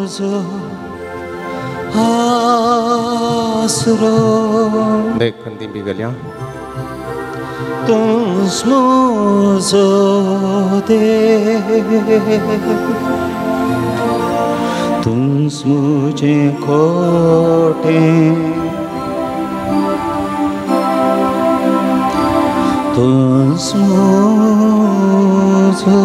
म्हजो आसरो देखून ती बिगल्या तूंच म्हजो देव तूंच म्हजें कोटें तूंच म्हजो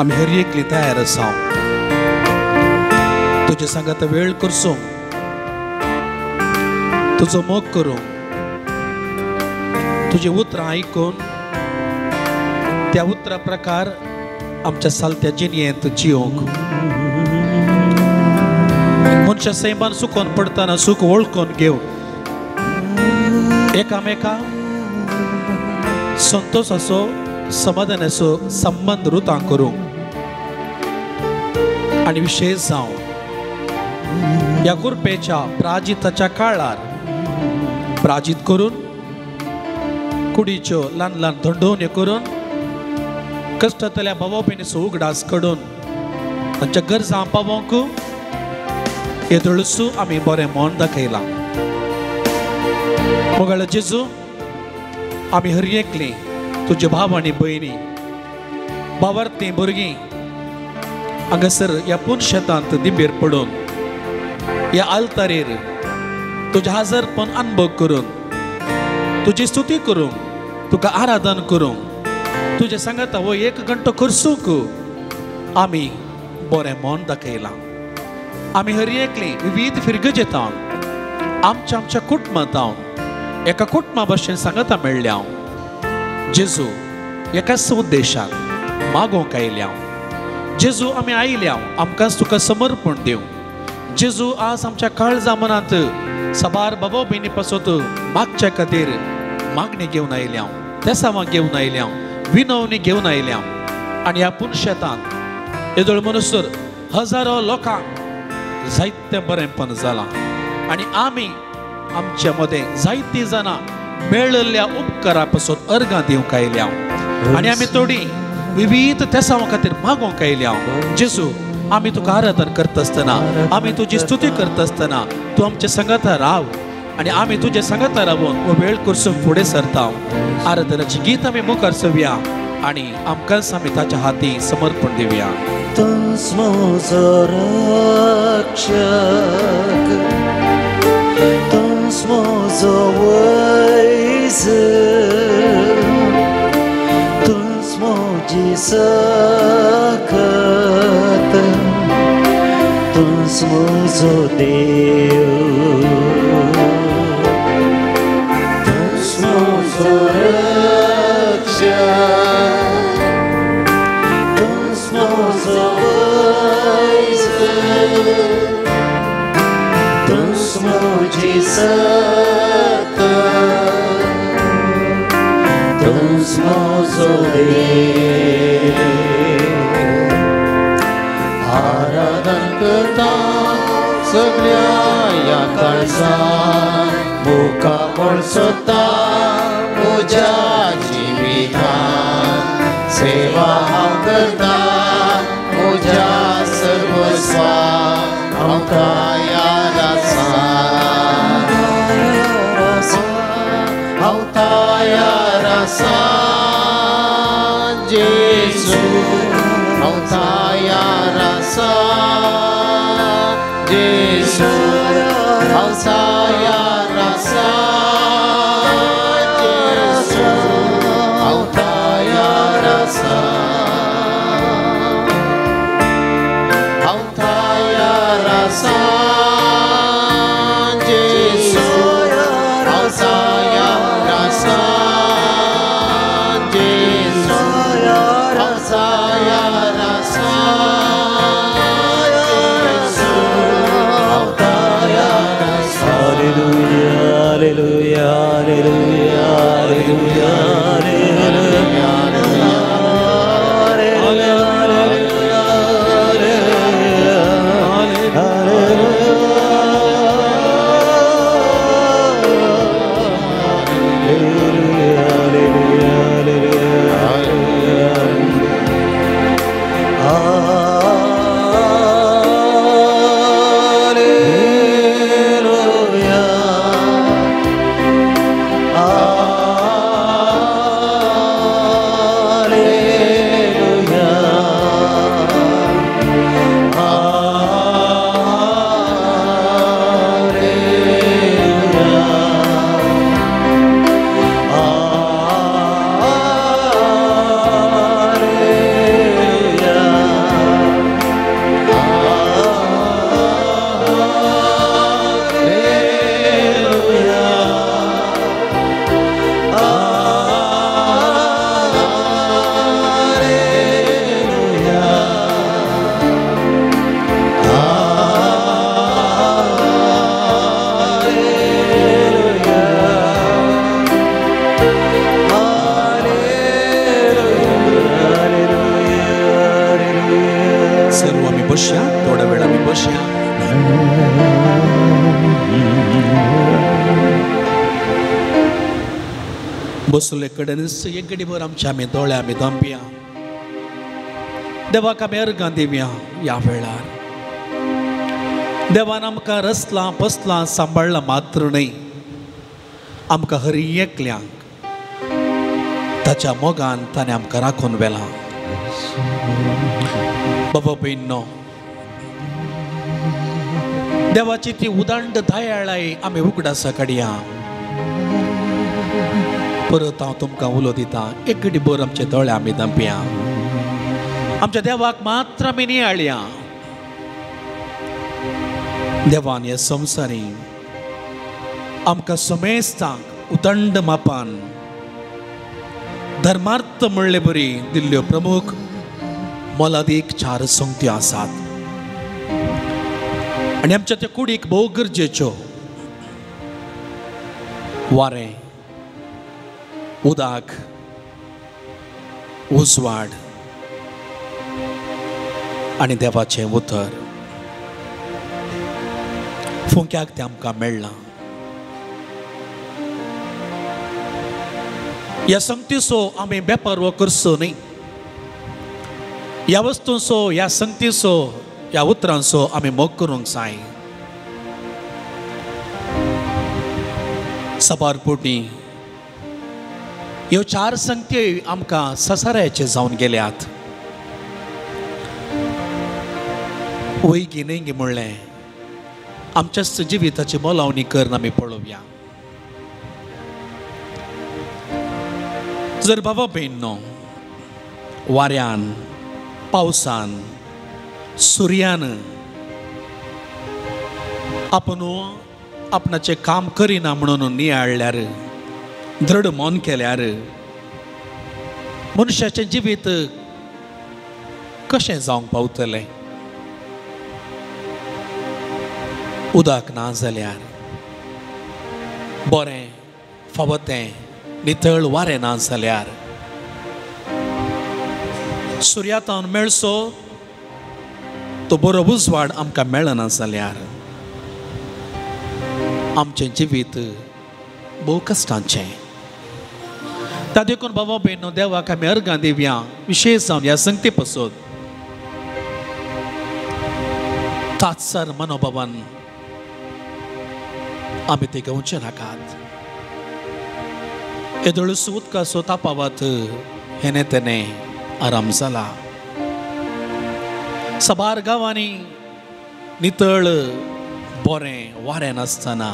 आमी हर एकली तयार आसा तुजे सांगात वेळ करचो तुजो मोग करूं तुजी उतरां आयकून त्या उतरा प्रकार आमच्या सालत्या जिणेंत जियोंक मनशा सैमान सुकोन पडटना सूख वळखून घेवन एकामेका संतोषाचो समाधानाचो संबंद रुतां करूंक आनी विशेश जावं ह्या गुरपेच्या प्राजिताच्या काळार प्राजीत करून कुडीच्यो ल्हान ल्हान धंडोवण्यो करून कश्टांतल्या भावा भयणीचो उगडास काडून तांच्या गरजां पावोवंक येदोळसू आमी बरें मन दाखयलां. मोगाळ जेजू आमी हर एकलीं तुजे भाव आनी भयणी भावार्थी भुरगीं हांगासर ह्या पुनशेतांत दिंबेर पडून ह्या आल्तारेर तुज्या हाजरपण अनुभव करून तुजी स्तुती करूंक तुका आराधन करूंक तुजें सांगाता हो एक घंटो खर्चूंक आमी बरें मन दाखयलां. आमी हर एकलीं विविध फिरगजेत आमच्या आमच्या कुटुंबांत एका कुटुंबा भशेन सांगाता मेळ्ळ्या जेजू एकाच उद्देशान मागोवंक आयल्या. जेजू आमी आयल्या आमकांच तुका समर्पण दिवं जेजू आज आमच्या काळजा मनांत साबार बाबा भयणी पासत मागच्या खातीर मागणी घेवन आयल्या, तेसांवां घेवन आयल्या, विनवणी घेवन आयल्या. आनी ह्या पुनशेतांत येदोळ म्हणसर हजारो लोकांक जायतें बरेंपण जालां आनी आमी आमच्या मदें जायतीं जाणां मेळिल्ल्या उपकारा पासून अर्गां दिवंक आयल्या आनी आमी थोडी विविध तेसांवां खातीर मागोवंक आयल्या. जेजू आमी तुका आराधन करता आसतना, आमी तुजी स्तुती करता आसतना तूं आमच्या सांगाता राव आनी आमी तुजे सांगाता रावून हो वेळ करसून फुडें सरता. आराधनाची गीत आमी मुखार सरुया आनी आमकांच आमी ताच्या हाती समर्पण दिवया. तूंच म्हजो रक्षक, तूंच म्हजो वैज, तूंच म्हजी सकत, तूंच म्हजो देव. तूंच म्हजो रक्षक, तूंच म्हजो वैज, तूंच म्हजी सकत, तूंच म्हजो देव. आराधन करता सगळ्या ह्या काळजान, मुखामळ सोदता म्हज्या जिवितान, सेवा हांव करता म्हज्या सर्वस्वा, हांव तयार आसा, हांव तयार आसा जेजू, हांव तयार आसा जेजू, हांव तयार आसा जेजू, हांव तयार आसा, हांव तयार आसा जेजू, हांव तयार आसा जेजू, हांव तयार आसा जेजू, हांव तयार आसा. Hallelujah, hallelujah, hallelujah, hallelujah, hallelujah, सर्व आमी बसया, थोडो वेळ आमी बसया. बसले कडेनच एक घडीभर आमच्या आमी दोळे आमी धांपया, देवाक आमी अर्गां दिवया. ह्या वेळार देवान आमकां रसलां पसलां सांबाळ्ळां मात्र न्हय, आमकां हर एकल्यांक ताच्या मोगान ताणें आमकां राखून व्हेलां. बाबा भयणो, देवाची ती उदंड दयाळाय आमी उगडासा काडया. परत हांव तुमकां उलो दिता, एक घडी भर आमचे दोळे आमी धांपया, आमच्या देवाक मात्र आमी नियाळया. देवान ह्या संवसारी आमकां समेस्तांक उदंड मापान धर्मार्थ म्हणले बरी दिल्ल्यो प्रमुख मोलादीक चार संगत्यो आसात. आनी आमच्या त्या कुडीक भोव गरजेच्यो वारें, उदक, उजवाड आनी देवाचें उतर फुंक्याक तें आमकां मेळ्ळां. ह्या संगतीचो आमी बेपारवो करचो न्ही. ह्या वस्तूंचो, ह्या संगतीचो, ह्या उतरांचो आमी मोग करूंक जाय. साबार पोटी ह्यो चार संगती आमकां ससाऱ्याचे जावन गेल्यात. वयगी न्हय म्हणलें आमच्याच जिविताची मोलावणी करून आमी पळोवया. जर बाबा भयणो वाऱ्यान, पावसान, सुर्यान आपूण आपणाचें काम करिना म्हणून नियाळल्यार, दृढ मन केल्यार मनशाचें जिवीत कशें जावंक पावतलें? उदक ना जाल्यार, बरें फावो तें नितळ वारें ना जाल्यार, सुर्यातावन मेळचो तो बरो उजवाड आमकां मेळना जाल्यार आमचें जिवीत भोव कश्टांचें. ता देखून बाबा भयणो देवाक आमी अर्गां दिवया, विशेश जावन ह्या संगती पसून तात्सर मनोभावान आमी ते घेवचे नाकात. येदोळूस उदकाचो तापावत हेणे तेणे आराम जाला. साबार गांवांनी नितळ बरें वारें नासतना,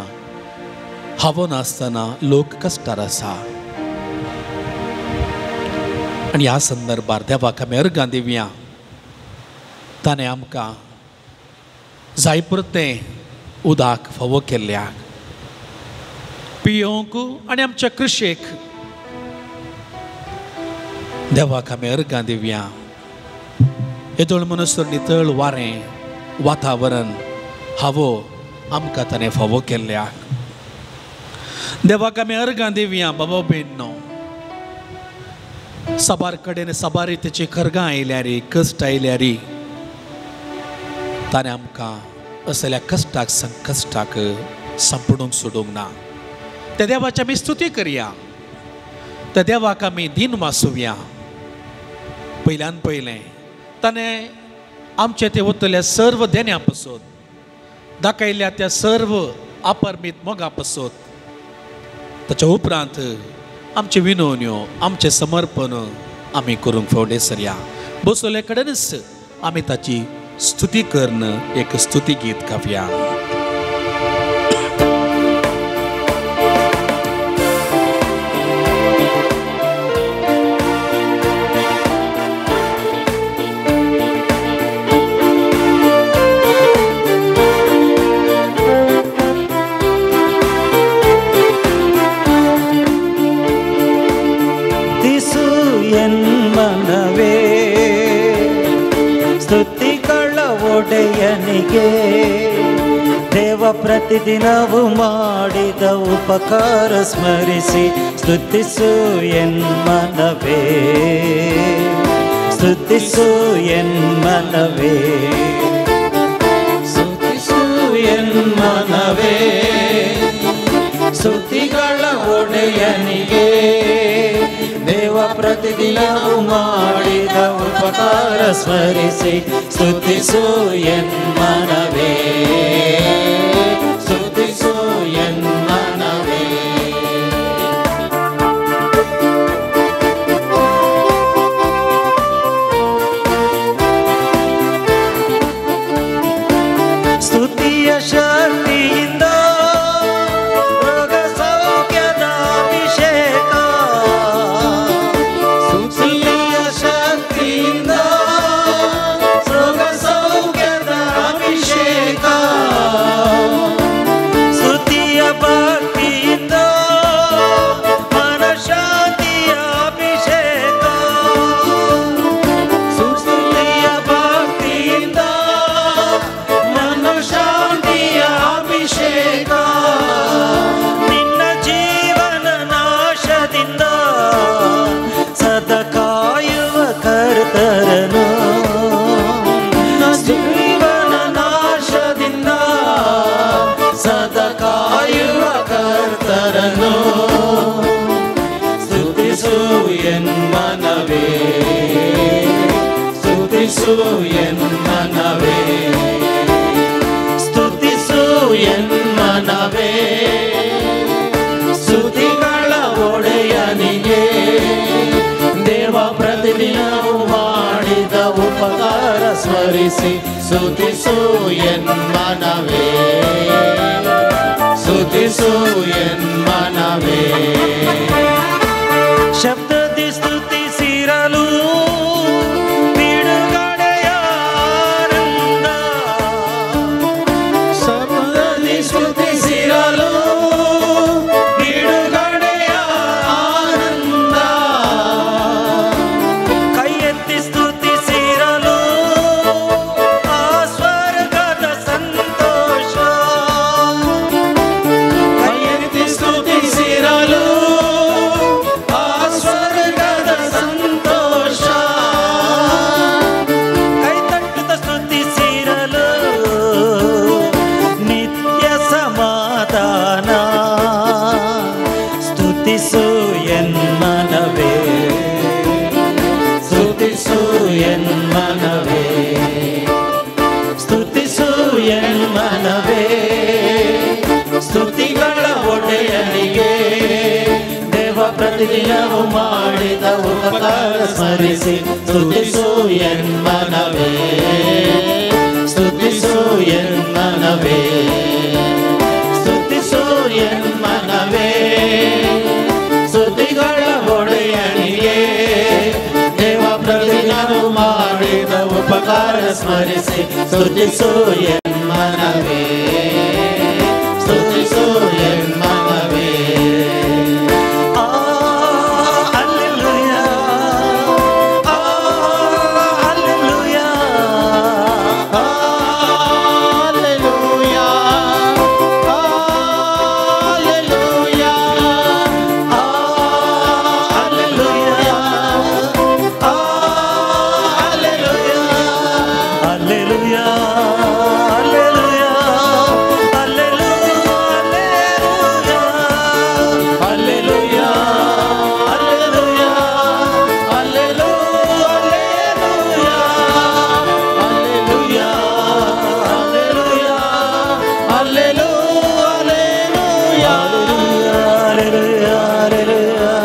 हवो नासतना लोक कश्टार आसा. आनी ह्या संदर्भार देवाक आमी अर्गां दिवया. ताणें आमकां जाय पुरतें उदक फावो केल्ल्याक पियोवंक आनी आमच्या कृशेक देवाक आमी अर्गां दिवया. येदोळ म्हणसर नितळ वारें, वातावरण, हवो आमकां ताणें फावो केल्ल्याक देवाक आमी अर्गां दिवया. बाबा भयणो साबार कडेन साबार रितीची खरगां आयल्यार, कश्ट आयल्यार ताणें आमकां असल्या कश्टाक संकश्टाक सांपडूंक सोडूंक ना. त्या देवाची आमी स्तुती करया, त्या देवाक आमी दीन वासुया. पयल्यान पयलें ताणें आमचे ते वतल्या सर्व देण्या पसून, दाखयल्या त्या सर्व अपरमीत मोगा पसून, ताच्या उपरांत आमच्यो विनवण्यो, आमचें समर्पण आमी करूंक फुडें सरया. बसवले कडेनच आमी ताची स्तुती करून एक स्तुती गीत गावया. ಒಡೆಯನಿಗೆ ದೇವ ಪ್ರತಿದಿನವೂ ಮಾಡಿದ ಉಪಕಾರ ಸ್ಮರಿಸಿ ಸ್ತುತಿಸು ಎನ್ಮನವೇ, ಸ್ತುತಿಸು ಎನ್ಮನವೇ, ಸ್ತುತಿಸು ಎನ್ಮನವೇ, ಸ್ತುತಿಗಳ ಒಡೆಯನಿಗೆ ದೇವ ಪ್ರತಿದಿನವೂ ಮಾಡಿದ ಉಪಕಾರ ಸ್ಮರಿಸಿ ಸ್ತುತಿಸು ಎನ್ಮನವೇ, ಸ್ತುತಿಸು ಎನ್ಮನವೇ. ಸ್ತುತಿಯ ಶಕ್ತಿಯಿಂದ ರೋಗ ಸೌಖ್ಯದ ಅಭಿಷೇಕ, ಸ್ತುತಿಯ ಶಕ್ತಿಯಿಂದ ರೋಗ ಸೌಖ್ಯದ ಅಭಿಷೇಕ, ಸ್ತುತಿಯ ಭಕ್ತಿಯಿಂದ ಮನಶಾಂತಿಯ ಅಭಿಷೇಕ, ಸ್ತುತಿಯ ಭಕ್ತಿಯಿಂದ ಮನಶಾಂತಿಯ ಸ್ತುತಿಸು ಎನ್ಮನವೇ, ಸ್ತುತಿಸು ಎನ್ಮನವೇ, ಸ್ತುತಿಗಳ ಒಡೆಯನಿಗೆ. ದೇವ ಪ್ರತಿದಿನವೂ ಮಾಡಿದ ಉಪಕಾರ ಸ್ಮರಿಸಿ ಸ್ತುತಿಸು ಎನ್ಮನವೇ, ಸ್ತುತಿಸು ಎನ್ಮನವೇ. ಶಬ್ದದಿ ಸ್ತುತಿಸಿರಲು ಬಿಡುಗಡೆಯ ಆನಂದ, ಶಬ್ದದಿ ಸ್ತುತಿಸಿರಲು ಬಿಡುಗಡೆಯ ಆನಂದ, ಕೈ ಎತ್ತಿ ಸ್ತುತಿಸಿರಲು ಆ ಸ್ವರ್ಗದ ಸಂತೋಷ, ಕೈ ಎತ್ತಿ ಸ್ತುತಿಸಿರಲು ಆ ಸ್ವರ್ಗದ ಸಂತೋಷ, ಕೈ ತಟ್ಟುತ್ತ ಸ್ತುತಿಸಿರಲು ನಿತ್ಯ ಸಮಾಧಾನ. ಸ್ತುತಿಸು ಎನ್ಮನವೇ, ಸ್ತುತಿಸು ಎನ್ಮನವೇ, ಸ್ತುತಿಸು ಎನ್ಮನವೇ, ಸ್ತುತಿಗಳ ಒಡೆಯನಿಗೆ. ದೇವ ಪ್ರತಿದಿನವೂ ಮಾಡಿದ ಉಪಕಾರ ಸ್ಮರಿಸಿ ಸ್ತುತಿಸು ಎನ್ಮನವೇ, ಸ್ತುತಿಸು ಎನ್ಮನವೇ, ಸ್ತುತಿಸು ಎನ್ಮನವೇ, ಸ್ತುತಿಗಳ ಒಡೆಯನಿಗೆ. ದೇವ ಪ್ರತಿದಿನವೂ ಮಾಡಿದ ಉಪಕಾರ ಸ್ಮರಿಸಿ ಸ್ತುತಿಸು ಎನ್ಮನವೇ, ಸ್ತುತಿಸು ಎನ್ಮನವೇ. ಆ ಹಲ್ಲೆಲೂಯಾ, ಆ hallelujah, hallelujah, hallelujah, hallelujah, hallelujah, hallelujah, hallelujah, hallelujah, hallelujah, hallelujah, hallelujah, hallelujah, hallelujah, hallelujah, hallelujah, hallelujah,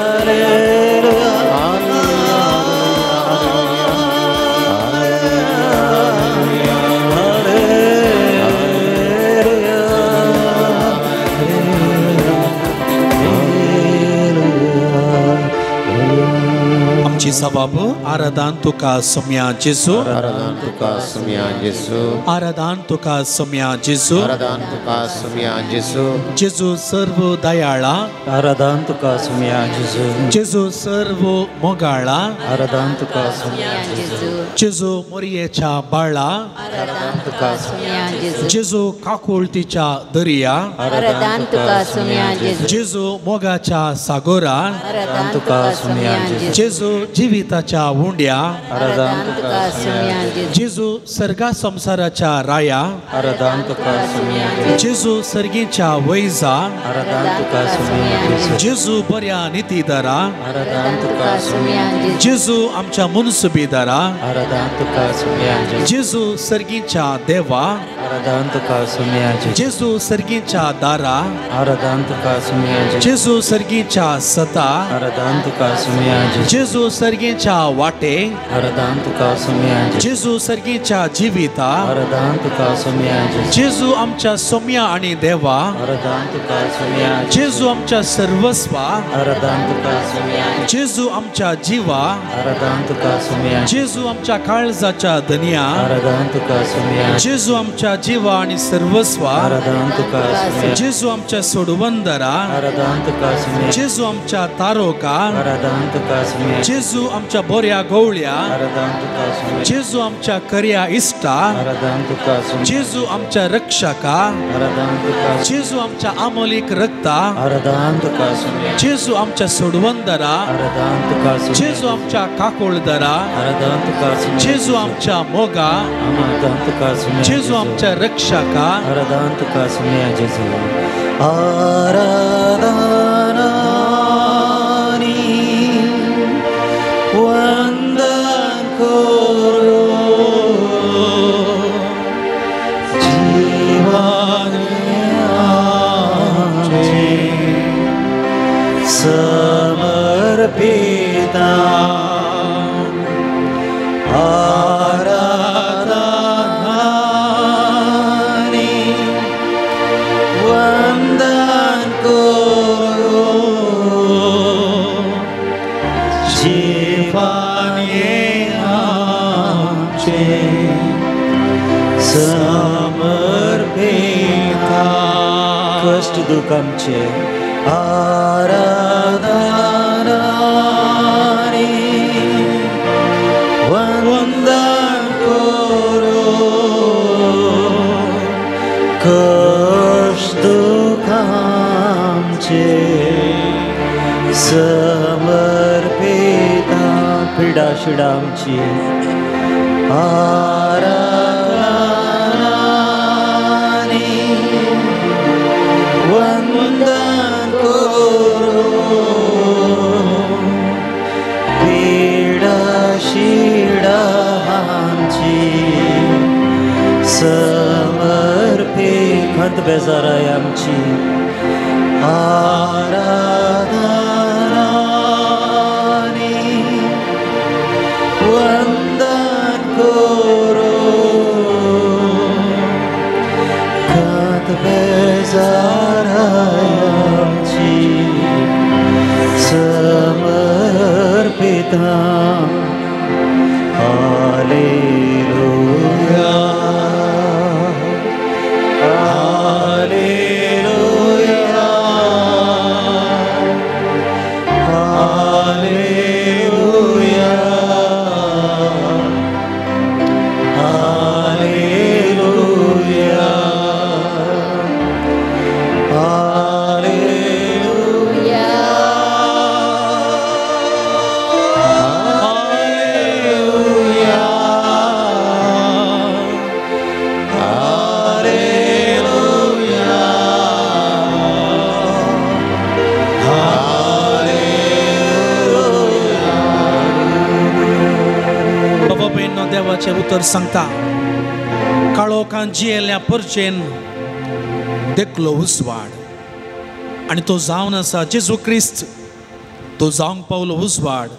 आमची सबाब आराधान तुका सोम्या जेजू, आराधन तुका सुम्या जेसू, आराधान तुका सोम्या जेजू, आराधन तुका सुम्या जेसू, जेजू सर्व दयाळा, आराधन तुका सुम्या जेजू, जेजू सर्व मोगाळा, आराधन तुका सुम्या जेजू, जेजू मोरयेच्या बाळा, आराधन तुका सुम्या जेजू, जेजू काकुळतीच्या दर्या, आराधन तुका सुम्या जेजू, जेजू मोगाच्या सागोरा, आराधन तुका सुम्या जेजू, जेजू जिविताच्या उंड्या, आराधन तुका सुम्या जेजू, जेजू सर्गा संसाराच्या राया, आराधन तुका सुम्या जेजू, जेजू सर्गीच्या वैजा, आराधन तुका सुम्या जेजू, जेजू बऱ्या नितीदारा, आराधन तुका सुम्या जेजू, जेजू आमच्या मुनसुबीदारा, आराधन तुका सुम्या जेजू, जेजू सर्गीच्या देवा, आराधन तुका सुम्या जेजू, जेजू सर्गीच्या दारा, आराधन तुका सुम्या जेजू, जेजू सर्गीच्या सता, आराधन तुका सुम्या जेजू, जेजू सर्गीच्या वाटे, आराधन तुका सुम्या जेजू, जेजू सर्गीच्या जिविता, आराधन तुका सुम्या जेजू, जेजू आमच्या सोम्या आणि देवा, आराधन तुका सुम्या जेजू आमच्या सर्वस्वा, आराधन तुका सुम्या, जेजू आमच्या जीवा, आराधन तुका सुम्या, जेजू आमच्या काळजाच्या धनिया, आराधन तुका सुम्या, जेजू आमच्या जीवा आणि सर्वस्वा, आराधन तुका सुम्या, जेजू आमच्या सोडवंदरा, आराधन तुका सुम्या, जेजू आमच्या तारोका, आराधन तुका सुम्या, जेजू आमच्या बोऱ्या गवळ्या, आराधन तुका सुम्या, जेजू आमच्या कर्या इश्टा, आराधन तुका सुम्या, जेजू आमच्या रक्षका, आराधन तुका, जेजू आमच्या आमोलीक रक्ता, आराधन तुका सुम्या, जेजू आमच्या सोडवंदरा, आराधन तुका सुम्या, जेजू आमच्या काकोळदरा, आराधन तुका सुम्या, जेजू आमच्या मोगा, आराधन तुका सुम्या, जेजू आमच्या रक्षका, आराधन तुका सुम्या जेजू. आराधना वंदन करो. आमचे समर्पिता आराधना वंदन करो जीवन आमचे समर्पिता कष्ट दुःख आमचे आराधना वंदन करो कष्ट दुःख आमचे समर्पिता पिडा शिडा आमची आराधना वंदन करो पीडा शिडा आमची समर्पित खंत बेजाराय आमची आराधना वंदन करो खंत बेजाराय आमची समर्पिता hallelujah hallelujah hallelujah hallelujah hallelujah hallelujah hallelujah बाबा भयणो देवाचें उतर सांगता काळोखान जियेल्या परचेन देखलो उजवाड आनी तो जावन आसा जेजू क्रिस्त तो जावंक पावलो उजवाड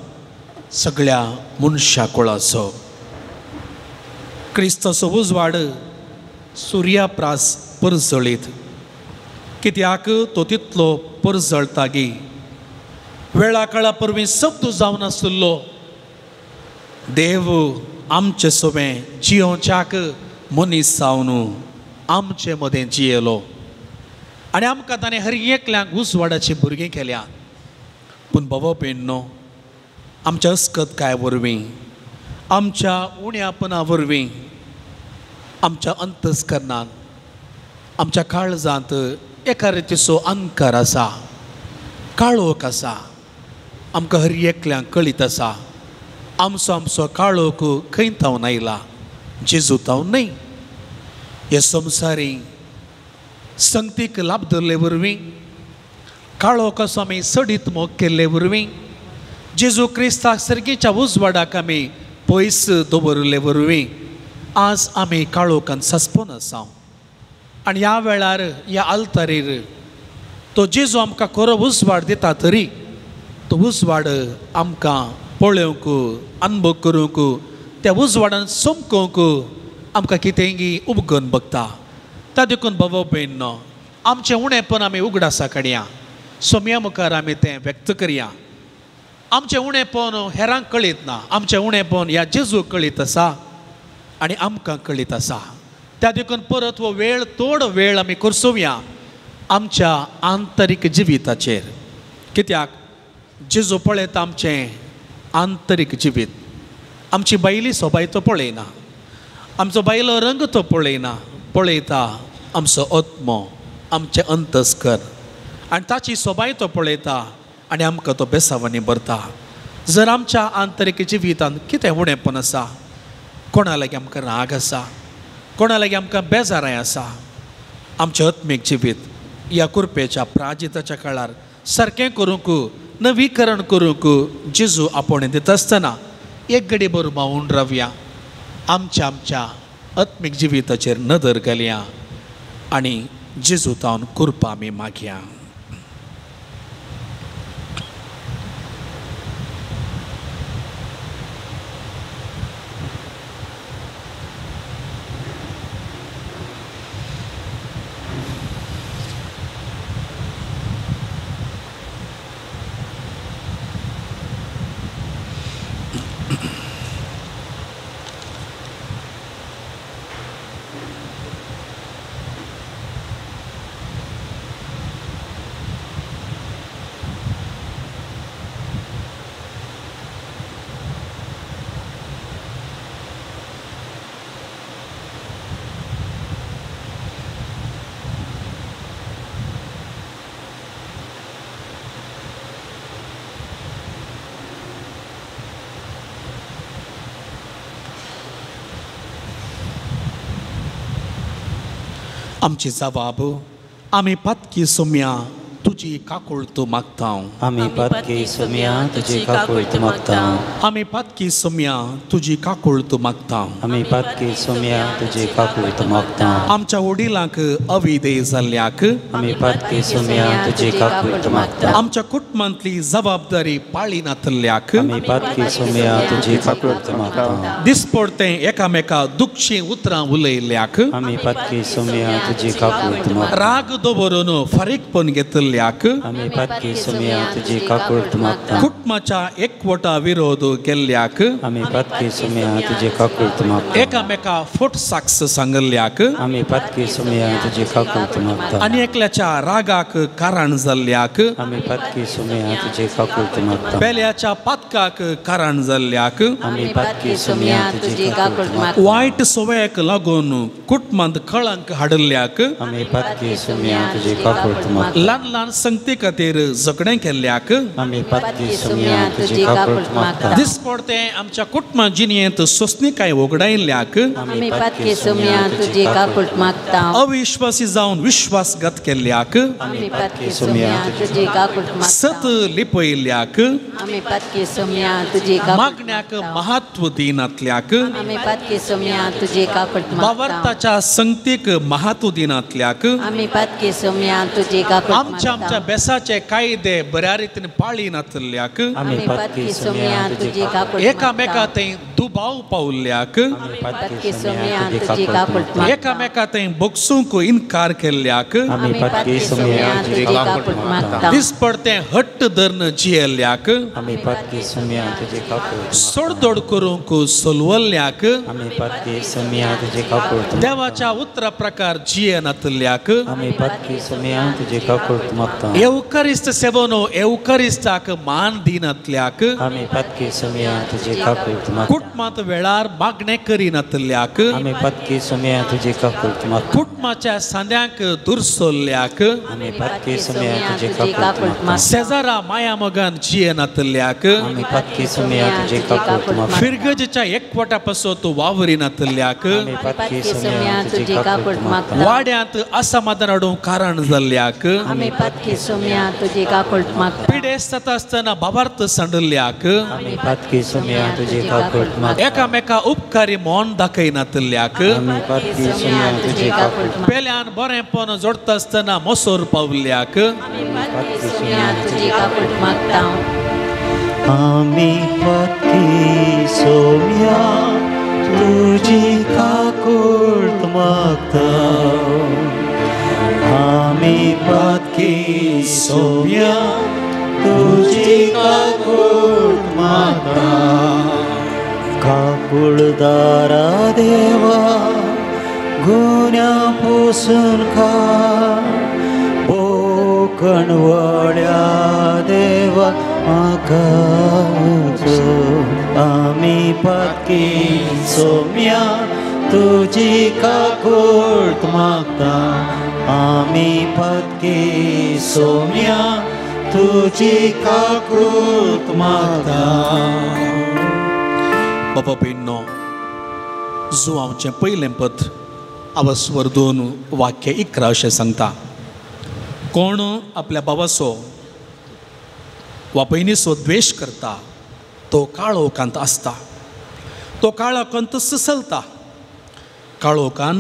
सगळ्या मनशा कुळाचो. क्रिस्ताचो उजवाड सुर्या प्रास परजळीत कित्याक तो तितलो परजळटा गी वेळा काळा परवीं शब्द जावन आशिल्लो देव आमचे सोबें जियोवच्याक मनीस जावन आमचे मदें जियेलो आनी आमकां ताणें हर एकल्यांक उजवाडाची भुरगीं केल्या. पूण बाबा भयणो आमच्या अस्कतकाय वरवीं आमच्या उण्यापणा वरवीं आमच्या अंतस्करणान आमच्या काळजांत एका रितीचो अंकार आसा काळोख आसा. आमकां हर एकल्यांक कळीत आसा आमचो आमचो काळोख खंय थावन आयला जेजू थावन न्हय. हे संवसारी संगतीक लाभ धरले वरवीं काळोख असो आमी सडीत मोग केल्ले वरवीं जेजू क्रिस्ताक सर्गीच्या उजवाडाक आमी पयस दवरिल्ले वरवीं आज आमी काळोखान सस्पोन आसा. आनी ह्या वेळार ह्या आल्तारीर तो जेजू आमकां खरो उजवाड दिता तरी तो उजवाड आमकां पळोवंक अनुभव करूंक त्या उजवाडान चमकोवंक आमकां कितेंगी उपगन बगता. त्या देखून बाबा भयणो आमचें उणेपण आमी उगडासा काडया सोम्या मुखार आमी तें व्यक्त करया. आमचें उणेपण हेरांक कळीत ना आमचें उणेपण ह्या जेजूक कळीत आसा आनी आमकां कळीत आसा. त्या देखून परत हो वेळ थोडो वेळ आमी करसोवया आमच्या आंतरीक जिविताचेर कित्याक जेजू पळयता आमचें आंतरीक जिवीत आमची बायली सोबाय तो पळयना आमचो बायलो रंग तो पळयना पळयता आमचो आत्मो आमचें अंतस्कर आनी ताची सोबाय तो पळयता आनी आमकां तो बेसावांनी भरता. जर आमच्या आंतरीक जिवितांत कितें उणेपण आसा कोणा लागीं आमकां राग आसा कोणा लागीं आमकां बेजाराय आसा आमचें आत्मीक जिवीत ह्या कुरपेच्या प्राजिताच्या काळार सारकें करूंक नवीकरण करूंक जेजू आपोवणें दिता आसतना एक घडी बरो मावून रावया आमच्या आमच्या आत्मीक जिविताचेर नदर घालया आनी जेजू तावन कृपा आमी मागया. आमची जवाब आमी पातकी सोम्या तुजी काकुळट मागता. आमी पातकी सोम्या तुजी काकुळट मागता. आमी पातकी सोम्या तुजी काकुळट मागता. आमी पातकी सोम्या तुजी काकुळट मागता. आमच्या वडिलांक अविधेय जाल्ल्याक आमी पातकी सोम्या तुजी काकुळट मागता. आमच्या कुटुंबांतली जबाबदारी पाळिनातल्याक आमी पातकी सोम्या तुजी काकुळट मागता. दिसपडतें एकामेका दुखशी उतरां उलयल्ल्याक आमी पातकी सोम्या तुजी काकुळट मागता. राग दवरून फारीकपण घेतल्याक आमी पातकी सोम्या तुजी काकुळट मागता. कुटुंबाच्या एकवटा विरोध केल्ल्याक आमी पातकी सोम्या तुजी काकुळट मागता. एकामेका फोट साक्ष सांगल्ल्याक आमी पातकी सोम्या तुजी काकुळट मागता. आनी एकल्याच्या रागाक कारण जाल्ल्याक आमी पातकी सोम्या तुजी काकुळट मागता. पेल्याच्या पातकाक कारण जाल्ल्याक आमी पातकी सोम्या तुजी काकुळट मागता. वायट सवयेक लागून कुटुंबांत कळंक हाडल्ल्याक आमी पातकी सोम्या तुजी काकुळट मागता. ल्हान ल्हान संगती खातीर झगडें केल्ल्याक आमी पातकी सोम्या तुजी काकुळट मागता. दिसपडतें आमच्या कुटुंबा जिणेंत सोंसणीकाय वगडायल्ल्याक आमी पातकी सोम्या तुजी काकुळट मागता. अविश्वासी जावन विश्वासघात केल्ल्याक आमी पातकी सोम्या तुजी काकुळट मागता. सत लिपयल्ल्याक आमी पातकी सोम्या तुजी काकुळट मागण्याक महत्व दिनातल्याक आमी पातकी सोम्या तुजी काकुळट मागता. भावार्थाच्या संगतीक महत्व दिनातल्याक आमी पातकी सोम्या तुजी काकुळट आमच्या आमच्या बेसाचे कायदे बऱ्या रितीन पाळिनातल्याक आमी पातकी सोम्या तुजी काकुळट एकामेका थंय दुबाव पावल्ल्याक आमी पातकी सोम्या तुजी काकुळट मागता. एकामेका थंय बगसूंक इनकार केल्ल्याक आमी पातकी सोम्या तुजी काकुळट मागता. दिसपडतें हट्ट धरून जियेल्ल्याक आमी पातकी सोम्या तुजी काकुळट सोडदोड करूंक सोलवल्ल्याक आमी पातकी सोम्या तुजी काकुळट देवाच्या उतरा प्रकार जियेनातल्याक आमी पातकी सोम्या तुजी काकुळट मागता. एवकरिस्त सेवनो एवकरिस्ताक मान दिनातल्याक आमी पातकी सोम्या तुजी काकुळट मागता. कुटुंबांत वेळार मागणें करिनातल्याक आमी पातकी सोम्या तुजी काकुळट मागता. कुटुंबाच्या सांद्यांक दुरसोल्ल्याक आमी पातकी सोम्या तुजी काकुळट मागता. शेजारा माया मोगान जियेनातल्याक आमी पातकी सोम्या तुजी काकुळट मागता. फिरगजेच्या एकवटा पासत वावरिनातल्याक आमी पातकी सोम्या तुजी काकुळट मागता. वाड्यांत असमाधान हाडूंक कारण जाल्ल्याक आमी पातकी सोम्या तुजी काकुळट मागता. पिडेस्त जाता आसतना भावार्थ सांडल्ल्याक आमी पातकी सोम्या तुजी काकुळट मागता. एकामेका उपकारी मन दाखयनातल्याक आमी पातकी सोम्या तुजी काकुळट मागता. पेल्यान बरेंपण जोडटा आसतना मोसोर पावल्ल्याक आमी पातकी सोम्या तुजी काकुळट मागता. आमी पातकी सोम्या तुजी काकुळट मागता. आमी पातकी सोम्या तुजी काकुळट मागता. काकुळदारा देवा गुन्या पोसून काड बोकणवळ्या देवा म्हाका आमी पातकी सोम्या तुजी काकुळट मागता. आमी पातकी सोम्या तुजी काकुळट मागता. बाबा भयणींनो, जुवांचें पयलें पत्र आवस्वर 2 वाक्य 11 अशें सांगता, कोण आपल्या बाबाचो वा भयणीचो द्वेश करता तो काळोखांत आसता, तो काळोखांत चलता, काळोखान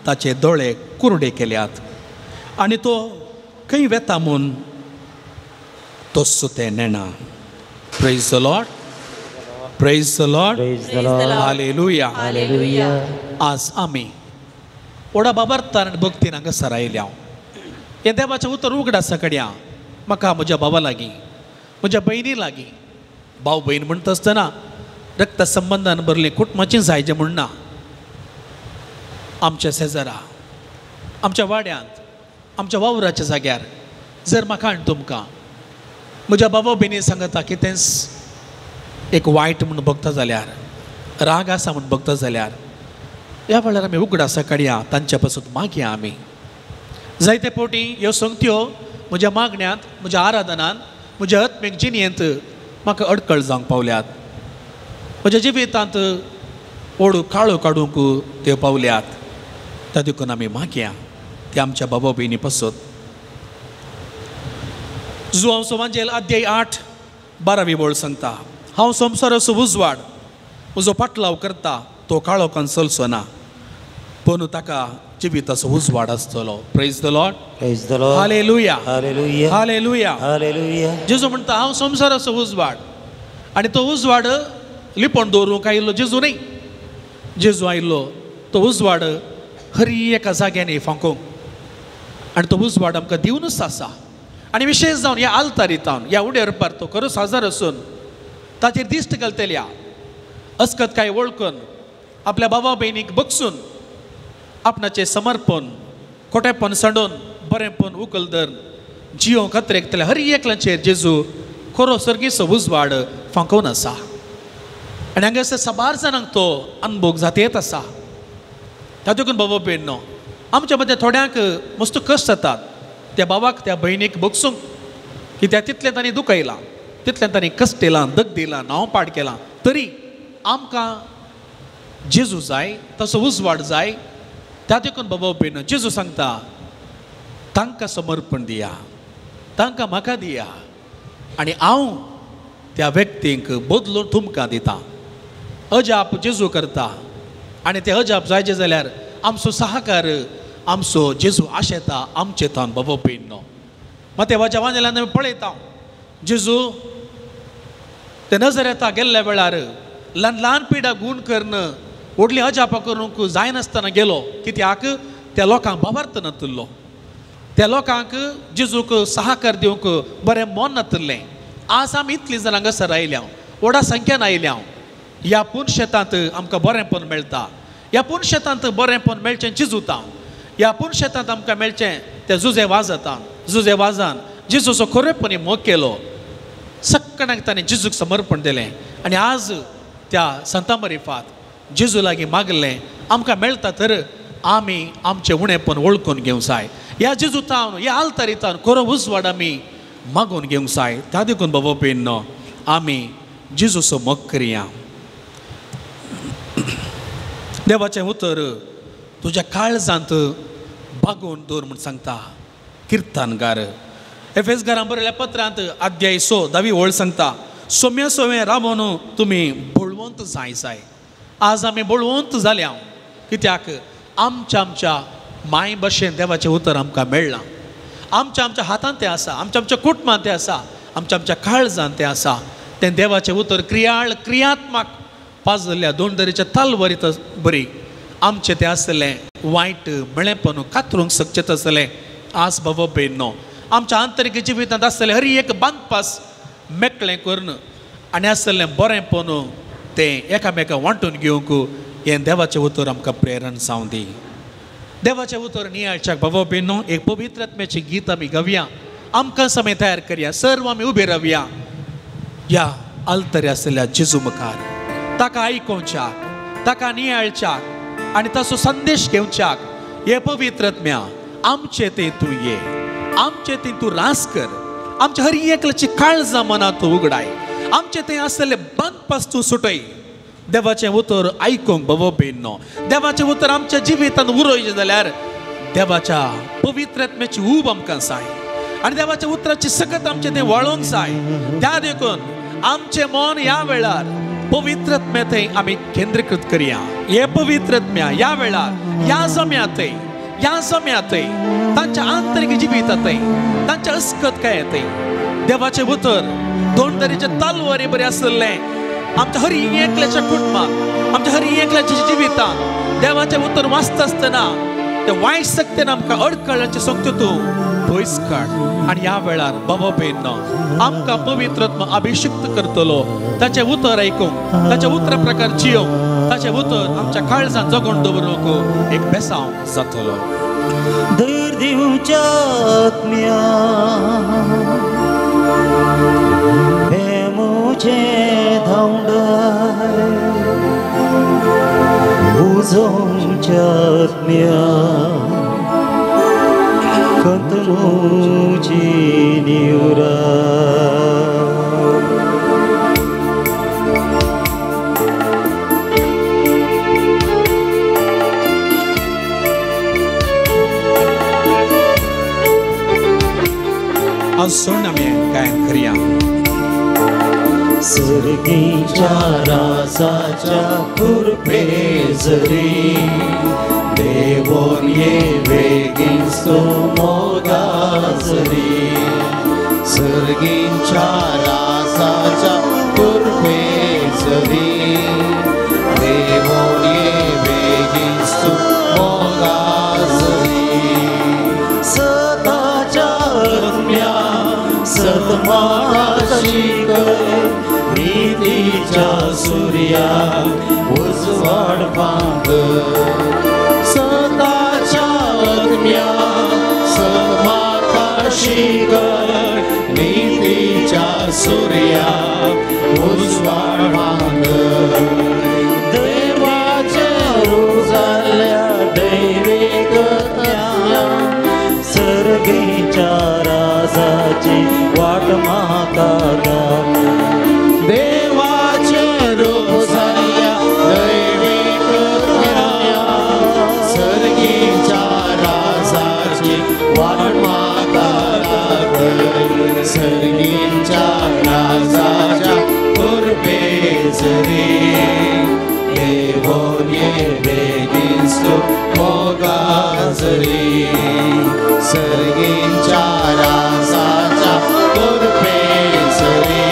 ताचे दोळे कुरडे केल्यात. आनी तो खंय वेता म्हूण तस्सो तें नेणा. Praise the Lord, praise the Lord, hallelujah. आज आमी व्हडा बाबार्थान आनी भक्तीन हांगासर आयल्या. हें देवाचें उतर उगडासा कड्या म्हाका म्हज्या बाबा लागीं, म्हज्या भयणी लागीं, भाव भयण म्हणटा आसतना रक्त संबंदान भरलें कुटुंबाचें जायजें म्हूण ना, आमच्या शेजारा, आमच्या वाड्यांत, आमच्या वावराच्या जाग्यार जर म्हाका आनी तुमकां म्हज्या बाबा भयणी सांगता कितेंच एक वायट म्हूण भोगता जाल्यार, राग आसा म्हूण भोगता जाल्यार, ह्या वेळार आमी उगडासा काडया, तांच्या पासून मागया. आमी जायते फावटी ह्यो संगत्यो म्हज्या मागण्यांत, म्हज्या आराधनांत, म्हज्या आत्मीक जिणेंत म्हाका अडकळ जावंक पावल्यात, म्हज्या जिवितांत ओडू काळो काडूंक त्यो पावल्यात. त्या देखून आमी मागया ते आमच्या बाबा भयणी पासत. जुआंव सोमांजेल अध्याय 8 12वी वळ सांगता, हांव संवसाराचो उजवाड, म्हजो पाटलाव करता तो काळोखान चलचो ना, पूण ताका जिविताचो उजवाड आसतलो. Praise the Lord, praise the Lord, hallelujah, hallelujah, hallelujah, hallelujah. जेजू म्हणटा हांव संवसाराचो उजवाड, आनी तो उजवाड लिपोवन दवरूंक आयिल्लो जेजू न्ही. जेजू आयिल्लो तो उजवाड हरी एका जाग्यांनी फांकोवंक, आनी तो उजवाड आमकां दिवनूच आसा. आनी विशेश जावन ह्या आल्तारीतावन, ह्या उड्यार पार तो खरो साजार आसून ताचेर दिश्ट घालतल्या अस्कत काय वळखून आपल्या बाबा भयणीक बगसून आपणाचें समर्पण खोटेपण सांडून बरेंपण उकल धरून जियो खतरेकतल्या हर एकल्याचेर जेजू खरो सर्गीचो उजवाड फांकोवन आसा. आनी हांगासर साबार जाणांक तो अनभोग जातेत आसा. त्या देखून बाबा भयणो आमच्या मदें थोड्यांक मस्त कश्ट जातात त्या बाबाक, त्या भयणीक बगसूंक, कित्याक तितलें तांणी दुखयलां, तितलें तांणी कश्ट येलां, दग दिलां, नांव पाड केलां, तरी आमकां जेजू जाय, तसो उजवाड जाय. त्या देखून बाबा भयणो जेजू सांगता तांकां समर्पण दिया, तांकां म्हाका दिया, आनी हांव त्या व्यक्तींक बदलून तुमकां दिता. अजाप जेजू करता, आनी तें अजाप जायचें जाल्यार आमचो सहकार, आमचो जेजू आशेता आमचे तान बाबा भयणो. मात वाच्या वांजेल्यान आमी पळयता जेजू ते नजरेता गेल्ल्या वेळार ल्हान ल्हान पिडा गूण करून व्हडली अजापां करूंक जायनासतना गेलो, कित्याक त्या लोकांक भावार्थ नातिल्लो, त्या लोकांक जेजूक सहकार दिवंक बरें मन नातिल्लें. आज आमी इतलीं जाणां हांगासर आयल्या, व्हडा संख्यान आयल्या. ह्या पुनशेतांत आमकां बरेंपण मेळटा, ह्या पुनशेतांत बरेंपण मेळचें जेजूता, ह्या पुनशेतांत आमकां मेळचें ते जुजे वाजता, जुजे वाजान जेजूचो खरेपणी मोग केलो, सगळ्यांक ताणें जेजूक समर्पण दिलें. आनी आज त्या संता मरिफात जेजू लागीं मागलें आमकां मेळटा तर आमी आमचें उणेपण वळखून घेवंक जाय. ह्या जेजू तावन, ह्या आल्तारीतावन खरो उजवाड आमी मागून घेवंक जाय. त्या देखून बाबा भयणो आमी जेजूचो मोग करया. देवाचें उतर तुज्या काळजांत बागोवन दवर म्हूण सांगता किर्तनगार. एफेसगारां बरयल्या पत्रांत अध्याय 6 10वी वळ सांगता, सोम्या सोम्या रावून तुमी बळवंत जाय जाय. आज आमी बळवंत जाल्या कित्याक आमच्या आमच्या माय भशेन देवाचें उतर आमकां मेळ्ळां, आमच्या आमच्या हातांत तें आसा, आमच्या आमच्या कुटुंबांत तें आसा, आमच्या आमच्या काळजांत तें आसा. तें देवाचें उतर क्रियाळ क्रियात्मक पाजल्ल्या दोन दरेच्या तालवरीत बरी आमचें तें आसलें वायट मेळेपण कातरूंक शकचें आसलें. आज बाबा भयणो आमच्या आंतरीक जिवितांत आसलें हर एक बांदपास मेकळें करून आनी आसलें बरेंपण तें एकामेकां वांटून घेवंक हें देवाचें उतर आमकां प्रेरण जावं दी. देवाचें उतर नियाळच्याक बाबा भयणो एक पवित्र आत्म्याचें गीत आमी गावया, आमकां समय तयार करया, सर्व आमी उबे रावया ह्या आल्तरे आसलेल्या जेजू मुखार, ताका आयकोवच्याक, ताका नियाळच्याक आनी ताचो संदेश घेवच्याक. हे पवित्र आत्म्या आमचे ते तूं ये, आमचे ते तूं रास कर, आमच्या हर एकल्याची काळजां मनां तूं उगडाय, आमचे थंय आसलेले बांदपास तूं सुटय. देवाचें उतर आयकूंक बाबा भयणो, देवाचें उतर आमच्या जिवितांत उरयचें जाल्यार देवाच्या पवित्र आत्म्याची ऊब आमकां जाय आनी देवाच्या उतराची सकत आमचें तें वळोवंक जाय. त्या देखून आमचें मन ह्या वेळार पवित्र आत्म्या थंय आमी केंद्रीकृत करया. हे पवित्र आत्म्या ह्या वेळार ह्या जम्या थंय ह्या जम्यातय तांच्या आंतरीक जिवितांतय तांच्या अस्कत काय येतय देवाचें उतर दोन तरेचे तलवारी बरें आसलें आमच्या हर एकल्याच्या कुटुंबात आमच्या हर एकल्याच्या जिवितांत देवाचें उतर वाचता आसतना ते वायट शक्तीन आमकां अडकळाचे सोंगता तूं पयस काड आनी ह्या वेळार बाबा भयणो आमकां पवित्र आत्मा अभिषिक्त करतलो ताचें उतर आयकूंक ताच्या उतरा प्रकार जियोंक ताचें उतर आमच्या काळजान जगोवन दवरूंक एक बेसांव जातलो. धैर्य दिवच्या आत्म्या हे मुझे धांवडाय उजोवच्या आत्म्या खंत मुजी निवरा. आज सोड आमी गायन करया. सर्गीच्या राजाच्या कृपेजरी देवोन ये वेगींचो मोगाजरी सर्गीच्या राजाच्या कृपेजरी देवोन ये वेगींचो मोगाजरी सदाच्या आत्म्या सद्माशी नीतीच्या सूर्या उजवाड पांग सदाच्या आत्म्या सद्माशी नीतीच्या सूर्या उजवाड पांग देवाच्या रोजाल्या दैविक आत्म्या सर्गीच्या राजाची वाट म्हाका दाखय. देवाचे रूप जाल्ल्या दैवीक आत्म्या सर्गीच्या राजाची वाट म्हाका दाखय. सर्गीच्या राजाच्या कृपेजरी देवोन ये बेगींचो मोगाजरी सर्गीच्या राजाच्या कृपेजरी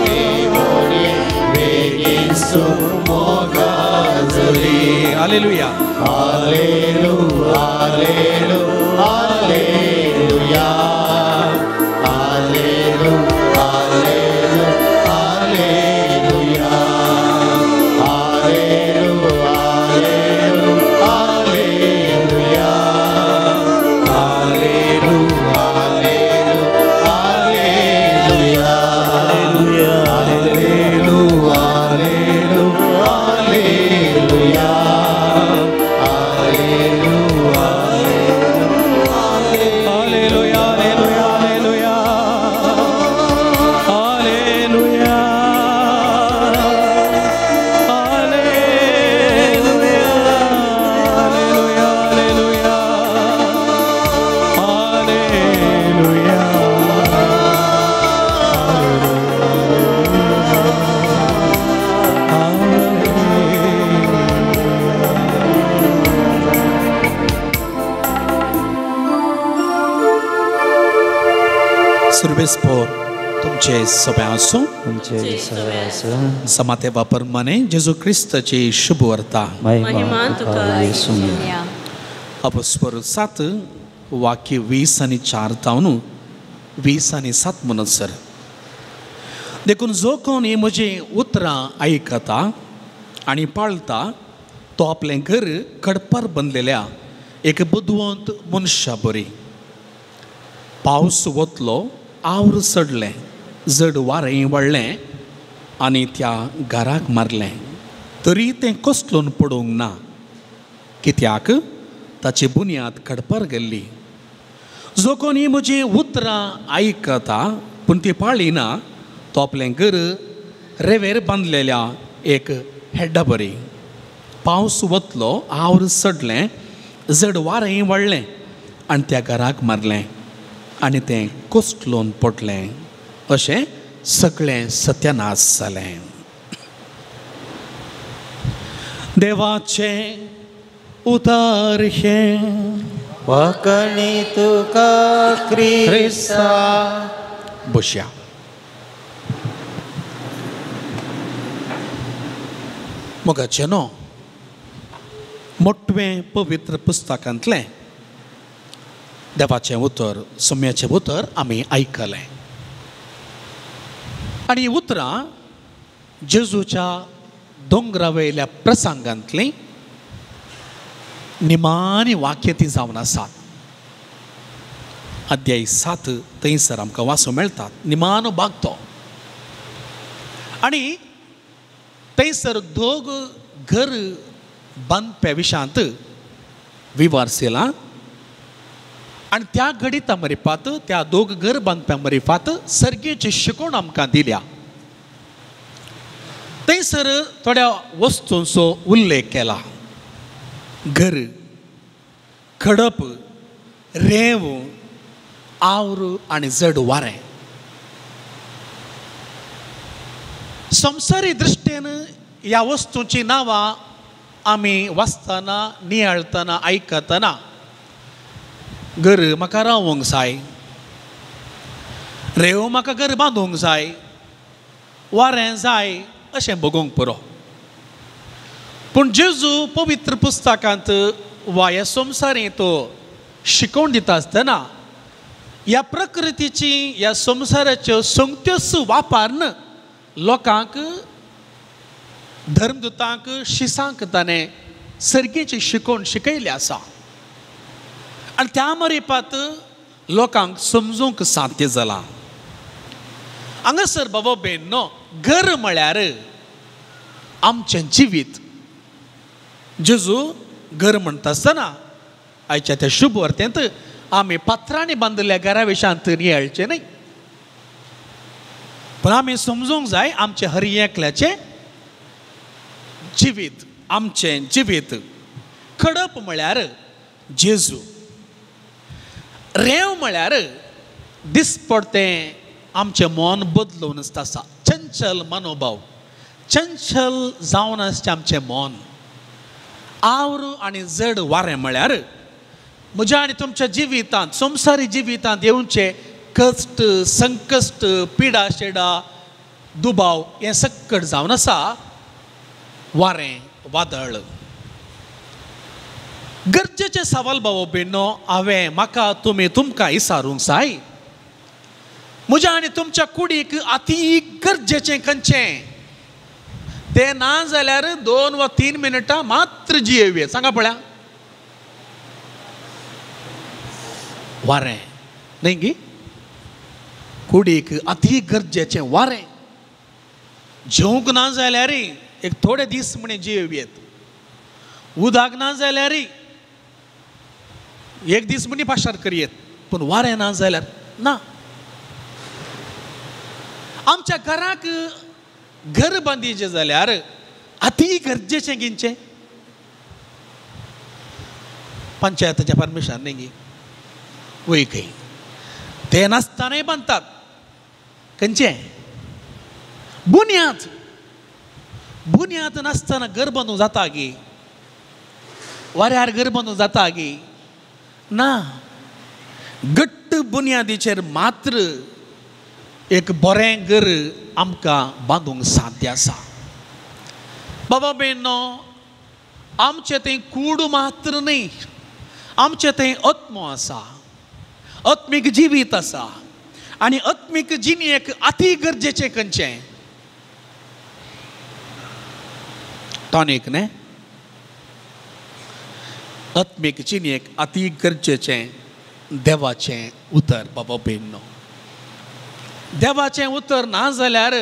देवोन ये बेगींचो मोगाजरी. Hallelujah hallelujah hallelujah hallelujah hallelujah hallelujah hallelujah hallelujah hallelujah hallelujah hallelujah hallelujah hallelujah hallelujah hallelujah hallelujah hallelujah hallelujah hallelujah. सुरबेस्पोर तुमचे सगळे आसूं तुमचे सगळे आसूं. समाते वापरमाने जेजू क्रिस्ताची शुभ वार्ता. महिमा तुका येसुम्या. अपस्वर 7 वाक्य 20 आनी 4 जावन 20 आनी 7 म्हणत सर. देखून जो कोण ही म्हजी उतरां आयकता आनी पाळता तो आपलें घर खडपार बांदलेल्या एक बुदवंत मनशा बरी. पावस वतलो आवर चडलें जड वारें वाडलें आनी त्या घराक मारलें तरी तें कोसळून पडूंक ना कित्याक ताची बुन्याद खडपार गेल्ली. जो कोण ही म्हजी उतरां आयकता पूण ती पाळिना तो आपलें घर रेवेर बांदलेल्या एक हेड्डा बरी. पावस वतलो आवर चडलें जड वारें वाडलें आनी त्या घराक मारलें आनी तें कोसळून पडलें. अशें सगळें सत्यानाश जालें. देवाचें उतर हें. वाकणी तुका क्रिस्ता. बसया. मोगाचें न्हू मोटवें पवित्र पुस्तकांतलें देवाचें उतर, सोम्याचें उतर आमी आयकलें. आनी हीं उतरां जेजूच्या दोंगरा वयल्या प्रसंगांतलीं निमाणी वाक्य ती जावन आसात. अध्याय 7 थंयसर आमकां वाचूंक मेळटात, निमानो भाग तो. आनी थंयसर दोग घर बांदप्या विशांत विवारसेला आनी त्या घडिता मरिपात, त्या दोग घर बांदप्या मरिपात सर्गेची शिकवण आमकां दिल्या. थंयसर थोड्या वस्तूंचो उल्लेख केला. घर, खडप, रेंव, आवर आनी जड वारें. संवसारी दृश्टेन ह्या वस्तूंची नांवां आमी वाचतना, नियाळतना, आयकतना घर म्हाका रावंक जाय, रेंव म्हाका घर बांदूंक जाय, वारें जाय अशें बगोवंक पुरो. पूण जेजू पवित्र पुस्तकांत वा ह्या संवसारींत तो शिकोवन दिता आसतना ह्या प्रकृतीची, ह्या संवसाराच्यो संगत्योच वापरून लोकांक, धर्मदूतांक, शिसांक ताणें सर्गेची शिकोवन शिकयल्ली आसा. आनी त्या मरिपात लोकांक समजूंक साध्य जालां. हांगासर बाबा बेन घर म्हळ्यार आमचें जिवीत. जेजू घर म्हणटा आसतना आयच्या त्या शुभ वार्तेंत आमी पात्रांनी बांदिल्ल्या घरा विशांत नियाळचें न्हय, पूण आमी समजूंक जाय आमचें हर एकल्याचें जिवीत, आमचें जिवीत. खडप म्हळ्यार जेजू, रेंव म्हळ्यार दिसपडतें आमचें मन बदलून आसा, चंचल मनोभाव, चंचल जावन आसचें आमचें मन. आवर आनी जड वारें म्हळ्यार म्हज्या आनी तुमच्या जिवितांत, संवसारी जिवितांत येवचे कश्ट, संकश्ट, पिडा शेडा, दुबाव हें सक्कट जावन आसा वारें, वादळ. गरजेचें सवाल बाबा बेनो हांवें म्हाका, तुमी, तुमकां विचारूंक जाय. म्हज्या आनी तुमच्या कुडीक अती गरजेचें खंयचें? तें ना जाल्यार 2 वा 3 मिनटां मात्र जियेवया. सांगा पळया, वारें न्हय गी? कुडीक अती गरजेचें वारें. जेवंक ना जाल्यार एक थोडे दीस म्हणे जियेवयेत, उदक ना जाल्यार एक दीस म्हणी पाशार करयेत, पूण वारें ना जाल्यार ना. आमच्या घराक घर बांदिचें जाल्यार अती गरजेचें किंचें? पंचायताचें परमिशन न्ही गी? वय खंय तें नासतनाय बांदतात. खंयचें? बुन्याद. बुन्याद नासतना घर बांदूंक जाता गी? वाऱ्यार घर बांदूंक जाता गी? ना. घट्ट बुन्यादीचेर मात्र एक बरें घर आमकां बांदूंक साध्य आसा. बाबा बेनो, आमचें थंय कूड मात्र न्हय, आमचें थंय आत्मो आसा, आत्मीक जिवीत आसा. आनी आत्मीक जिणेक अती गरजेचें खंयचें? टॉनीक न्ही? आत्मीक जिणेक अती गरजेचें देवाचें उतर. बाबा बेनो, देवाचें उतर ना जाल्यार,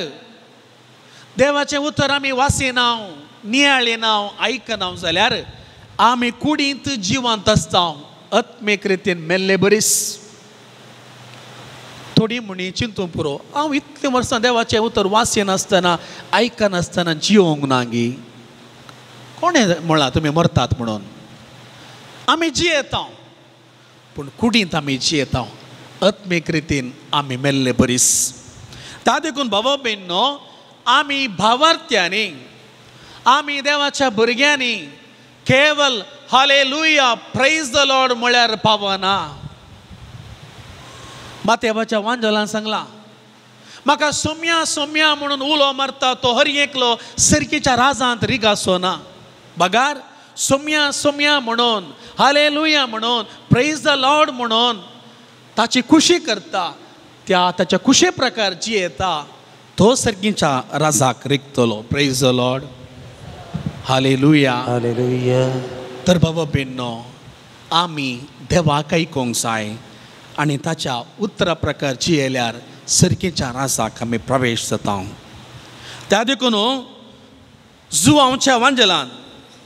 देवाचें उतर आमी वाचिना, नियाळिना, आयकना जाल्यार आमी कुडींत जिवंत आसता, आत्मीक रितीन मेल्ले बरीस. थोडी म्हणी चिंतूंक पुरो, हांव इतलीं वर्सां देवाचें उतर वाचिनासतना, आयकनासतना जिवंक ना गी? कोणें म्हळां तुमी मरतात म्हणून? आमी जियेता, पूण कुडींत आमी जियेता, आत्मीक रितीन आमी मेल्ले बरीस. ता देखून बाबा बेनो, आमी भावार्थ्यांनी, आमी देवाच्या भुरग्यांनी केवल हालेलुया प्रेज the Lord म्हळ्यार पावना. मातेवाच्या वांजलान सांगलां म्हाका सोम्या सोम्या म्हणून उलो मारता तो हर एकलो सर्कीच्या राजांत रिगासो ना. बगार सोम्या सोम्या म्हणून हालेलुया म्हणून प्रेज the Lord म्हणून ताची खुशी करता त्या ताच्या खुशे प्रकार जी येता तो सर्गीच्या राजाक रिगतलो. Praise the Lord, hallelujah, hallelujah. तर बाबा बेन्नो आमी देवाक आयकूंक जाय आनी ताच्या उतरा प्रकार जियेल्यार सर्गीच्या राजाक आमी प्रवेश जाता. त्या देखून जुवांवच्या वांजलान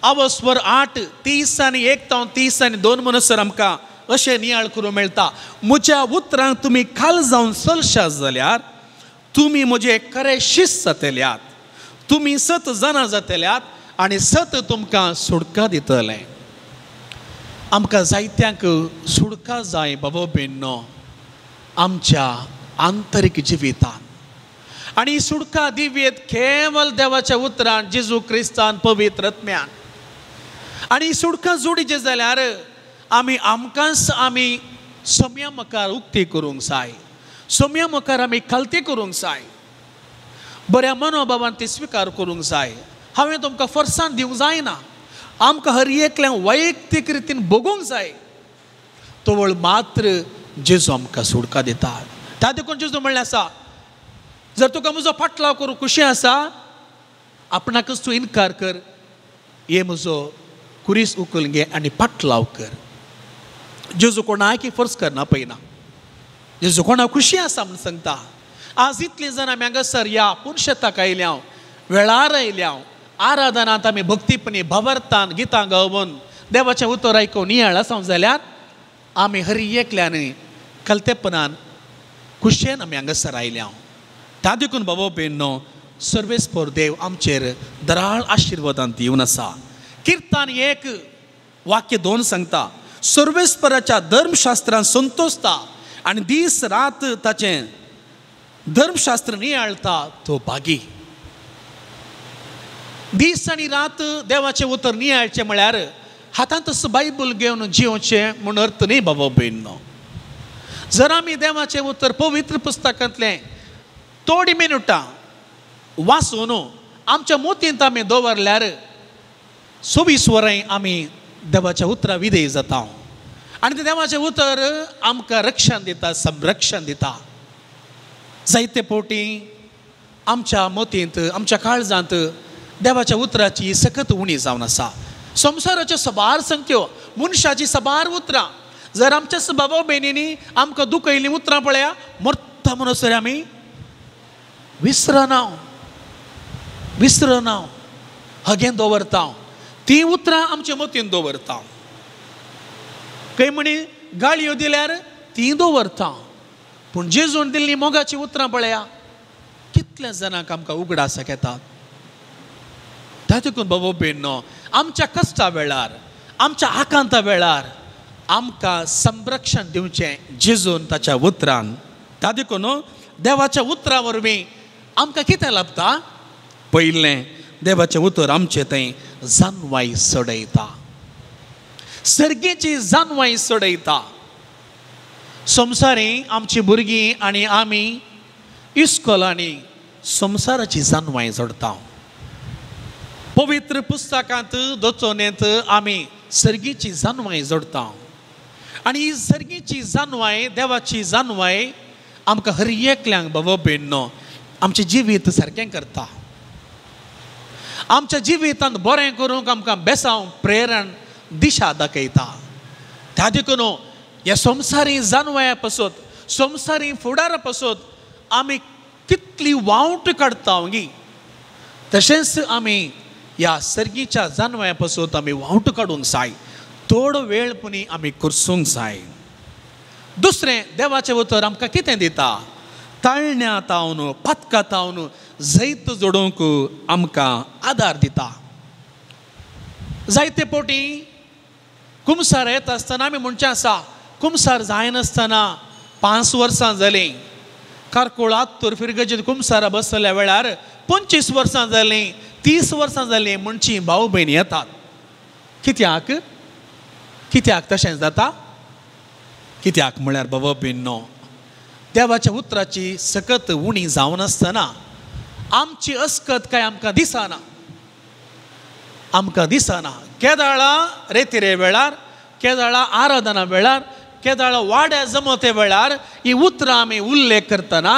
आवस्वर 8:30 आनी 1 तावन 30 आनी 2 म्हणसर आमकां अशें नियाळ करूं मेळटा, म्हज्या उतरांक तुमी खाल जावन चलशात जाल्यार तुमी म्हजे खरे शिस्त जातल्यात, तुमी सत जाणा जातल्यात आनी सत तुमकां सुडका दितलें. आमकां जायत्यांक सुडका जाय बाबा बेन्नो आमच्या आंतरीक जिवितान, आनी सुडका दिवयेत केवल देवाच्या उतरान, जेजू क्रिस्तान, पवित्र आत्म्यान. आनी सुडका जोडीचे जाल्यार आमी आमकांच आमी सोम्या मुखार उक्ती करूंक जाय, सोम्या मुखार आमी खालती करूंक जाय, बऱ्या मनोभावान ती स्विकार करूंक जाय. हांवें तुमकां फोर्सान दिवंक जायना, आमकां हर एकल्यान वैयक्तीक रितीन भोगूंक जाय. तवळ मात्र जेजू आमकां सुडका दिता. त्या देखून जेजू म्हणलें आसा, जर तुका म्हजो फाटलाव करूंक खुशी आसा आपणाकच तूं इनकार कर, हे म्हजो कुरीस उखल घे आनी फाटलाव कर. जेजू कोणाक फोर्स करना पळयना, जेजू कोणाक खुशी आसा म्हूण सांगता. आज इतलीं जाणां आमी हांगासर ह्या पुनशेताक आयल्या, वेळार आयल्या, आराधनांत आमी भक्तीपणी भवरतान गितां गावन देवाचें उतर आयकून नियाळ आसा जाल्यार आमी हर एकल्यान कलतेपणान खुशयेन आमी हांगासर आयल्या. त्या देखून बाबा भयणो सर्वेस्पर देव आमचेर दराळ आशिर्वादान दिवन आसा. किर्तन 1:2 सांगता, सर्वेस्पराच्या धर्मशास्त्रान संतोषता आनी दीस रात ताचें धर्मशास्त्र नियाळता तो भागी. दीस आनी रात देवाचें उतर नियाळचें म्हळ्यार हातांत बायबल घेवन जियोचें म्हूण अर्थ न्ही बाबा भयणो. जर आमी देवाचें उतर पवित्र पुस्तकांतलें थोडी मिनुटां वाचून आमच्या मोतींत आमी दवरल्यार 24 वरां आमी देवाच्या उतरा विधेय जाता आनी तें देवाचें उतर आमकां रक्षण दिता, संरक्षण दिता. जायते फावटी आमच्या मतींत आमच्या काळजांत देवाच्या उतराची सकत उणी जावन आसा. संवसाराच्यो साबार संगत्यो, मनशाची साबार उतरां जर आमच्या बाबा भयणींनी आमकां दुखयल्लीं उतरां पळया मरता म्हणसर आमी विसरना, विसरना, हगेन दवरता, तीं उतरां आमच्या मतीन दवरता. खंय म्हणी गाळयो दिल्यार तीं दवरता, पूण जेजून दिल्लीं मोगाचीं उतरां पळया कितल्या जाणांक आमकां उगडासाक येतात. त्या देखून बाबा भयणो आमच्या कश्टा वेळार आमच्या आकांता वेळार आमकां संरक्षण दिवचें जेजून ताच्या उतरान. त्या देखून देवाच्या उतरा वरवीं आमकां कितें लाभता? पयलें देवाचें उतर आमचें थंय जानवाय चडयता, सर्गेची जानवाय चडयता. संवसारी आमची भुरगीं आनी आमी इस्कोलांनी संवसाराची जानवाय जोडटा. पवित्र पुस्तकांत दोचोनेंत आमी सर्गीची जानवाय जोडटा आनी ही सर्गीची जानवाय, देवाची जानवाय आमकां हर एकल्यांक बाबा भयणो आमचें जिवीत सारकें करता. आमच्या जिवितांत बरें करूंक आमकां बेसांव प्रेरण दिशा दाखयता. त्या देखून ह्या संवसारी जानवया पासत, संवसारी फुडारा पासत आमी कितली वावट काडटा गी, तशेंच आमी ह्या सर्गीच्या जानवया पासत आमी वावट काडूंक जाय, थोडो वेळ पुणी आमी करसूंक जाय. दुसरें देवाचें उतर आमकां कितें दिता? ताळण्या तावन पातका तावन जैत जोडूंक आमकां आदार दिता. जायते फावटी कुमसार येता आसतना आमी म्हणचें आसा, कुमसार जायनासतना 5 वर्सां जालीं, कारकोळ आत्तूर फिरगजेत कुमसारा बसल्या वेळार 25 वर्सां जालीं, 30 वर्सां जालीं म्हणची भाव भयणी येतात. कित्याक? कित्याक तशें जाता? कित्याक म्हळ्यार बाबा भिन्नो देवाच्या उतराची सकत उणी जावन आसतना आमची अस्कत काय आमकां दिसना, आमकां दिसना. केदाळा रेतिरे वेळार, केदाळा आराधना वेळार, केदाळा वाड्या जमते वेळार ही उतरां आमी उल्लेख करतना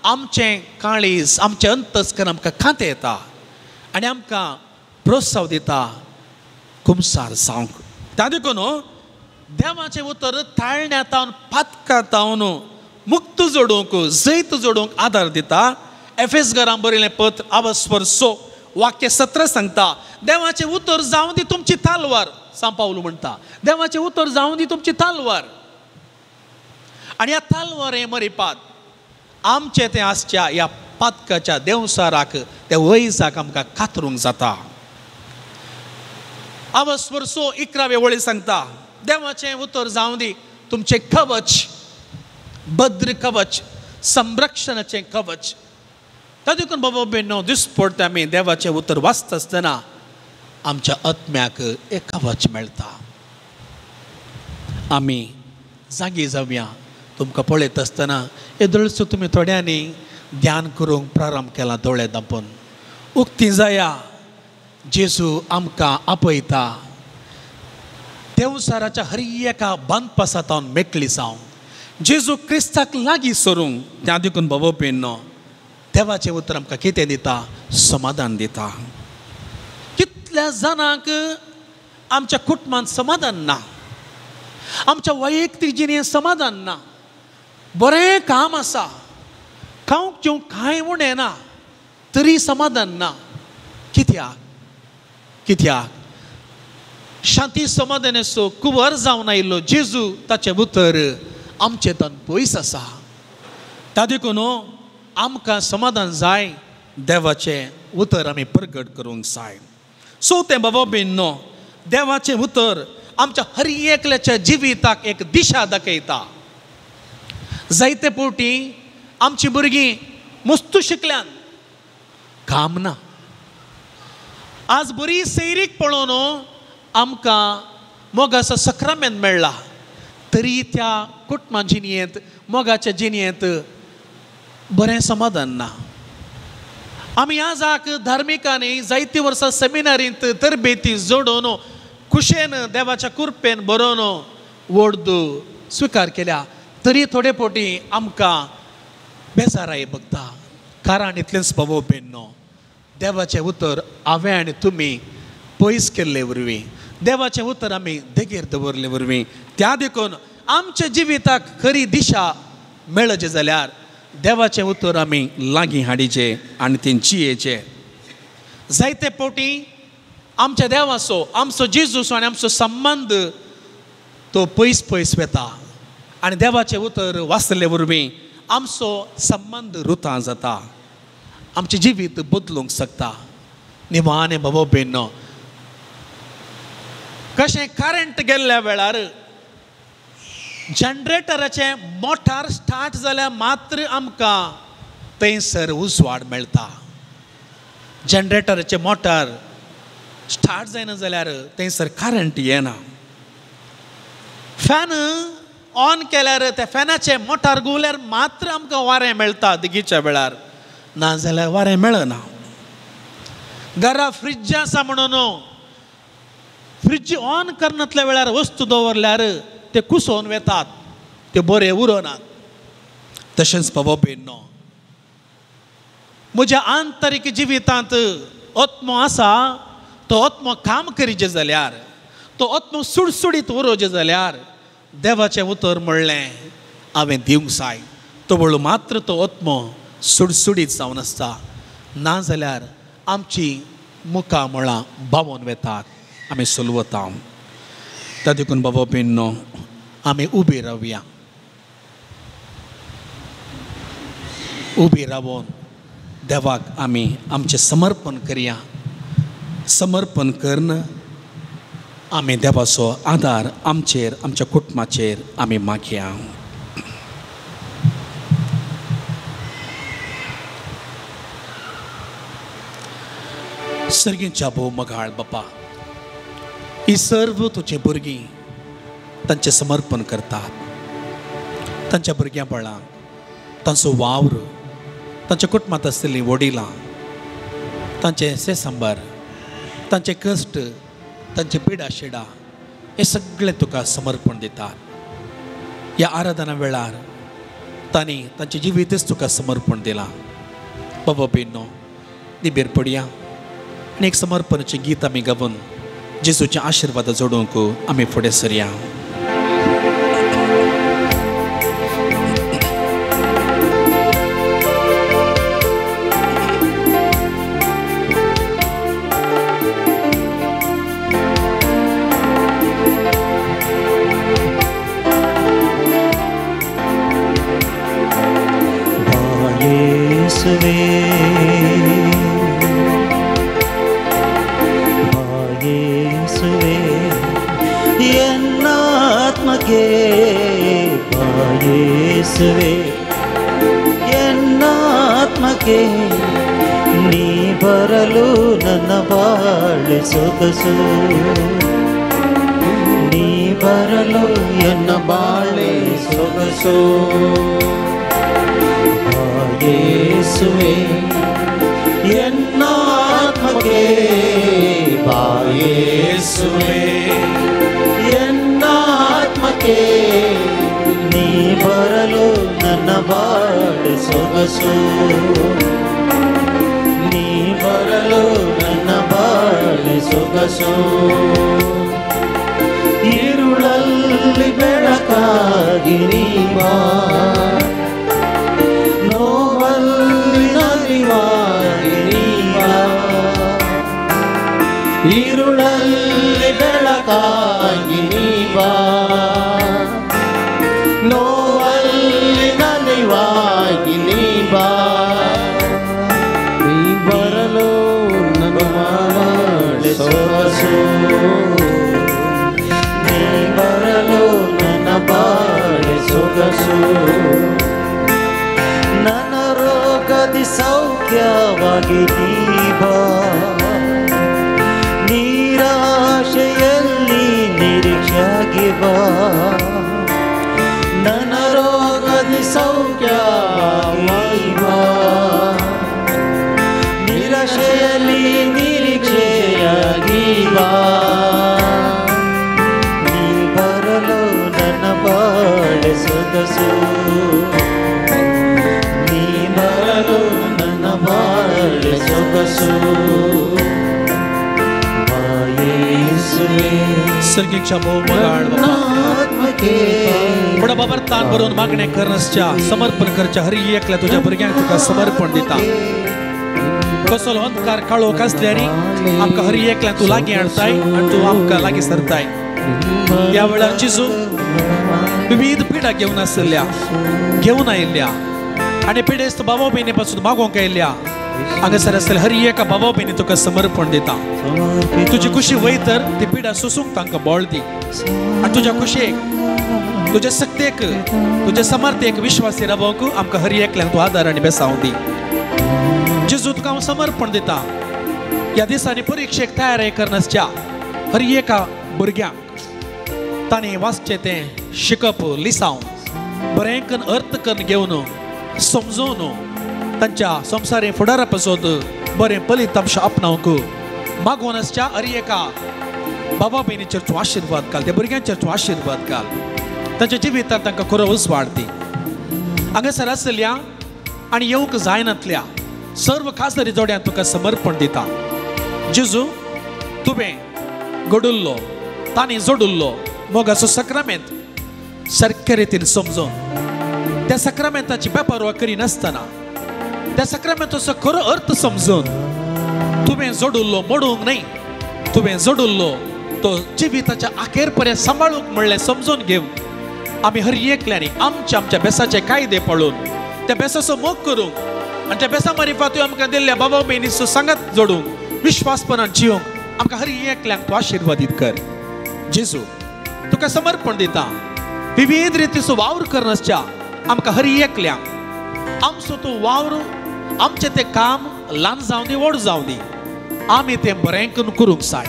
आमचें काळीज, आमचें अंतस्करण आमकां खातें येता आनी आमकां प्रोत्साव दिता कुमसार जावंक. त्या देखून देवाचें उतर ताळण्या तावन पातका तावन मुक्त जोडूंक, जैत जोडूंक आदार दिता. एफेस घरां बरयलें पत्र आवस्वर 6 वाक्य 17 सांगता, देवाचें उतर जावं दी तुमची तालवार. सांव पावलू म्हणटा, देवाचें उतर जावं दी तुमची तालवार. आनी ह्या तालवार हें मरिपात आमचें तें आसच्या ह्या पातकाच्या देंवसाराक, त्या वैजाक आमकां कातरूंक जाता. आवस्वर 6 11 वळी सांगता, देवाचें उतर जावं दी तुमचें कवच, भद्र कवच, संरक्षणाचें कवच. त्या देखून बाबा बेनो दिसपडटे आमी देवाचें उतर वाचता आसतना आमच्या आत्म्याक एक कवच मेळटा. आमी जागी जावया. तुमकां पळयत आसतना येदोळचो तुमी थोड्यांनी ध्यान करूंक प्रारंभ केला, दोळे धांपून उक्ती जाया. जेजू आमकां आपयता देवसाराच्या हर एका बांदपासांत मेकळी जावं, जेजू क्रिस्ताक लागीं सरूंक. त्या देखून बाबा बेनो देवाचें उतर आमकां कितें दिता? समाधान दिता. कितल्या जाणांक आमच्या कुटुंबांत समाधान ना, आमच्या वैयक्तीक जिणेंत समाधान ना. बरें काम आसा, खावंक जेवंक कांय उणें ना, तरी समाधान ना. कित्याक? कित्याक? शांती समाधानाचो कुंवर जावन आयिल्लो जेजू, ताचें उतर आमचें तन पयस आसा. त्या देखून आमकां समाधान जाय, देवाचें उतर आमी प्रगट करूंक जाय. सो तें बाबा बेन्नो देवाचें उतर आमच्या हर एकल्याच्या जिविताक एक दिशा दाखयता. जायते फावटी आमची भुरगीं मस्तू शिकल्यान, काम ना. आज बरी सैरीक पळोवन आमकां मोगाचो सक्रामेंत मेळ्ळा, तरी त्या कुटुंबा जिणेंत, मोगाच्या जिणेंत बरें समाधान ना. आमी आजाक धार्मिकांनी जायतीं वर्सां सेमिनारींत तरबेती जोडून खुशेन देवाच्या कृपेन बरोवन वोर्द स्विकार केल्या, तरी थोडे फावटी आमकां बेजाराय बगता. कारण इतलेंच बाबा बेन्नो देवाचें उतर हांवें आनी तुमी पयस केल्ले वरवीं, देवाचें उतर आमी देगेर दवरले वरवीं, त्या देखून आमच्या जिविताक खरी दिशा मेळची जाल्यार देवाचें उतर आमी लागीं हाडीचें आनी तें जियेचें. जायते फावटी आमच्या देवाचो, आमचो जेजूचो आनी आमचो संबंद तो पयस पयस वता आनी देवाचें उतर वाचले वरवीं आमचो संबंद रुतां जाता, आमचें जिवीत बदलूंक शकता. निमाणें बाबा बेन्नो कशें करंट गेल्ल्या वेळार जनरेटराचें मोटार स्टार्ट जाल्यार मात्र आमकां थंयसर उजवाड मेळटा. जनरेटराचें मोटार स्टार्ट जायना जाल्यार थंयसर करंट येना. फॅन ऑन केल्यार त्या फॅनाचें मोटार घुंवल्यार मात्र आमकां वारें मेळटा दिगीच्या वेळार, ना जाल्यार वारें मेळना. घरा फ्रिज आसा म्हणून फ्रिज ऑन करनातल्या वेळार वस्तू दवरल्यार ते कुसोवन वेतात, ते बरे उरनात. तशेंच बाबा बेन्नो म्हज्या आंतरीक जिवितांत आत्मो आसा, तो आत्मो काम करीचे जाल्यार, तो आत्मो सुडसुडीत उरोचे जाल्यार देवाचें उतर म्हणलें हांवें दिवंक जाय. तवळ मात्र तो आत्मो सुडसुडीत जावन आसता, ना जाल्यार आमची मुखां मळां बावोन वेतात, आमी सोलवता. त्या देखून बाबा बेन्नो आमी उबी रावया. उबी रावोन देवाक आमी आमचें समर्पण करया. समर्पण करून आमी देवाचो आदार आमचेर, आमच्या कुटुंबाचेर आमी मागया. सर्गीच्या भोव मगाळ बापा, ही सर्व तुजी भुरगीं तांचें समर्पण करतात. तांच्या भुरग्यां बाळांक, तांचो वावर, तांच्या कुटुंबांत आसलेलीं वडिलां, तांचे सेसंबर, तांचे कश्ट, तांचे पिडा शिडा हे सगळें तुका समर्पण दितात. ह्या आराधना वेळार तांणी तांचें जिवीतच तुका समर्पण दिलां. बाबा भयणो, दिबेर पडया आनी एक समर्पणाचें गीत आमी गावन जेजूचे आशिर्वाद जोडूंक आमी फुडें सरया. ನೀ ಬರಲು ನನ್ನ ಬಾಳೆ ಸೊಗಸು, ನೀ ಬರಲು ಎನ್ನ ಬಾಳೆ ಸೊಗಸು. ಯೇಸುವೆ ಎನ್ನ ಆತ್ಮಕ್ಕೆ, ಬಾ ಯೇಸುವೆ ಎನ್ನ ಆತ್ಮಕ್ಕೆ, ನೀ ಬರಲು ನನ್ನ ಬಾಳೆ ಸೊಗಸು, ನೀ ಬರಲು ನನ್ನ ಬಾಳೆ ಸೊಗಸು. ಇರುಳಲ್ಲಿ ಬೆಳಕಾಗಿ ನೀ ಬಾ, ನೋವಲ್ಲಿ ನಲಿವಾಗಿ ನೀ ಬಾ. ಇರುಳಲ್ಲಿ ಬೆಳಕಾಗಿ ನೀ ಬಾ, ನೋವಲ್ಲಿ ನಲಿವಾಗಿ ನೀ ಬಾ. ನೀ ಬರಲು ನನ್ನ ಬಾಳೆ ಸೊಗಸು, ನೀ ಬರಲು ನನ್ನ ಬಾಳೆ ಸೊಗಸು. ನನ್ನ ರೋಗದಿ ಸೌಖ್ಯವಾಗಿ ನೀ ಬಾ, ನಿರಾಶೆಯಲ್ಲಿ ನಿರೀಕ್ಷೆಯಾಗಿ ಬಾ. ನನ್ನ ರೋಗದಿ ಸೌಖ್ಯವಾಗಿ ಬಾ, ನಿರಾಶೆಯಲ್ಲಿ ನಿರೀಕ್ಷೆಯಾಗಿ ಬಾ. ನೀ ಬರಲು ನನ್ನ ಬಾಳೆ ಸೊಗಸು, ನೀ ಬರಲು ನನ್ನ ಬಾಳೆ ಸೊಗಸು. सर्गीच्या भोव फुडें बाबर तान बरोवन मागणें करनासच्या समर्पण करच्या हरी एकल्या तुज्या भुरग्यांक तुका समर्पण दिता. कसलो अंधकार काळोख आसल्यार आमकां हरी एकल्या तूं लागीं हाडताय आनी तूं आमकां लागीं सरताय. ह्या वेळार जेजू विविध पिडा घेवन आशिल्ल्या, घेवन आयिल्ल्या आनी पिडेस्त बाबा भयणी पासून मागोवंक आयिल्ल्या हांगासर आसतले हरी एका बाबा भयणी तुका समर्पण दिता. तुजी खुशी वय तर ती पिडा सोसूंक तांकां बळ दी आनी तुज्या खुशयेक, तुज्या शक्तेक, तुज्या समर्थेक विश्वासी रावंक आमकां हरी एकल्यांक तूं आदार आनी बेसांव दी. जेजू तुका हांव समर्पण दिता. ह्या दिसांनी परिक्षेक तयारी करनासच्या हर एका भुरग्यांक तांणी वाचचें तें शिकप लिसांव बरें करून अर्थ करून घेवन समजून तांच्या संवसारी फुडारा पासून बरें फलितांश आपणावंक मागोवन आसच्या हर एका बाबा भयणीचेर तूं आशिर्वाद घाल, त्या भुरग्यांचेर तूं आशिर्वाद घाल, तांच्या जिवितांत तांकां खरो उजवाड दी. हांगासर आसल्या आनी येवंक जायनातल्या सर्व खासदारी जोड्यांत तुका समर्पण दिता. जेजू तुवें घडुल्लो, तांणी जोडुल्लो मोगाचो सक्रामेंत सारके रितीन समजून त्या सक्रामेंताची बेपर्वा करिनासतना त्या सक्रामेंताचो खरो अर्थ समजून तुवें जोडुल्लो मोडूंक न्हय, तुवें जोडुल्लो तो जिविताच्या अखेर पर्यंत सांबाळूंक म्हणलें समजून घेवन आमी हर एकल्यांनी आमच्या आमच्या बेसाचे कायदे पाळून त्या बेसाचो मोग करूंक आनी त्या बेसा मारिफातूय आमकां दिल्ल्या बाबा भयणीचो सांगात जोडूंक विश्वासपणान जिवंक आमकां हर एकल्यांक तूं आशिर्वादीत कर. जेजू तुका समर्पण दिता. विविध रितीचो वावर करनासच्या आमकां हर एकल्यांक आमचो तो वावर, आमचें तें काम ल्हान जावं दी व्हड जावं दी, आमी तें बरें करून करूंक जाय.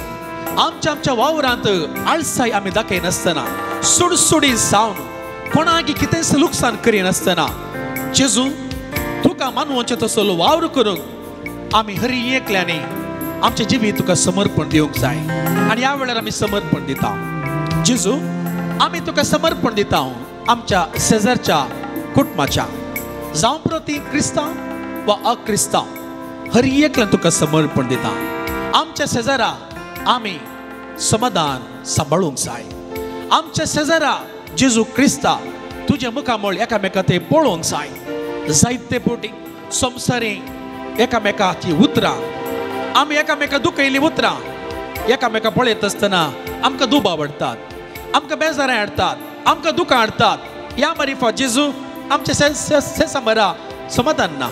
आमच्या आमच्या वावरांत आळसाय आमी दाखयनासतना सुडसुडी जावन कोणाक कितेंच लुकसाण करिनासतना जेजू तुका मानवचें तसो वावर करूंक आमी हरी एकल्यांनी आमचें जिवीत तुका समर्पण दिवंक जाय आनी ह्या वेळार आमी समर्पण दिता. जेजू आमी तुका समर्पण दिता आमच्या शेजारच्या कुटुंबाच्या, जावं प्रती क्रिस्तांव वा अक्रिस्तांव, हर एकल्यान तुका समर्पण दिता. आमच्या शेजारा आमी समाधान सांबाळूंक जाय. आमच्या शेजारा जेजू क्रिस्ता तुजें मुखामळ एकामेका ते पळोवंक जाय. जायते पोटी संवसारी एकामेकाची उतरां आमी एकामेका दुखयलीं उतरां एकामेका पळयत आसतना आमकां दुबाव हाडटात, आमकां बेजारां हाडटात, आमकां दुकां हाडटात. ह्या मारिफा जेजू आमच्या सेसांबरा समाधान ना,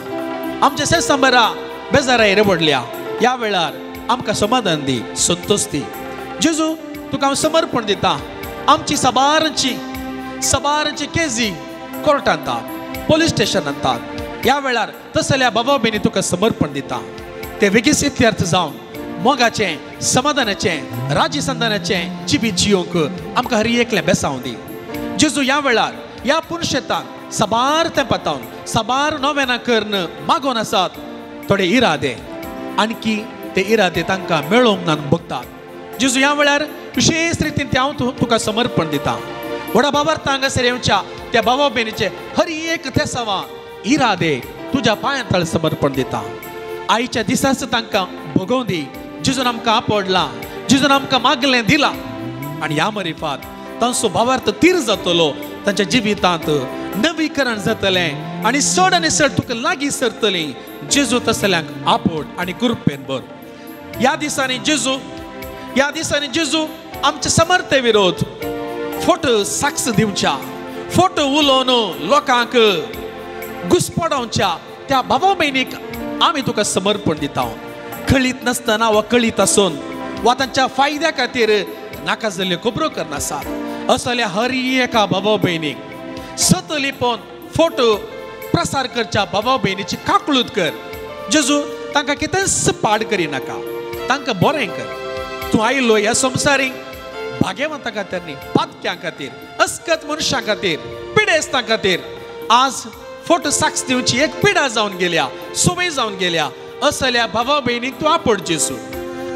आमच्या सेसांबरा बेजारां रेवडल्या. ह्या वेळार आमकां समाधान दी, संतोष दी. जेजू तुका हांव समर्पण दिता. आमची सबारांची सबारांची केजी कोर्टांत, पोलीस स्टेशनांत, ह्या वेळार तसल्या बाबा भयणी तुका समर्पण दिता. ते वेगीच इत्यर्थ जावन मोगाचें, समाधानाचें, राजीसंधानाचें जिवीत जियोंक आमकां हर एकलें बेसांव दी. जेजू ह्या वेळार ह्या पुनशेतान साबार तेंपातावन साबार नोवेनां करून मागोन आसात थोडे इरादे, आणखी ते इरादे तांकां मेळोवंक ना बघतात. जेजू ह्या वेळार विशेष रितीन ते हांव तुका समर्पण दिता. व्हडा बाबार्थ हांगासर येवच्या त्या बाबा भयणीचे हर एक तेसांवा इरादे तुज्या पांयां तळ समर्पण दिता. आयच्या दिसाच तांकां भोगोवं दी. जेजून आमकां आपडलां, जेजून आमकां मागलें दिलां आनी ह्या मरिफात तांचो भावार्थ तीर जातलो, तांच्या जिवितांत नवीकरण जातलें आनी चड आनी चड तुका लागीं सरतली. जेजू तसल्यांक आपोड आनी कृपेन भर. ह्या दिसांनी जेजू, ह्या दिसांनी जेजू आमच्या समर्थे विरोध फोटो साक्ष दिवच्या, फोटो उलोवन लोकांक घुसपडावच्या त्या बाबा भयणीक आमी तुका समर्पण दिता. कळीत नासतना वा कळीत आसून वा तांच्या फायद्या खातीर नाका जाल्ल्यो खबरो करनासात असल्या हर एका बाबा भयणीक सत लिपोवन फोटो प्रसार करच्या बाबा भयणीची काकळूत कर. जेजू तांकां कितेंच पाड करिनाका, तांकां बरें कर. तूं आयलो ह्या संवसारीक भाग्यवंता खातीर न्ही, पातक्यां खातीर, अस्कत मनशां खातीर, पिडेस्तां खातीर. आज फोटो साक्ष दिवची एक पिडा जावन गेल्या, संवय जावन गेल्या. असल्या भावा भयणीक तूं आपड जेजू,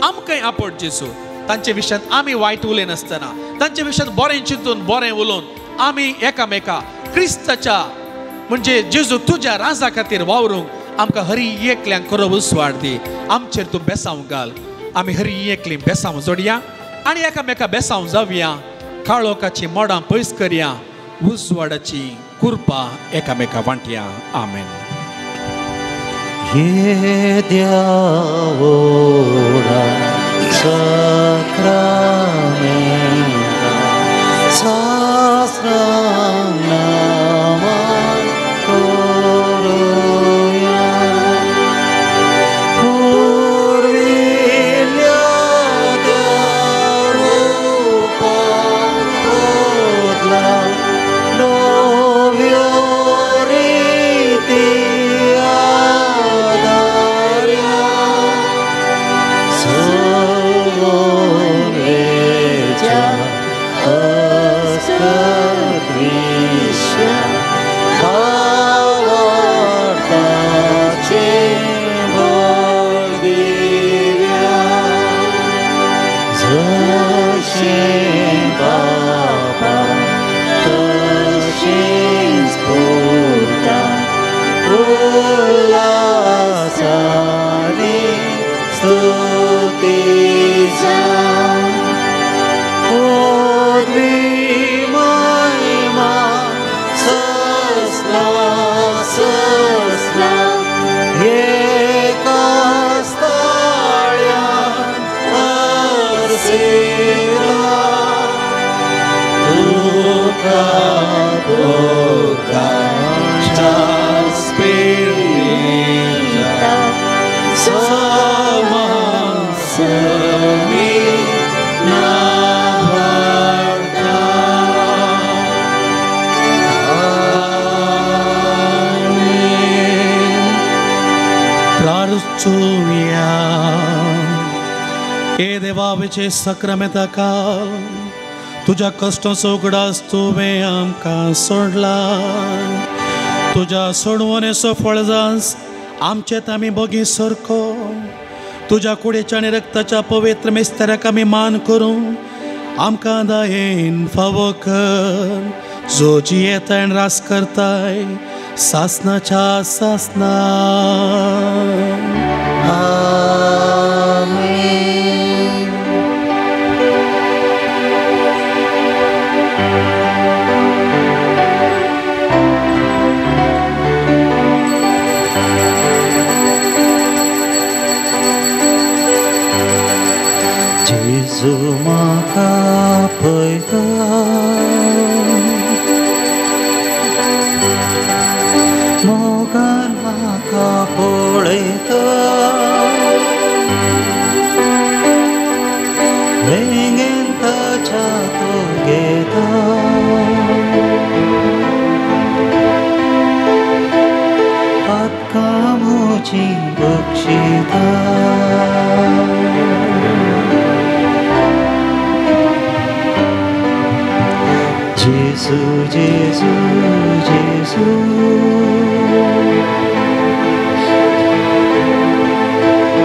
आमकांय आपड जेजू. तांचे विशयांत आमी वायट उलयनासतना, तांचे विशयांत बरें चिंतून बरें उलोवन आमी एकामेका क्रिस्ताच्या म्हणजे जेजू तुज्या राजा खातीर वावरूंक आमकां हरी एकल्यांक खरो उस्वाड दी. आमचेर तूं बेसांव घाल. आमी हरी एकली बेसांव जोडया आनी एकामेका बेसांव जावया. काळोखाची मोडां पयस करया, उजवाडाची कृपा एकामेका वांटया. आमेन. हे देवोडा साक्रामेंता सहस्रनामा करूया, पुर्विल्ल्या त्या रूपा बदला नव्यो रिती आदार्या, सवरेच्या अस्कदृश्य भावार्थाचे बळ दिव्या, जशें बापा तशेंच पुता उल्हासाने स्तुती जावं. पदवी महिमा सस्ना सस्ना एका स्थाळ्यान अर्सिला, तुका दोगांच्या स्पिरिता समासमी नाभार्ता. आमेन. प्रार्थुया. हे देवावेचे सक्रामेंता काल तुज्या कश्टांचो उगडास तुवें आमकां सोडला. तुज्या सोडवणेचो फळजास आमचेत आमी बोगी सरको. तुज्या कुडीच्या आनी रक्ताच्या पवित्र मिस्तेराक आमी मान करूं आमकां दयेन फावो कर, जो जियेताय आनी रास करताय सासनाच्या सासना. आमेन. जेजू म्हाका पळयता, मोगान म्हाका पळयता, वेंगेन ताच्या तो घेता, पातकां म्हजीं बक्षिता. जेजू जेजू जेजू,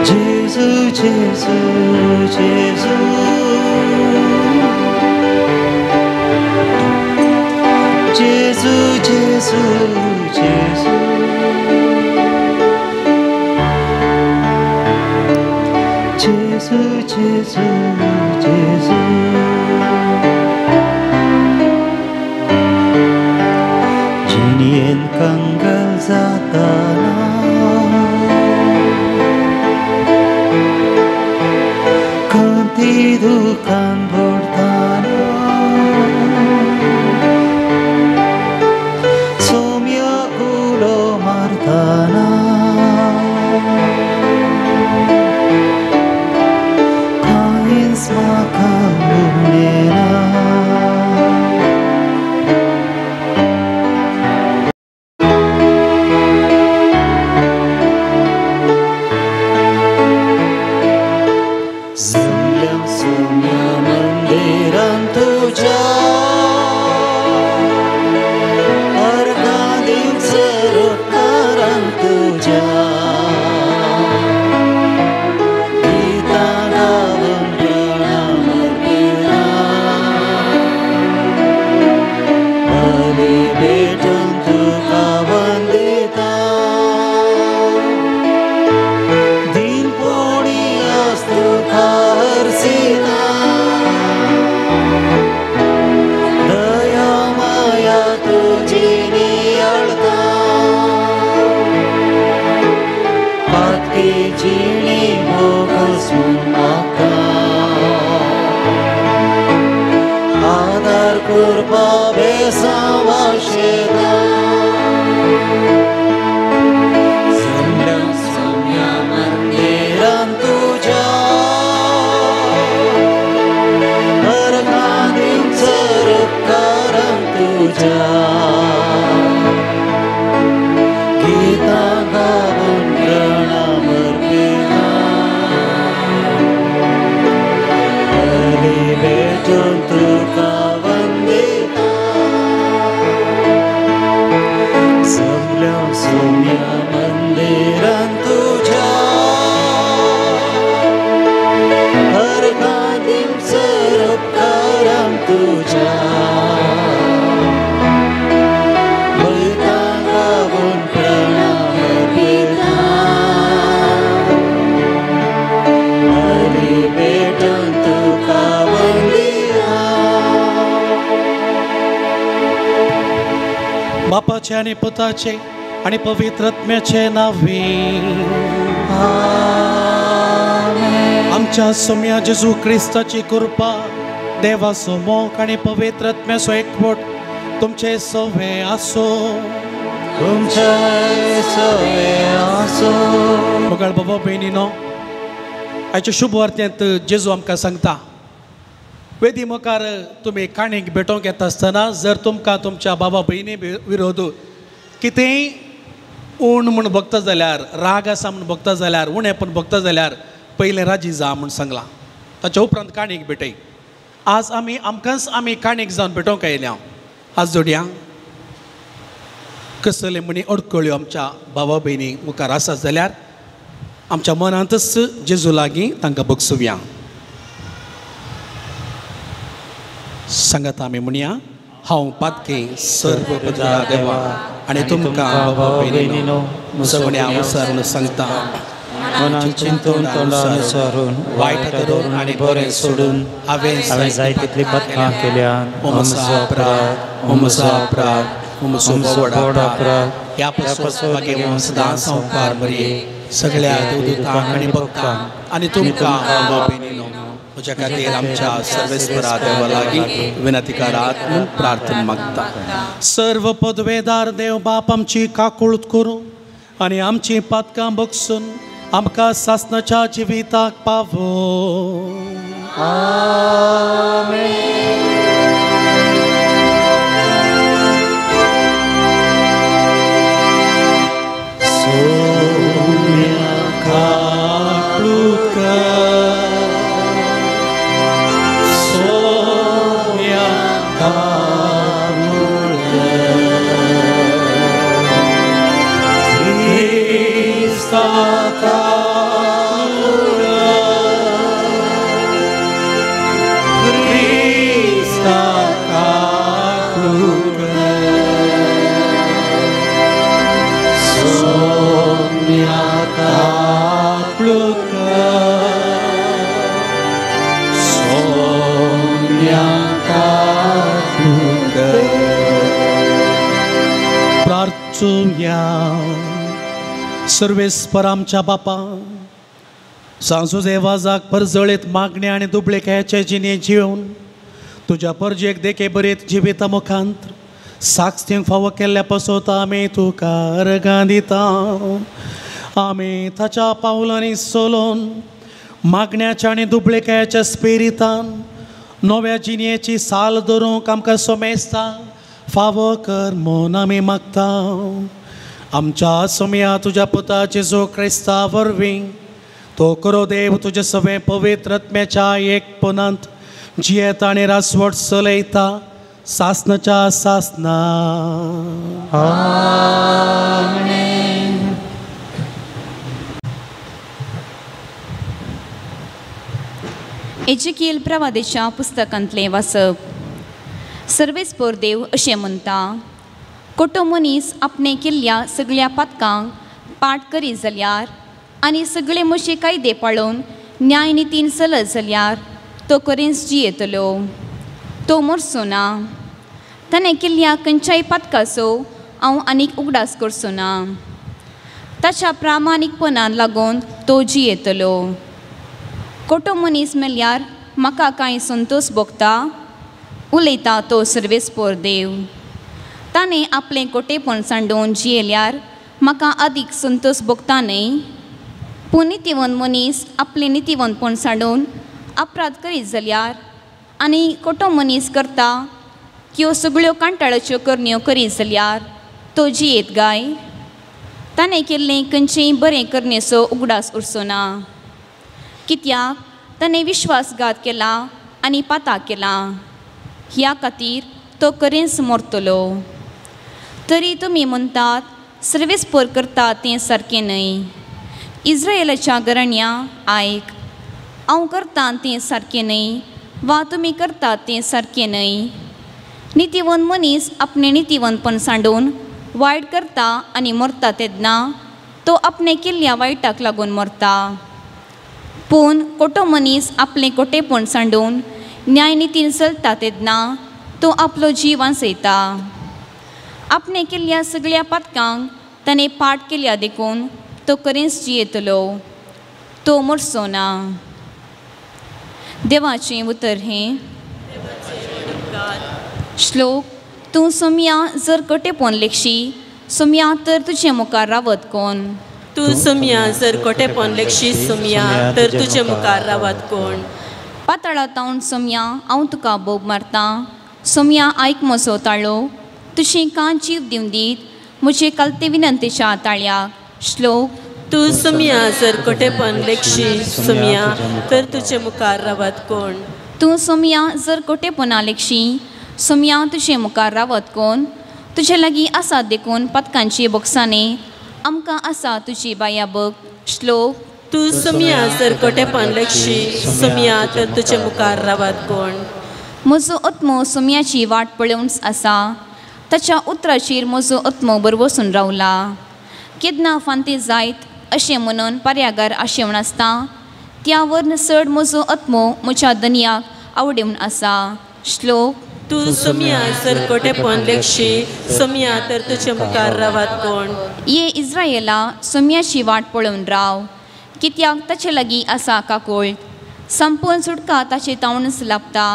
जेजू जेजू जेजू, जेजू जेजू जेजू, जेजू जेजू जेजू. जिणयेन कंगाल जाताना कांती दुकान भरताना, सोम्या उलो मारताना, कांयच म्हाका उणेना. बापाचे आनी पुताचे आनी पवित्र आत्म्याचे नांवे आमच्या सोम्या जेजू क्रिस्ताची कृपा, देवाचो मोग आनी पवित्र आत्म्याचो एकवट तुमचे सवे आसो. तुमचे सवे आसो. मोगाळ बाबा भयणीनो, आयच्या शुभ वार्तेंत जेजू आमकां सांगता, वेदी मुखार तुमी काणीक भेटोवंक येता आसतना जर तुमकां तुमच्या बाबा भयणी विरोध कितेंय ऊण म्हूण भोगता जाल्यार, राग आसा म्हूण भोगता जाल्यार, उणेपण भोगता जाल्यार पयलें राजी जा म्हूण सांगलां. ताच्या उपरांत काणीक भेटय. आज आमी आमकांच आमी काणीक जावन भेटोवंक आयल्या. आज जोडया कसले म्हणी अडकळ्यो आमच्या भावा भयणी मुखार आसा जाल्यार आमच्या मनांतच जेजू लागीं तांकां बगसुया. सांगात आमी म्हणया, हांव पातकी सर्व पदरा देवा आनी तुमकां भावा भयणीनो सगळ्या विचारून सांगता, मनान चिंतून तोंडान विचारून वायट धरून आनी बरें सोडून हांवें जाय तितलीं पथकां केल्यान. म्हजो अपराध, म्हजो अपराध, म्हजो व्हड अपराध. ह्या पासून मागीर सदांच संवकार मरये सगळ्या देवदूतांक आनी भक्तांक आनी तुमकां भावा भयणीनो म्हज्या खातीर आमच्या सर्वेस्परा देवा लागीं विनंती करात म्हूण प्रार्थना मागता. सर्व पदवेदार देव बाप आमची काकूळत करूं आनी आमची पातकां बगसून आमकां सासणाच्या जिविताक पावो. आमेन. सोम्या काकूळत कर, सोम्या काकूळत कर, क्रिस्ता काकूळत कर, क्रिस्ता काकूळत कर, सोम्या काकूळत कर, सोम्या काकूळत कर. प्रार्थुया. सर्वेस्पर आमच्या बापा, सांजो वाजाक परजळीत मागणे आनी दुबळेकायेचे जिणे जिवन तुज्या परजेक देखे बरेत जिविता मुखांत साक्ष दिवंक फावो केल्ल्या पसोत आमी तुका अर्गां दिता. आमी ताच्या पावलांनी सोलोन मागण्याच्या आनी दुबळेकायेच्या स्पिरितान नव्या जिणेची साल धरूंक आमकां सोमेस्ता फावो कर म्हूण आमी मागता. आमच्या सोमया तुज्या पुता जेजू क्रिस्ता वरवीं तो करो देव तुज्या सगळें पवित्र आत्म्याच्या एकपणांत जियेता आनी रासवट चलयता सासनाच्या सासना. आमेन. एजेकियल प्रवादेच्या पुस्तकांतलें वाचप. सर्वेस्पर देव अशें म्हणटा, कोटो मनीस आपणें केल्ल्या सगळ्या पातकांक पाठ करीत जाल्यार आनी सगळे म्हजे कायदे पाळून न्याय नितीन चलत जाल्यार तो करेंच जियेतलो, तो मरचो ना. ताणें केल्ल्या खंयच्याय पातकाचो हांव आनीक उगडास करचो ना. ताच्या प्रामाणीकपणान लागून तो जियेतलो. कोटो मनीस मेल्यार म्हाका कांय संतोश भोगता, उलयता तो सर्वेस्पर देव. ताणें आपलें कोटेपण सांडोवन जियेल्यार म्हाका अदीक संतोश भोगता न्हय. पूण नितीवंत मनीस आपलें नितीवंतपण सांडोवन अपराध करीत जाल्यार आनी कोटो मनीस करता त्यो सगळ्यो कांटाळाच्यो करण्यो करीत जाल्यार तो जियेत गाय. ताणें केल्लें खंयचेंय बरें करणेचो उगडास उरचो ना, कित्याक ताणें विश्वासघात केला आनी पाता केला. ह्या खातीर तो करेंच मरतलो. तरी तुमी म्हणटात सर्वेस्पर करता तें सारकें न्हय. इस्रायलाच्या घराण्या आयक, हांव करतां तें सारकें न्हय वा तुमी करतात तें सारकें न्हय. नितीवंत मनीस आपणें नितीवंतपण सांडून वायट करता आनी मरता तेन्ना तो आपणें केल्ल्या वायटाक लागून मरता. पूण कोटो मनीस आपलें कोटेपण सांडून न्यायनितीन चलता तेन्ना तो आपलो जीव वांचयता. आपणें केल्ल्या सगळ्या पातकांक ताणें पाठ केल्या देखून तो करेंच जियेतलो, तो मरचो ना. देवाचें उतर हें. श्लोक. तूं सोमया जर कोटेपण लेखशी, सोमया तर तुजे मुखार रावत कोण. तूं सोमया जर कोटेपण लेखशी, सोमया तर तुजे मुखार रावत कोण. पातळा तावन सोमया हांव तुका बोब मारतां, सोमया आयक म्हजो ताळो, तुजी कान जीव दिवन दीत म्हजे कालते विनंतेच्या ताळ्याक. श्लोक. तूं सुमया जर कोटेपण लेखशी सुमया तर तुजे मुखार रावत कोण. तूं सोमया जर कोटेपणा लेखशी सोमया तुजे मुखार रावत कोण. तुजे लागीं आसा देखून पदकांची बोक्सांनी आमकां आसा तुजी बाया बग. श्लोक. तूं सुमया जर कोटेपण लेखशी सुमया तर तुजे मुखार रावत कोण. म्हजो आत्मो सोमयाची वाट पळोवंच आसा, ताच्या उतराचेर म्हजो आत्मो बरवसून रावला. केन्ना फांती जायत अशें म्हणून पर्यागार आशेवन आसता, त्या वर्ण चड म्हजो आत्मो म्हज्या दनयाक आवडेवन आसा. श्लोक. तूं सोमया जर कोटेपण लेखशी सोमया तर तुजे मुखार रावत कोण. ये इस्रायला सोमयाची वाट पळोवन राव, कित्याक ताचे लागीं आसा काकोळ. संपूर्ण सुटका ताचे तावणच लाभता,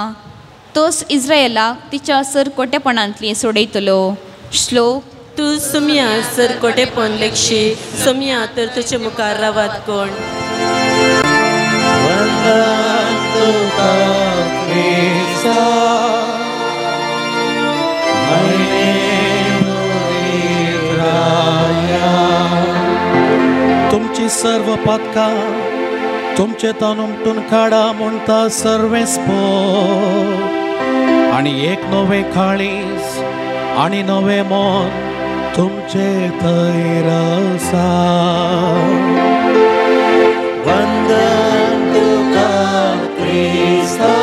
तोच इस्रायलाक तिच्या सर कोटेपणांतली सोडयतलो. श्लोक. तूं सोमया जर कोटेपण लेखशी सोमया तर तुजे मुखार रावत कोण. वंदन तुका क्रिस्ता तुमची सर्व पातकां तुमचे तान उमटून काडा म्हणटा सर्वेस पो आनी एक नवें काळीज आनी नवें मन तुमचे थंय आसा. वंदन तुका क्रिस्ता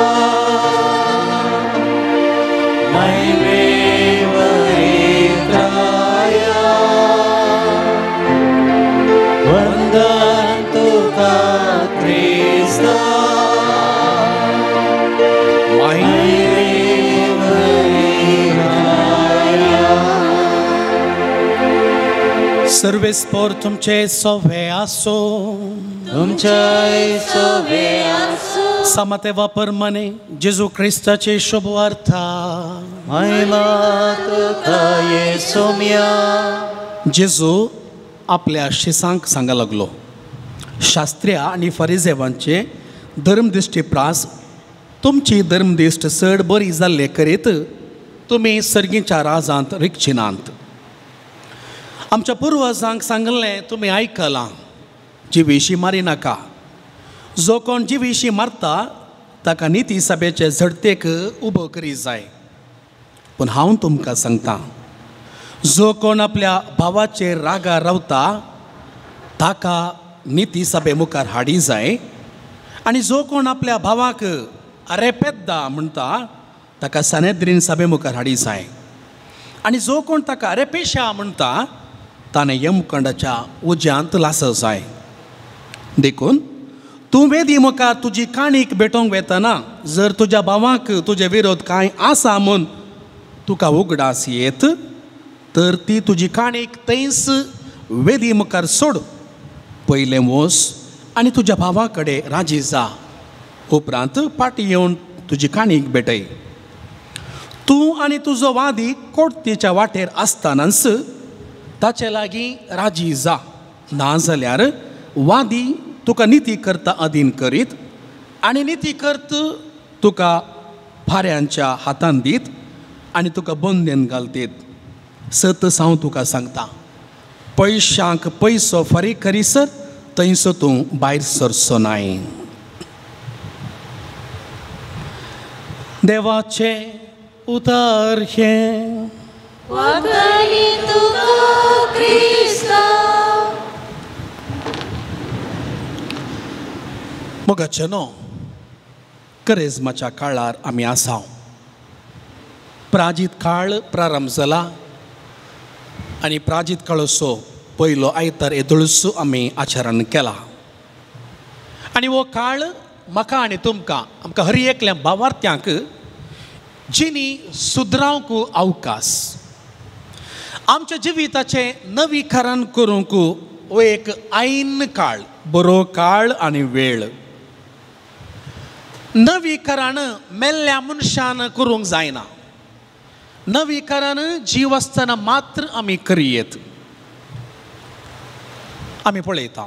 वंदन तुका क्रिस्ता सर्वेस्पोर तुमचे सोवे आसो, तुमचे सोवे आसो. समते वापर मने जेजू क्रिस्ताचे शुभ वार्ता. महिमा तुका येसुम्या. जेजू आपल्या शिसांक सांगा लागलो, शास्त्र्या आनी फरिजेवांचे धर्मदिश्टी प्रास तुमची धर्मदिश्ट चड बरी जाल्ले करीत तुमी सर्गीच्या राजांत रिगचिनात. आमच्या पुर्वजांक सांगलें तुमी आयकलां, जिवीशी मारी नाका. जो कोण जिवीशी मारता ताका निती सभेचे झडतेक उबो करी जाय. पूण हांव तुमकां सांगता, जो कोण आपल्या भावाचेर रागार रावता ताका निती सभे मुखार हाडी जाय, आनी जो कोण आपल्या भावाक अरे पेद्दा म्हणटा ताका सानेद्रीन सभे मुखार हाडी जाय, आनी जो कोण ताका अरे पेशा म्हणटा ताणें यमकंडाच्या उज्यांत लास जाय. देखून तूं वेदी मुखार तुजी काणीक भेटोवंक वेतना जर तुज्या भावाक तुजे विरोध कांय आसा म्हूण तुका उगडास येत तर ती तुजी काणीक थंयच वेदी मुखार सोड. पयलें वोस आनी तुज्या भावा कडेन राजी जा, उपरांत फाटीं येवन तुजी काणीक भेटय. तूं आनी तुजो वादी कोर्तीच्या वाटेर आसतनाच ताचे लागीं राजी जा, ना जाल्यार वादी तुका निती करता अधीन करीत आनी निती करत तुका फाऱ्यांच्या हातान दीत आनी तुका बंदेन घालतीत. सत हांव तुका सांगता, पयशांक पयसो फारीक करीसर थंयसो तूं भायर सरचो नाय. देवाचें उतर हें. मोगाचे न्हू, करेजमाच्या काळार आमी आसा. प्राजीत काळ प्रारंभ जाला आनी प्राजीत काळसो पयलो आयतार येदोळसो आमी आचरण केला. आनी हो काळ म्हाका आनी तुमकां आमकां हर एकल्या भावार्थ्यांक जिणी सुदरावंक अवकाश, आमच्या जिविताचें नवीकरण करूंक हो एक ऐन काळ, बरो काळ आनी वेळ. नवीकरण मेल्ल्या मनशान करूंक जायना, नवीकरण जीव आसतना मात्र आमी करयेत. आमी पळयता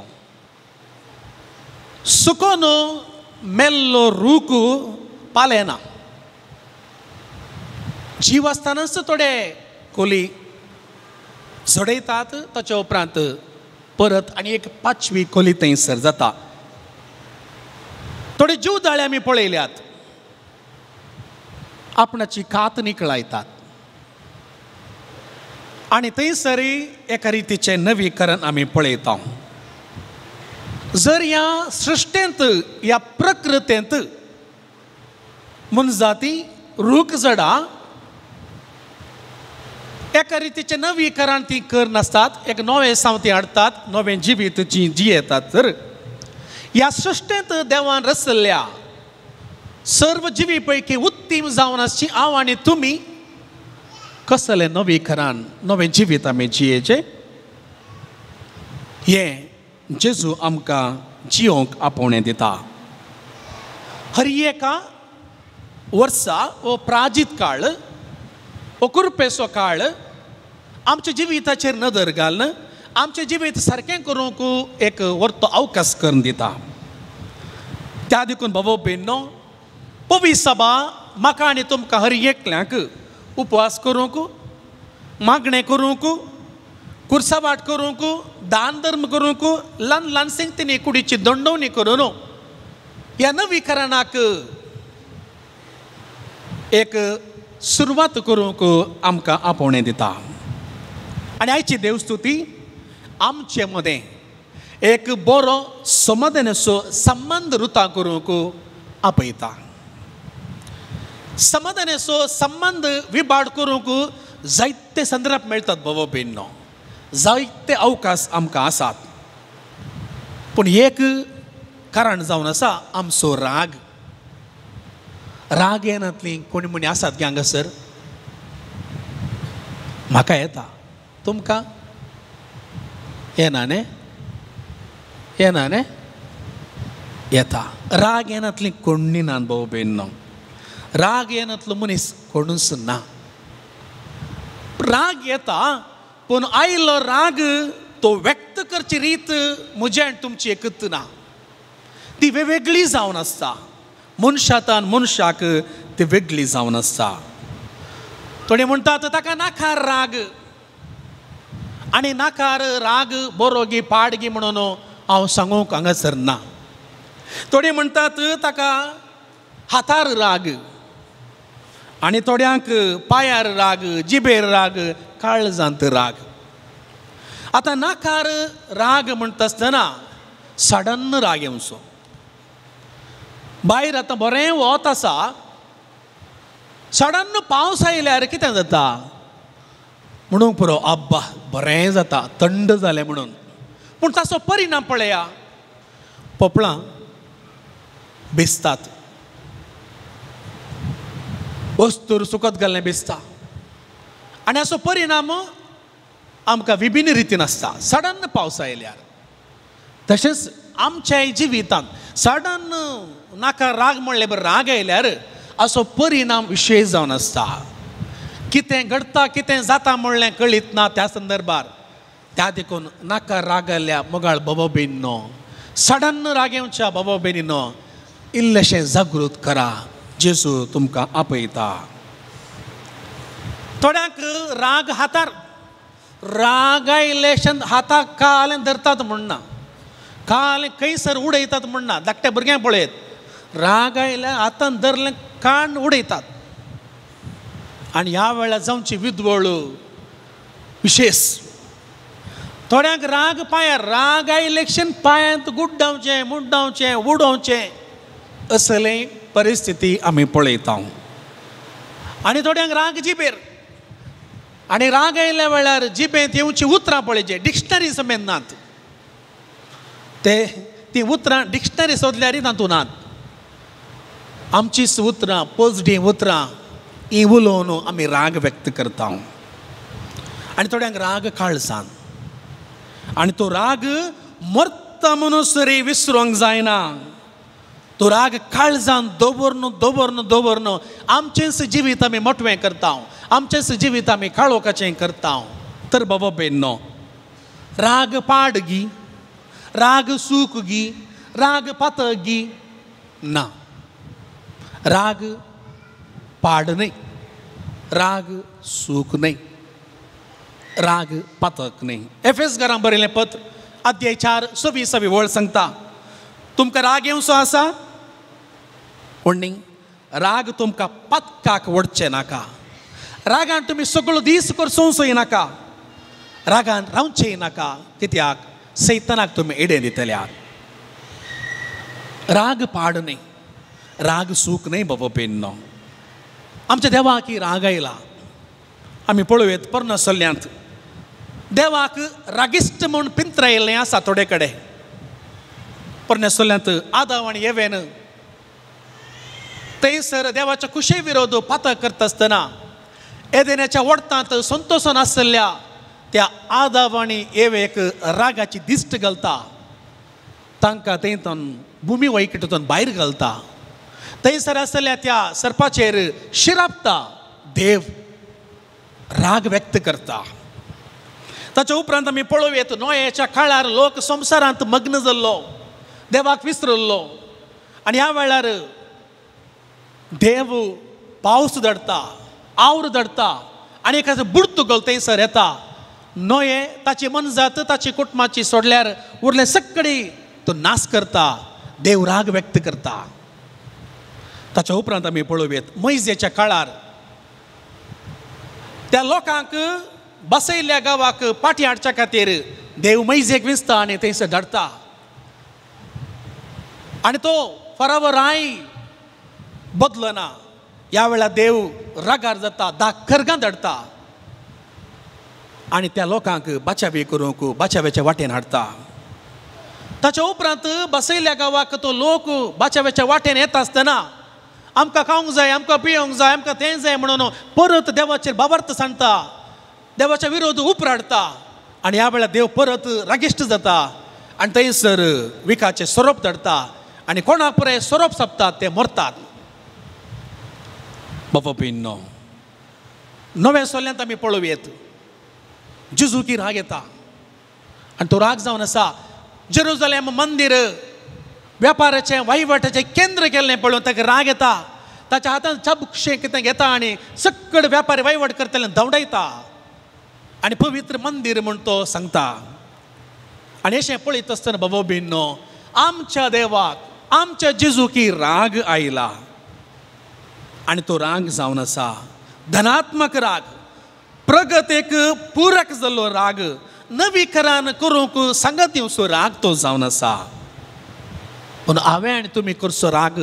सुकोन मेल्लो रूख पालेना, जीव आसतनाच थोडे कोली झडयतात, ताच्या उपरांत परत आनी एक पांचवी खोली थंयसर जाता. थोडे जीवदाळे आमी पळयल्यात आपणाची कात निकळायतात आनी थंयसरय एका रितीचें नवीकरण आमी पळयता. जर ह्या सृश्टेंत ह्या प्रकृतेंत मनजाती रूख झडां एका रितीचें नवीकरण ती करनासतात, एक नवें सावती हाडटात, नवें जिवीत जी जियेतात. तर ह्या सृश्टेंत देवान रचल्ल्या सर्व जिवी पैकी उत्तीम जावन आसची हांव आनी तुमी कसलें नवीकरण नवें जिवीत आमी जियेचें हें जेजू आमकां जियोंक आपोवणें दिता. हर एका वर्सा हो प्राजीत काळ हो कुरपेचो काळ आमच्या जिविताचेर नदर घालून आमचें जिवीत सारकें करूंक एक वर्तो अवकाश करून दिता. त्या देखून बाबा भयणो पवी सभा म्हाका आनी तुमकां हर एकल्यांक उपवास करूंक, मागणें करूंक, कुर्सावाट करूंक, दान धर्म करूंक, ल्हान ल्हान संगतींनी कुडीची दंडवणी करून ह्या नवीकरणाक एक सुरवात करूंक आमकां आपोवणें दिता. आनी आयची देवस्तुती आमचे मदें एक बरो समाधानाचो संबंद रुता करूंक आपयता. समाधानाचो संबंद विबाड करूंक जायते संदर्भ मेळटात बाबा भयणो, जायते अवकाश आमकां आसात. पूण एक कारण जावन आसा आमचो राग. राग येनातली कोणी म्हणी आसात गे हांगासर? म्हाका येता, तुमकां येना न्ही? येना न्ही? येता. राग येनातली कोणी ना भाऊ भयणो, राग येनातलो मनीस कोणूच ना. राग येता पूण आयलो राग तो व्यक्त करची रीत म्हजी आनी तुमची एकच ना, ती वेगळी जावन आसता. मनशातान मनशाक ती वेगळी जावन आसता. थोडे म्हणटात ताका नाकार राग, आनी नाकार राग बरो गी पाड गी म्हणून हांव सांगूंक हांगासर ना. थोडे म्हणटात ताका हातार राग, आनी थोड्यांक पांयार राग, जिबेर राग, काळजांत राग. आतां नाकार राग म्हणटा आसतना सडन राग येवचो. भायर आतां बरें वत आसा, सडन पावस आयल्यार कितें जाता म्हणूंक पुरो आब्बा बरें जाता, थंड जालें म्हणून. पूण ताचो परिणाम पळया, पोपळां भिजतात, वस्तूर सुकत घाल्लें भिजता आनी हाचो परिणाम आमकां विभिन्न रितीन आसता सडन पावस आयल्यार. तशेंच आमच्या जिवितांत सडन नाका राग म्हणलें बरें राग आयल्यार असो परिणाम विशेश जावन आसता. कितें घडटा कितें जाता म्हणलें कळीत ना त्या संदर्भार. त्या देखून नाका राग आयल्या मोगाळ बाबा भयणीनो, सडन राग येवच्या बाबा भयणीनो इल्लेशें जागृत करा, जेजू तुमकां आपयता. थोड्यांक राग हातार राग आयलेशन हाताक कालें धरतात म्हणना, कालें खंयसर उडयतात म्हणना. धाकट्या भुरग्यांक पळयत राग आयल्या हातान धरलें कान उडयतात. आनी ह्या वेळार जावची विद्वळ विशेश. थोड्यांक राग पांयार, राग आयलेशन पांयांत गुड्डावचें मुड्डावचें उडोवचें असले परिस्थिती आमी पळयता. आनी थोड्यांक राग जिबेर, आनी राग आयल्या वेळार जिबेंत येवची उतरां पळयची डिक्शनरी समेत नात, ते ती उतरां डिक्शनरी सोदल्यारय तातूंत नात. आमचीच उतरां पोजडीं उतरां ही उलोवन आमी राग व्यक्त करता. आनी थोड्यांक राग काळजान, आनी तो राग मरता म्हणून सरी विसरूंक जायना. तो राग काळजान दवरन दवरन दवरन आमचेंच जिवीत आमी मोटवें करता, आमचेंच जिवीत आमी काळोखाचें करता. तर बाबा भयणो, राग पाड गी, राग सूक गी, राग पातक गी ना. राग पाड न्हय, राग सूक न्हय, राग पातक न्हय. एफएस घरां बरयलें पत्र अध्याय 4 26वी वळ सांगता, तुमकां राग येवचो आसा पूण न्ही राग तुमकां पत्काक वडचें नाका. रागान तुमी सगळो दीस करसोवचोय नाका, रागान रावचेय नाका, कित्याक सैतानाक तुमी एडें दितल्यात. राग पाड न्ही, राग सूख न्हय बाबा पेन्नो. आमच्या देवाक राग आयला. आमी पळोवयेत पोरण्या सल्ल्यांत देवाक रागिश्ट म्हूण पिंत्रायल्लें आसा थोडे कडेन. पोरण्या सल्ल्यांत आदाव आनी एवेन थंयसर देवाच्या खुशे विरोध पातक करता आसतना एदेन्याच्या वडतांत संतोषान आसल्या त्या आदाव आनी एवेक रागाची दिश्ट घालता, तांकां थंयतून भुमी वैकटीतून भायर घालता. थंयसर आसल्या त्या सर्पाचेर शिरापता, देव राग व्यक्त करता. ताच्या उपरांत आमी पळोवयेत नोयेच्या काळार लोक संवसारांत मग्न जाल्लो, देवाक विसरल्लो आनी ह्या वेळार देव पावस धाडटा, आवर धाडटा आनी एकाचो बुडतुगल थंयसर येता. नोये ताची मनजात ताची कुटुंबाची सोडल्यार उरले सगळी तो नाश करता, देव राग व्यक्त करता. ताच्या उपरांत आमी पळोवयेत मोयजेच्या काळार त्या लोकांक बसयल्ल्या गांवाक पाटी हाडच्या खातीर देव मोयजेक विसता आनी थंयसर धाडटा आनी तो फरावर राय बदलना. ह्या वेळार देव रागार जाता, 10 खरगां धाडटा आनी त्या लोकांक बाचावी करूंक बाचाव्याच्या वाटेन हाडटा. ताच्या उपरांत बसयल्ल्या गांवाक तो लोक बाचाव्याच्या वाटेन येता आसतना आमकां खावंक जाय, आमकां पिवंक जाय, आमकां तें जाय म्हणून परत देवाचेर बाबार्थ सांगता, देवाच्या विरोध उपराडटा आनी ह्या वेळार देव परत रागिश्ट जाता आनी थंयसर विखाचे सोरोप धाडटा आनी कोणाक पुराय सोरोप सोंपतात ते मरतात. बाबा पिन्नो नव्या सोल्यांत आमी पळोवयेत जेजूकी राग येता आनी तो राग जावन आसा जेरुजलेम मंदीर व्यापाराचें वहिवटाचें केंद्र केल्लें पळोवन ताका राग येता. ताच्या हातान चाबुकशें कितें घेता आनी सगळे व्यापारी वहिवट करतले धांवडायता आनी पवित्र मंदीर म्हूण तो सांगता. आनी अशें पळयत आसतना बाबा बिन्नो आमच्या देवाक आमच्या जेजूकी राग आयला आनी तो राग जावन आसा धनात्मक राग, प्रगतेक पुरक जाल्लो राग, नवीकरण करूंक सांगत दिवचो राग तो जावन आसा. पूण हांवें आनी तुमी करचो राग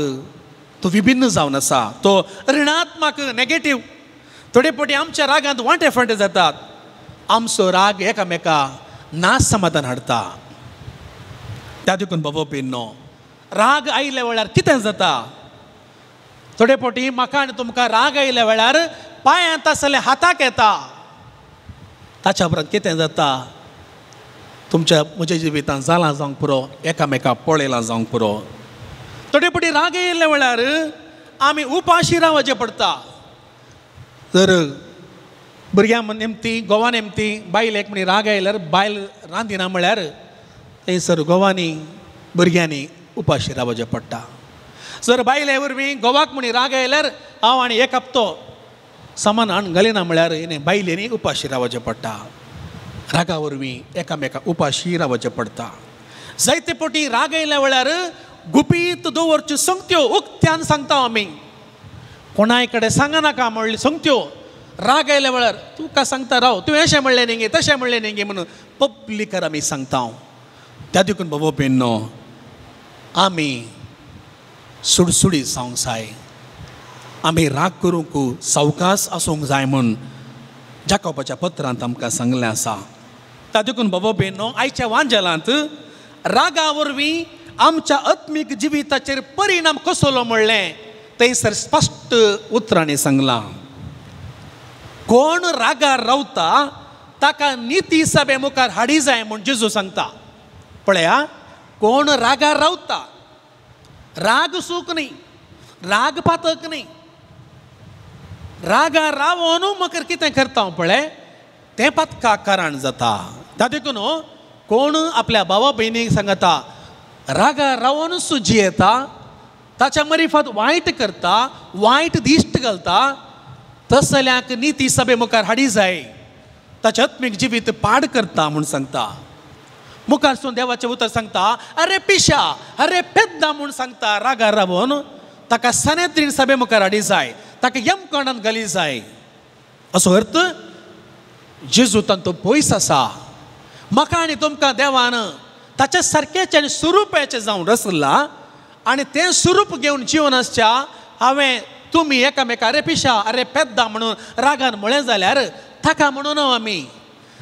तो विभिन्न जावन आसा, तो ऋणात्मक नेगेटीव. थोडे फावटी आमच्या रागांत वांटे फांटे जातात, आमचो राग एकामेका ना समाधान हाडटा. त्या देखून बाबा पिन्नो राग आयिल्ल्या वेळार कितें जाता, थोडे फावटी म्हाका आनी तुमकां राग आयिल्ल्या वेळार पांयांत आसलें हाताक येता. ताच्या उपरांत कितें जाता, तुमच्या म्हज्या जिवितांत जालां जावंक पुरो, एकामेका पळयलां जावंक पुरो. थोडे फावटी राग आयिल्ल्या वेळार आमी उपाशी रावचें पडटा. जर भुरग्यां नेमती गोवा नेमती बायलेक म्हणी राग आयल्यार बायल रांदिना म्हळ्यार थंयसर गोवांनी भुरग्यांनी उपाशी रावचें पडटा. जर बायले वरवीं गोवाक म्हणी राग आयल्यार हांव आनी एक हप्तो सामान हाडून घालिना म्हळ्यार बायलेनी उपाशी रावचें पडटा. रागा वरवीं एकामेका उपाशी रावचें पडटा. जायते फावटी राग आयल्या वेळार गुपीत दवरच्यो संगत्यो उक्त्यान सांगता आमी, कोणाय कडेन सांगनाका म्हणली संगत्यो. राग आयल्या वेळार तुका सांगता राव, तुवें अशें म्हणलें न्ही गे, तशें म्हणलें न्ही गे म्हणून पब्लिकार आमी सांगता. त्या देखून बाबा पेन्नो आमी सुडसुडीत जावंक जाय, आमी राग करूंक सावकास आसूंक जाय म्हूण जाकोबाच्या पत्रांत आमकां सांगलें आसा. त्या देखून बाबा बेनो आयच्या वांजेलांत रागा वरवीं आमच्या आत्मीक जिविताचेर परिणाम कसलो म्हणलें थंयसर स्पश्ट उतरांनी सांगलां. कोण रागार रावता ताका निती सभे मुखार हाडी जाय म्हूण जेजू सांगता. पळया, कोण रागार रावता, राग सूख न्ही, राग पातक न्ही, रागार रावोन मकर कितें करता हांव पळय तें पातका कारण जाता. त्या देखून कोण आपल्या भावा भयणीक सांगता रागार रावोन जियेता, ताच्या मरिफात वायट करता, वायट दिश्ट घालता, तसल्यांक निती सभे मुखार हाडी जाय, ताचें आत्मीक जिवीत पाड करता म्हूण सांगता. मुखारसून देवाचें उतर सांगता अरे पिशा अरे पेद्दा म्हूण सांगता रागार रावून ताका सनेत्रीन सभे मुखार हाडी जाय, ताका यमकणान घाली जाय. असो अर्थ जेजू तांचो पयस आसा. म्हाका आनी तुमकां देवान ताच्या सारकेचें आनी स्वरुपाचें जावन रचलां आनी तें स्वरूप घेवन जिवन आसच्या हांवें तुमी एकामेका अरे पिशा अरे पेद्दा म्हणून रागान म्हळें जाल्यार ताका म्हणून आमी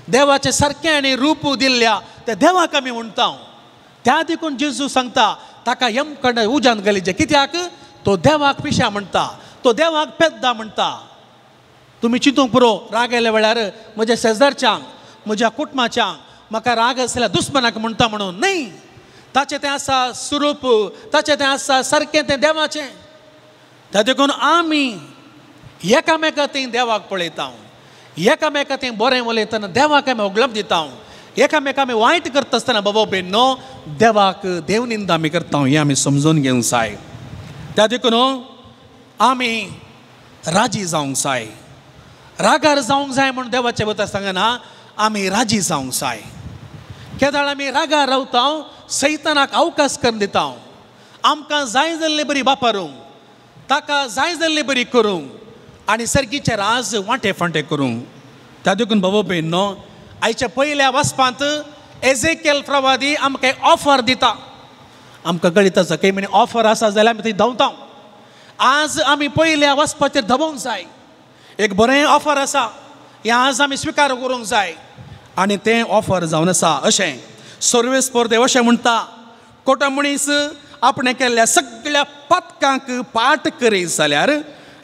देवाचें सारकें आनी रूप दिल्ल्या त्या देवाक आमी म्हणटा. त्या देखून जेजू सांगता ताका यमकंड उज्यान घालीचें. कित्याक? तो देवाक पिशा म्हणटा, तो देवाक पेद्दा म्हणटा. तुमी चिंतूंक पुरो राग आयल्या वेळार म्हज्या शेजारच्यांक म्हज्या कुटुंबाच्यांक म्हाका राग आसल्यार दुस्मनाक म्हणटा म्हणून न्हय. ताचें तें आसा स्वरूप, ताचें तें आसा सारकें तें देवाचें. त्या देखून आमी एकामेका थंय देवाक पळयता, एकामेका थंय बरें उलयतना देवाक आमी होगळप दिता, एकामेका आमी वायट करता आसतना बाबा भयणो देवाक देवनिंदा आमी करता हें आमी समजून घेवंक जाय. त्या देखून आमी राजी जावंक जाय. रागार जावंक जाय म्हूण देवाचें उतर सांगना, आमी राजी जावंक जाय. केदाळ आमी रागार रावता सैतानाक अवकाश करून दिता, आमकां जाय जाल्ले बरी वापरूंक, ताका जाय जाल्ले बरी करूंक आनी सर्गीचे राज वांटे फांटे करूंक. त्या देखून बाबा भयणो आयच्या पयल्या वाचपांत एजेकेल प्रवादी आमकां ऑफर दिता. आमकां गळीत आसा काही म्हणे ऑफर आसा जाल्यार आमी थंय धांवता. आज आमी पयल्या वाचपाचेर धांवोंक जाय. एक बरें ऑफर आसा हें आज आमी स्विकार करूंक जाय आनी तें ऑफर जावन आसा अशें सर्वेस्पर देव अशें म्हणटा, कोटा मनीस आपणें केल्ल्या सगळ्या पातकांक पाठ करीत जाल्यार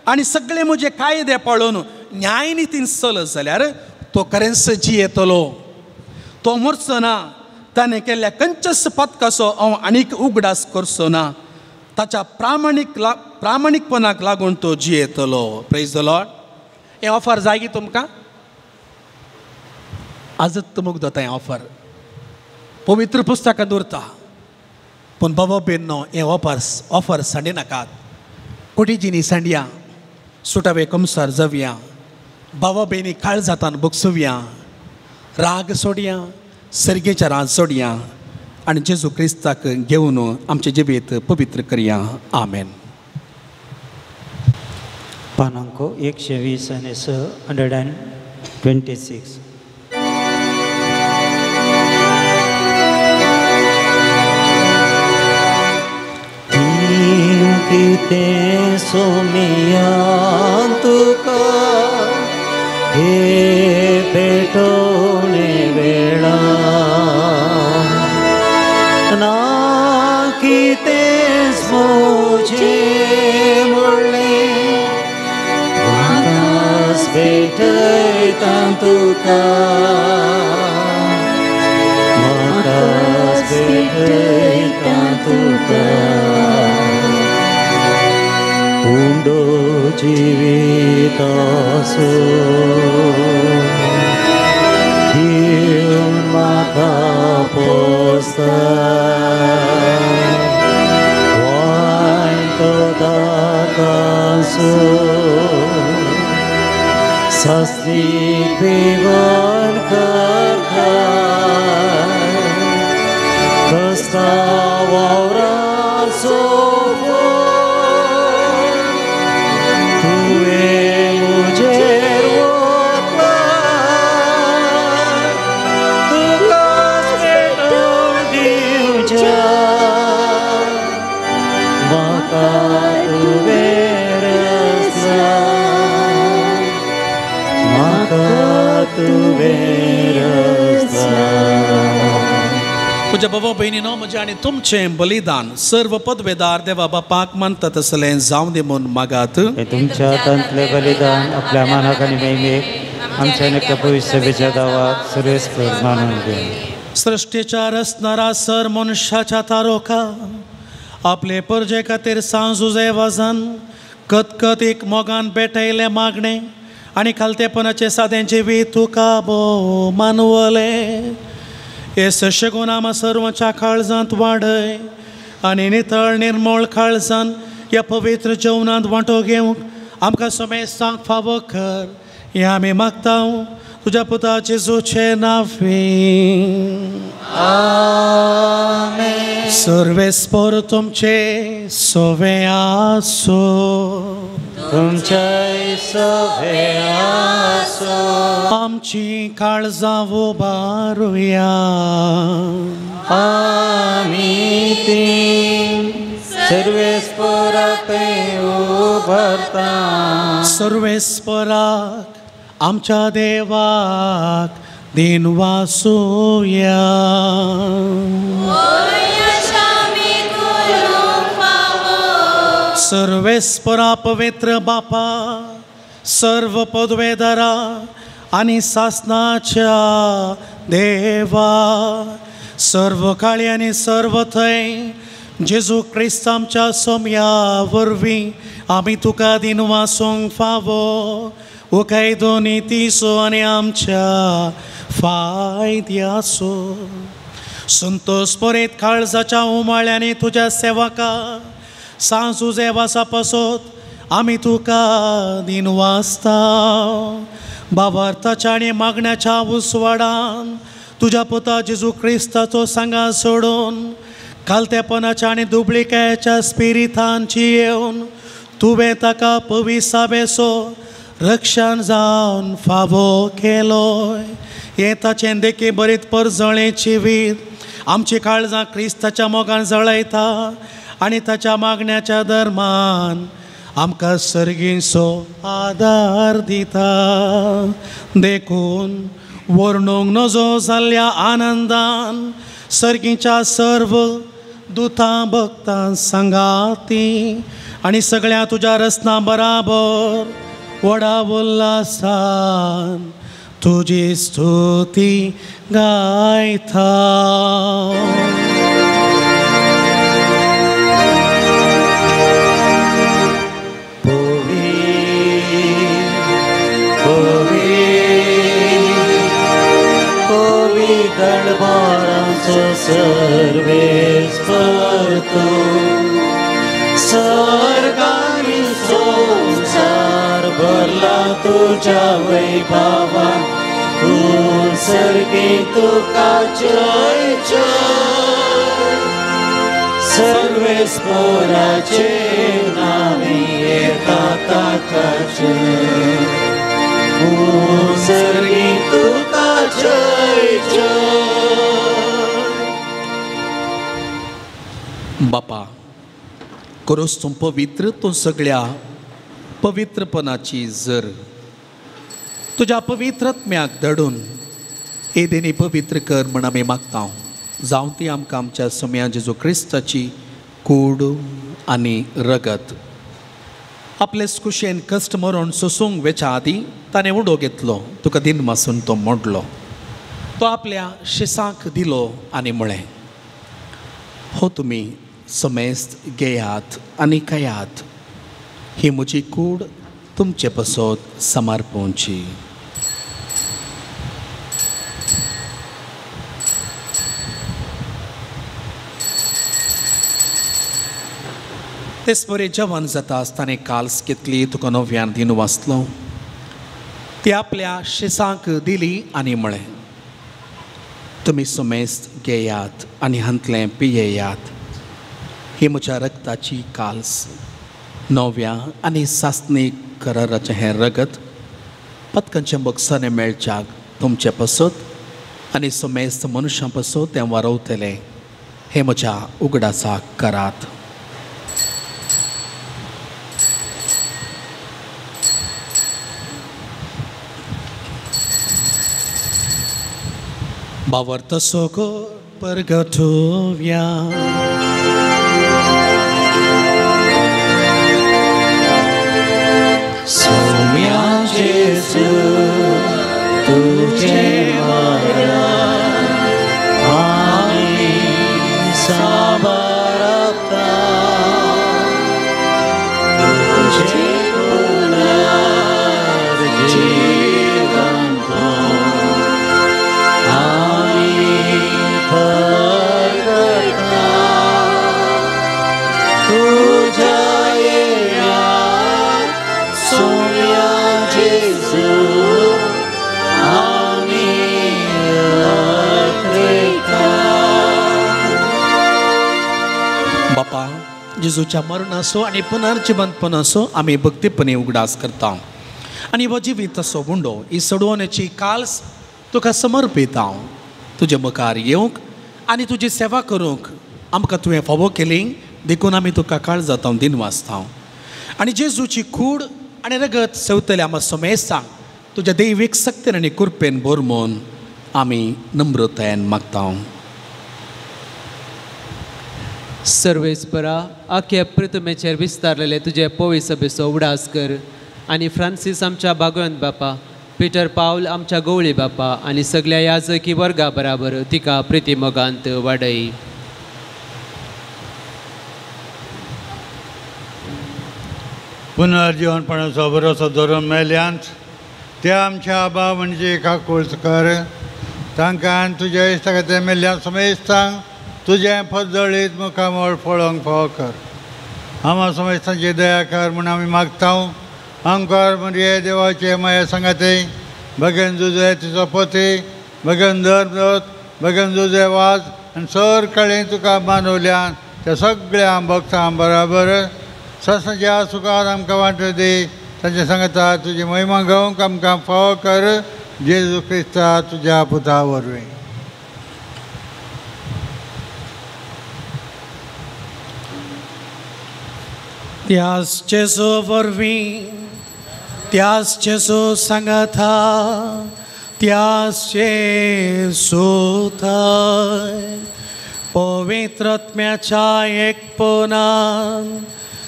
आनी सगळे म्हजे कायदे पाळून न्यायनितीन चलत जाल्यार तो खरेंच जियेतलो, तो मरचो ना. ताणें केल्ल्या खंयच्याच पातकाचो हांव आनीक उगडास करचो ना. ताच्या प्रामाणीकपणाक लागून तो जियेतलो. Praise the Lord. हें ऑफर जाय की तुमकां? आजच तुमकां जाता हें ऑफर. पवित्र पुस्तकां दवरता पूण बाबा भयणो हें ऑफर सांडी नाकात. कोटीजीनी सांडया, सुटावे कमसार जावया, बाबा भयणी काळजातान बगसुवया, राग सोडया, सर्गेच्या राग सोडया आनी जेजू क्रिस्ताक घेवन आमचें जिवीत पवित्र करया. आमेन. पानांको 120 आनी 126. कितें सोमिया तुका हे पेटोवणे वेळा ना कितें म्हजें म्हणलें म्हाकाच भेटयता तुका, म्हाकाच भेटयता तुका. उंडो जिवितासो दिवन म्हाका पोसता, वायन तो दाकासो सास्त्रीक बिवन करता, कस्ता वावराचो म्हज्या बाबा भयणीनो, म्हजें आनी तुमचें बलिदान सर्व पदवेदार देवा बापाक मानता तसलें जावं दी म्हूण मागात. तुमच्या हातांतलें बलिदान आपल्या मानाक आनी महिमेक आमच्या आनी प्रभू सभेच्या दावाक सर्वेस्पर मानून घे. सृश्टीच्या रचणारा सर मनशाच्या तारोका आपले परजे खातीर सांजुजे वजन कतकत एक मोगान पेटयलें मागणें आनी खालतेपणाचें सादें जिवीत तुका भोव मानवलें. हे सशगुण आमा सर्वांच्या काळजांत वाडय आनी नितळ निर्मळ काळजान ह्या पवित्र जेवणांत वांटो घेवंक आमकां समेस्तांक फावो कर हें आमी मागता तुज्या पुता जेजूचें नांव. आमेन. सर्वेस्पर तुमचे सोवे आसो. तुमचे सोवे आसो. आमची काळजां उबारुया. आमी ती सर्वेस्पराक उबारता. सर्वेस्पराक आमच्या देवाक दिनवासुया. सर्वेस्परा पवित्र बापा, सर्व पदवेदारा आनी सासनाच्या देवा, सर्व काळी आनी सर्व थंय जेजू क्रिस्त आमच्या सोम्या वरवीं आमी तुका दिनवासूंक फावो उकायदो नितीचो आनी आमच्या फायद्याचो. संतोष परेत काळजाच्या उमाळ्यांनी तुज्या सेवका सांजू जेवासा पसत आमी तुका दिनवासता. बाबार्थाच्या आनी मागण्याच्या उस्वाडान तुज्या पुता जेजू क्रिस्ताचो सांगा सोडून खालतेपणाच्या आनी दुबळिकायेच्या स्पिरितांची येवन तुवें ताका पविसावेसो रक्षण जावन फावो केलोय. हें ताचें देखी बरीत परजळें जिवीत आमची काळजां क्रिस्ताच्या मोगान जळयता आनी ताच्या मागण्याच्या धर्मान आमकां सर्गीचो आदार दिता. देखून वर्णूंक नजो जाल्ल्या आनंदान सर्गीच्या सर्व दुतां भक्तां सांगाती आनी सगळ्या तुज्या रचना बराबर व्हडा उल्हासान तुजी स्तुती गायता. दळबारांचो सर्वेस्पर तूं, सर्गांनी संवसार भरला तुज्या वैभवान, तूं सर्गी तुका जय जय. सर्वेस्पराचे नांवी येता ताकाचे, तूं सर्गी तुका जय जय. बापा, करोस तूं पवित्र, तूं सगळ्या पवित्रपणाची जर तुज्या पवित्रत्म्याक धाडून एदेनी पवित्र कर म्हण आमी मागता. जावं ती आमकां आमच्या सोम्या जेजू क्रिस्ताची कूड आनी रगत. आपले कुशेन कश्ट मरण सोसूंक वेच्या आदीं ताणें उडो घेतलो, तुका दिनवासून तो मोडलो, तो आपल्या शिसांक दिलो आनी म्हळें, हो तुमी समेस्त घेयात आनी खायात, ही म्हजी कूड तुमचे पसत समर्पणची. तेच बरे जवान जाता आसतना काल्स घेतली, तुका नव्यान दिन वाचलो, ती आपल्या शिसांक दिली आनी म्हळें, तुमी समेस्त घेयात आनी हांतलें पियेयात, ही म्हज्या रक्ताची काल्स, नव्या आनी सासणीक कराराचें हें रगत पतकांच्या बक्षांनी मेळच्याक तुमचे पसत आनी समेस्त मनुष्यां पसत तें वारवतलें, हें म्हज्या उगडासाक करात. बावर तसो परगटुया. सोम्या जेजू तुझे मरण आमी साबारता, तुझे पुनर्जीवन आमी परगटा, तुझ्या येण्याक सोम्या जेजू आमी बापा, जेजूच्या मरणाचो आनी पुनर्जिवंतपणाचो आमी भक्तीपणी उगडास करता आनी हो जिविताचो गुंडो ही सोडवण्याची काल्स तुका समर्पिता. तुजे मुखार येवंक आनी तुजी सेवा करूंक आमकां तुवें फावो केली देखून आमी तुका काळजांत दिनवासता. आनी जेजूची कूड आनी रगत सेवतले आमकां समेस्तांक तुज्या दैवीक सक्तीन आनी कृपेन भरमून आमी नम्रतायेन मागता. सर्वेस्परा, आख्या पृथ्वेचेर विस्तारलेले तुजे पवी सभेचो उडास कर आनी फ्रांसीस आमच्या भागवंत बापा, पिटर पावल आमच्या गवळी बापा आनी सगळ्या याजकी वर्गा बराबर तिका प्रिती मोगांत वाडय. पुनर्जीवनपणाचो भरोसो धरून मेल्यांत त्या आमच्या आबा म्हणजे काकूळच कर. तांकां तुज्या इश्टा खातीर मेल्ल्या समेस्तांक तुजें फजळीत मुखामळ पळोवंक फावो कर. आमा समेस्तांची दया कर म्हूण आमी मागता. आमकार म्हणजे देवाचे माया सांगाते भगन जुजे तिचो पती भगन धर्मदोत भगन जुजे वाज आनी सर कळी तुका मानवल्यान त्या सगळ्या भक्तां बराबर ससनाच्या सुखार आमकां वांटो दी. तांचे सांगता तुजी महिमा गावंक आमकां फावो कर जेजू क्रिस्ता तुज्या पुता वरवीं. त्याच जेजू वरवीं, त्याच जेजू सांगाता, त्याच जेजू थंय पवित्र आत्म्याच्या एकपणान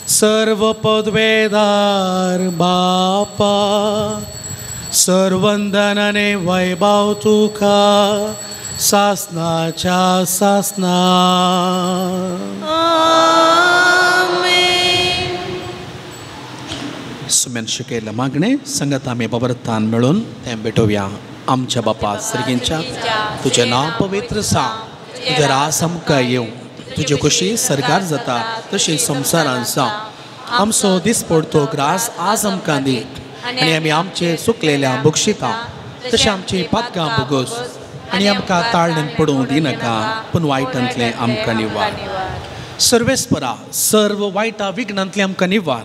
सर्व पदवेदार बापा सर्वंदनाने वैभव तुका सासनाच्या सासना. सुमेन शिकयल्लें मागणें संगत आमी बाबरतान मेळून तें भेटोवया. आमच्या बापा सर्गींच्या, तुजें नांव पवित्र जावं, तुजें रास आमकां येवं, तुजी खुशी सरकार जाता तशी संवसारान जावं. आमचो दिसपडतो ग्रास आज आमकां दी आनी आमी आमचे चुकलेल्या बक्षिता तशें आमची पातकां भोगोस आनी आमकां ताळणेन पडूंक दिनाका पूण वायटांतलें आमकां निवार. सर्वेस्परा, सर्व वायटा विघ्नांतलें आमकां निवार.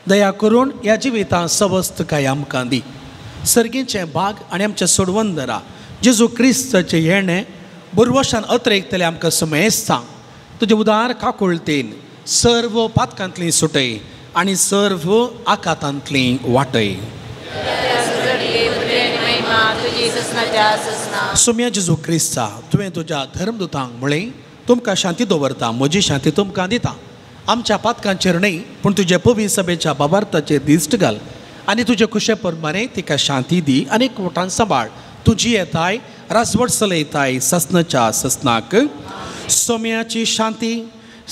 दया करून ह्या जिवितांत सवस्तकाय आमकां दी. सर्गीचें भाग आनी आमच्या सोडवंदरा जेजू क्रिस्ताचें येणें बुरवशान अत्रेकतलें आमकां समेस्तांक तुजें उदार काकुळतेन सर्व पातकांतली सुटय आनी सर्व आकातांतली वाटय. सोम्या जेजू क्रिस्ता, तुवें तुज्या धर्मदुतांक म्हळें तुमकां शांती दवरता, म्हजी शांती तुमकां दिता. आमच्या पातकांचेर न्हय पूण तुजे पवी सभेच्या बाबार्थाचेर दिश्ट घाल आनी तुजे खुशे प्रमाणे तिका शांती दी आनी कोटान सांबाळ. तुजी येताय राजवट चलयताय ससनाच्या ससनाक. सोम्याची शांती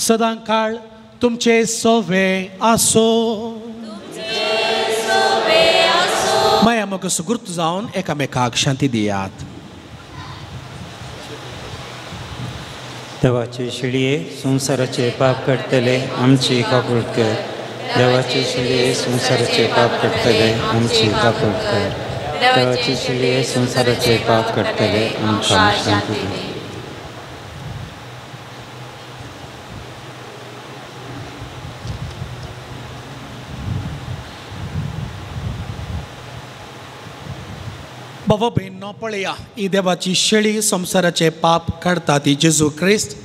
सदां काळ तुमचे सोवे आसो. माया म्हाका सुगृत जावन एकामेकाक शांती दियात. देवाचे शिळये संवसाराचे पाप काडटले आमची काकूट कर. देवाचे शिळये संवसाराचे पाप काडटले आमची काकूट कर. देवाचे शिळये संवसाराचे पाप काडटले आमकां शांती दी. बाबा भयणो पळया, ही देवाची शेळी संवसाराचे पाप काडटा ती जेजू क्रिस्त.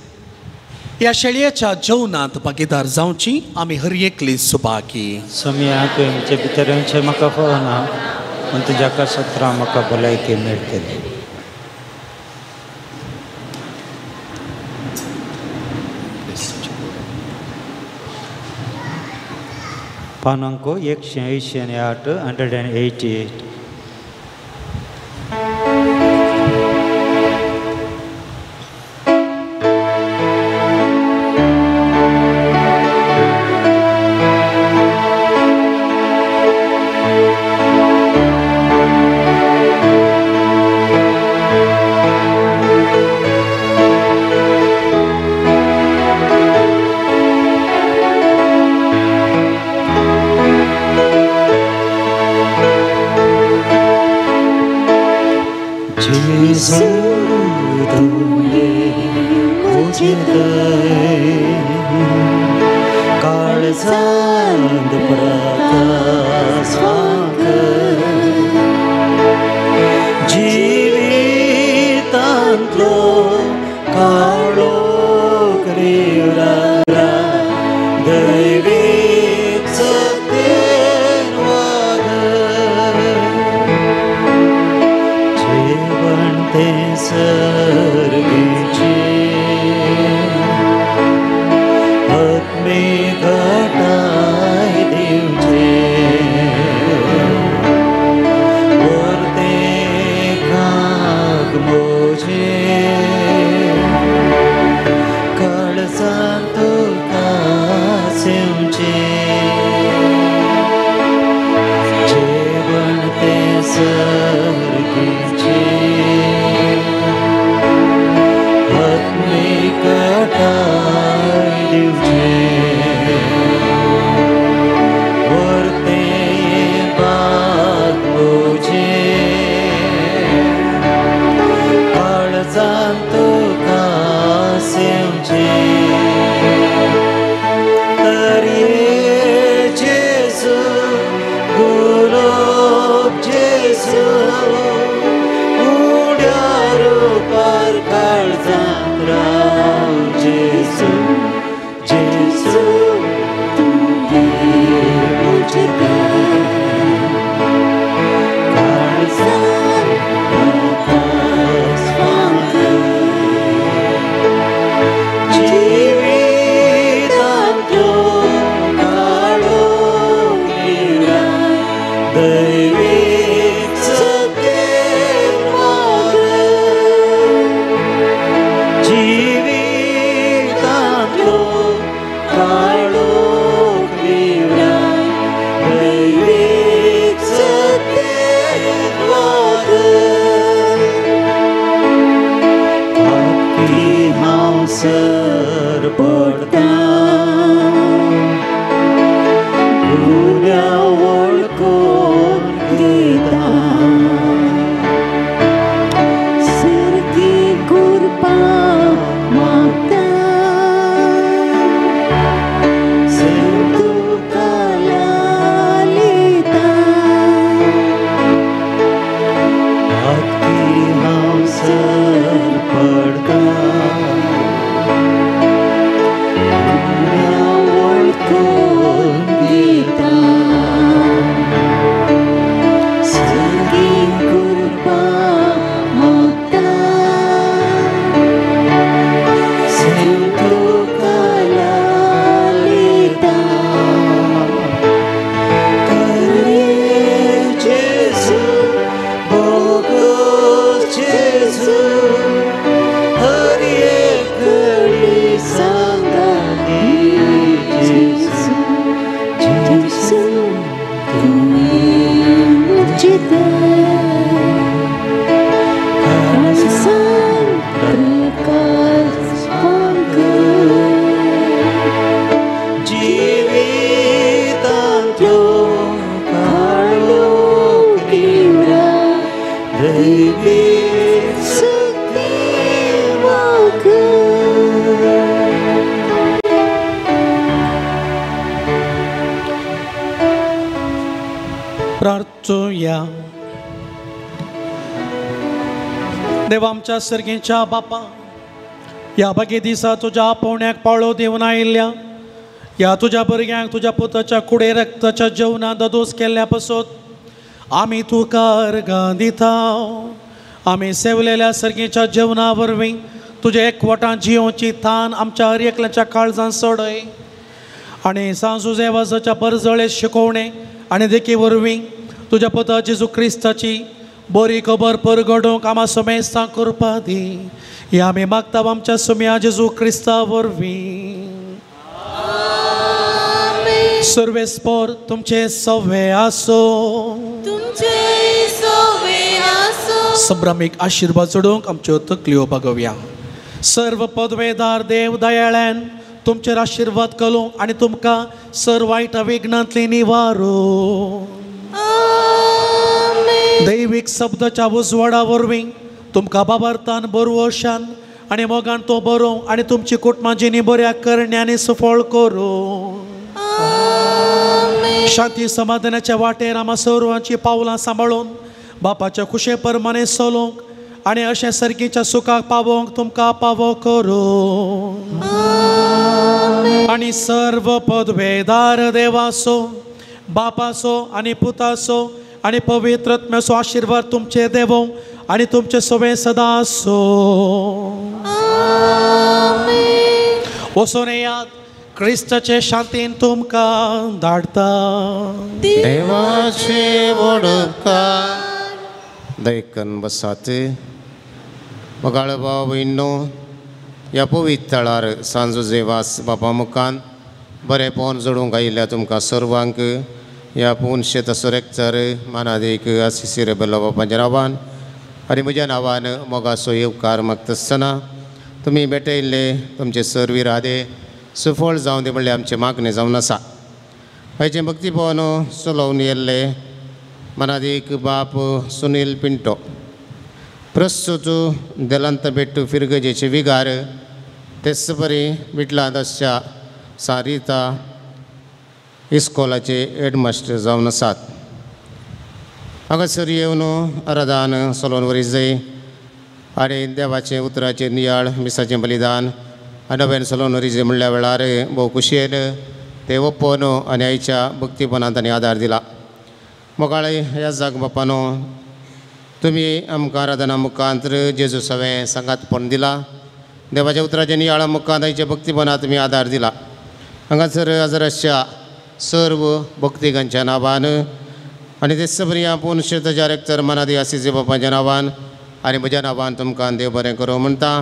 ह्या शेळयेच्या जेवणांत भागीदार जावची आमी हर एकली सुभागी. सोम्या, तुवें म्हजे भितर येवचें म्हाका फावना पूण तुज्या कासत्रां म्हाका भलायकी मेळटली. पानांको 188, 188. Gesù, tu मुझे दे काळजांत प्रकाश फांकर जिवितांतलो काळोख निवरा दैवीक सत्तेन वागर जेवण तें सर्गीचें आत्मीक घटाय दिवचें वर्तें काग म्हजें काळजांत तुका सेवचें जेवण तें सर्गीचें आत्मीक घटाय दिवचें वर्तें बाग म्हजें काळजांत तुका सेवचें तर ये जेजू गुलाब जेजू उड्यार पार काळजांत राव जेजू जेजू तुवें म्हजें काळजांत प्रकाश फांकर जिवितांतलो काळोख निवराय दैवीक सत्तेन वागर जिवितांतलो काळोख निवराय दैवीक सत्तेन वागर पापी हांव सर पडटा गुन्यांव वळखून घेता सर्गी कृपा मागता तुका लालिता पापी हांव सर पडटा गुन्यांव वळखून घेता सर्गी कृपा मागता तुका लालिता तर ये जेजू बोगस जेजू हर एक घडी सांगाती जेजू जेजू तुवें म्हजें काळजांत प्रकाश फांकर जिवितांतलो काळोख निवराय दैवीक सत्तेन वागर प्रार्थुया. देवा आमच्या सर्गीच्या बापा, ह्या बागे दिसा तुज्या आपोवण्याक पाळो दिवन आयिल्ल्या ह्या तुज्या भुरग्यांक तुज्या पुताच्या कुडे रक्ताच्या जेवणांत ददोस केल्ल्या पसत आमी तुका अर्गां दिता. आमी सेवलेल्या सर्गीच्या जेवणा वरवीं तुज्या एकवटान जियोवची थान आमच्या हर एकल्याच्या काळजान सोडय आनी सांजुजेवाजाच्या परजळे शिकोवणे आनी देखी वरवीं तुज्या पुता जेजू क्रिस्ताची बरी खबर परगडोवंक आमा समेस्तां करपा दी. ही आमी मागता आमच्या सुम्या जेजू क्रिस्ता वरवीं. सर्वेस्पोर तुमचे सवे आसो. तुमचे सवे आसो. संभ्रमीक आशिर्वाद जोडूंक आमच्यो तकल्यो बागोवया. सर्व पदवेदार देव दयाळ्यान तुमचेर आशिर्वाद करूंक आनी तुमकां सर्व वायट विघ्नांतली निवारू. दैवीक शब्दाच्या उजवाडा वरवीं तुमकां बाबार्थान बरवशान आनी मोगान तो बरोवं आनी तुमची कुटुंबां बऱ्या करण्यांनी सुफळ करूं. शांती समाधानाच्या वाटेर आमा सर्वांची पावलां सांबाळून बापाच्या खुशे परमाने चलोवंक आनी अशें सर्गीच्या सुखाक पावोवंक तुमकां पावो करूं. आनी सर्व पदवेदार देवाचो बापाचो आनी पुताचो आनी पवित्र आत्म्याचो आशिर्वाद तुमचे देवो आनी तुमचे सवे सदां आसूं. वचून येयात, क्रिस्ताचे शांतीन तुमकां धाडटा. देवाचे वडकार दैकन बसात. मोगाळ भाव भयणो, ह्या पवित्र थळार सांजो जेवास बापा मुखान बरें पोवन जोडूंक आयिल्ल्या तुमकां सर्वांक ह्या पुनशे तसो रेक्टर मानादीक आसिसी रेबेलो बापाच्या नांवान आनी म्हज्या नांवान मोगाचो येवकार मागता आसतना तुमी भेटयल्ले तुमचे सर्व इरादे सुफळ जावं दी म्हणल्यार आमचें मागणें जावन आसा. आयचें भक्ती भवन चलोवन येल्ले मनादीक बाप सुनील पिंटो, प्रस्तुत देलांत बेट्टू फिरगजेचे विगार, तेच परी विटलांत आसच्या सारिता इस्कोलाचे हेडमास्टर जावन आसात. हांगासर येवन आराधन चलोवन वरी जाय आनी देवाचें उतराचें नियाळ मिसाचें बलिदान आनी नव्यान चलोवन वरी जाय म्हणल्या वेळार भोव खुशयेन ते ओपोवन आनी आयच्या भक्तीपणांत तांणी आदार दिला. मोगाळे ह्या जाग बापानो, तुमी आमकां आराधना मुखांत जेजू सवें सांगातपण दिला, देवाच्या उतराच्या नियाळा मुखांत आयच्या भक्तीपणांत तुमी आदार दिला. हांगासर हजर आसच्या सर्व भक्तिकांच्या नांवान आनी तेच परी आपूण शेताच्या रेक्टर मनादी आसिसी बापाच्या नांवान आनी म्हज्या नांवान तुमकां देव बरें करूं म्हणटा